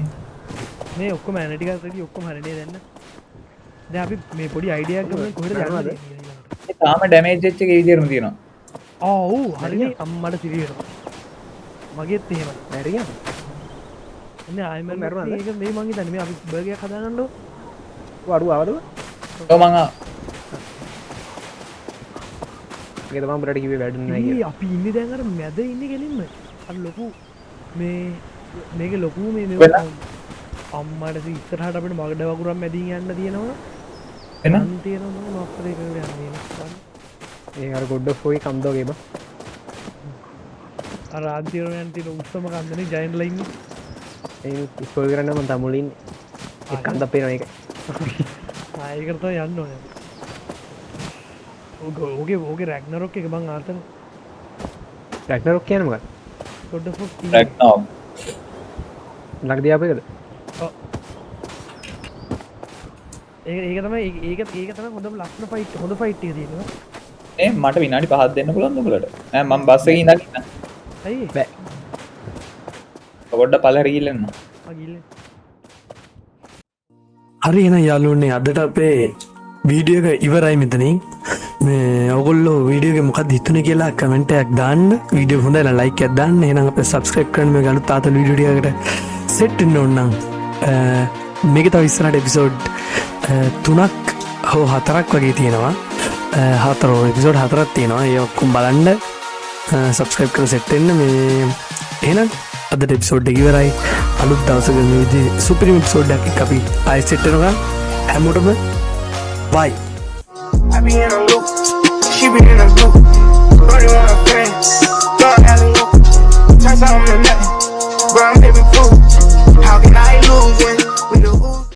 මේ ඔක්කොම ඇන ටිකක් රෙඩි ඔක්කොම හරි නේ දැන්. දැන් අපි මේ පොඩි අයිඩියා එකක් ගමු කොහෙටද මැරුණාද? යන්නේ ඊළඟට. ඒ තාම ඩැමේජ් වෙච්ච එක ඒ විදිහටම තියෙනවා. ආ ඔව් හරිනේ අම්මට සිරි වෙනවා. මගේත් එහෙමයි. මැරියා. අනේ ආයෙ මැරුණාද? මැරුණා. ඒක මේ මං හිතන්නේ මේ අපි බර්ගර් එකක් හදාගන්න ඕන. ඔව් අරුව ආවද? ඔව් මං ආ ඒක තමයි උඹලට කිව්වේ වැඩුන්නේ නැහැ ඊ කියලා. අපි ඉන්නේ දැන් අර මැද ඉන්නේ කෙලින්ම. අර ලොකු මේ මේක ලොකු මේ මේ වෙන? අම්මට ඉතින් ඉස්සරහට අපිට මගඩ වගුරක් මැදින් යන්න තියෙනවා. වෙන? අන් තියෙනවා මම මොකක්ද ඒකට යන්න තියෙනවා. ඒ අර ගොඩ් ඔෆ් වගේ කන්ද වගේ බං. අර අන්තිමට යන්න තියෙන උස්සම කන්දනේ ජයන්ට් ලයින් එක. ඒ ස්පොයිල් කරන්න මං තම මුලින් ඉන්නේ. එක් කන්දක් පේනවා ඒක. ආ ඒකට තමයි යන්න ඕනේ. ඕක ඕකේ ඕකේ රැග්නරොක් එක බං ආතන. රැග්නරොක් කියන්නේ මොකක්ද? God of war Ragnarok. ළඟදී ආපු එකද? ඔව්. ඒක ඒක තමයි ඒක ඒක තමයි හොඳම ලස්සන ෆයිට් හොඳ ෆයිට් එක තියෙනවා. ඒ මට විනාඩි 5ක් දෙන්න පුළුවන්ද උඹලට? නෑ මං බස් එකේ ඉඳන් ඉන්න. ඇයි? බෑ. පොඩ්ඩක් පල්ලෙහාට ගිහිල්ලා එන්න. ආ ගිහිල්ලා. හරි එහෙනම් යාළුවනේ අදට අපේ වීඩියෝ එක ඉවරයි මෙතනින්. මේ ඔයගොල්ලෝ වීඩියෝ එක මොකක්ද හිතුනේ කියලා කමෙන්ට් එකක් දාන්න. වීඩියෝ හොඳයි නම් ලයික් එකක් දාන්න. එහෙනම් අපේ සබ්ස්ක්‍රයිබ් කරන්න මේ අලුත් ආතල් වීඩියෝ ටිකකට සෙට් වෙන්න ඕන නම්. මේක තව ඉස්සරහට එපිසෝඩ් 3ක් හෝ 4ක් වගේ තියෙනවා. හතර එපිසෝඩ් 4ක් තියෙනවා. ඒ ඔක්කොම බලන්න. සබ්ස්ක්‍රයිබ් කරලා සෙට් වෙන්න. මේ එහෙනම් අදට එපිසෝඩ් එක ඉවරයි. අලුත් දවසක මේ විදිහේ සුපිරිම එපිසෝඩ් එකක් එක්ක අපි ආයෙත් සෙට් වෙනකන් හැමෝටම බයි. I be in a loop, she be in a group. Brody wanna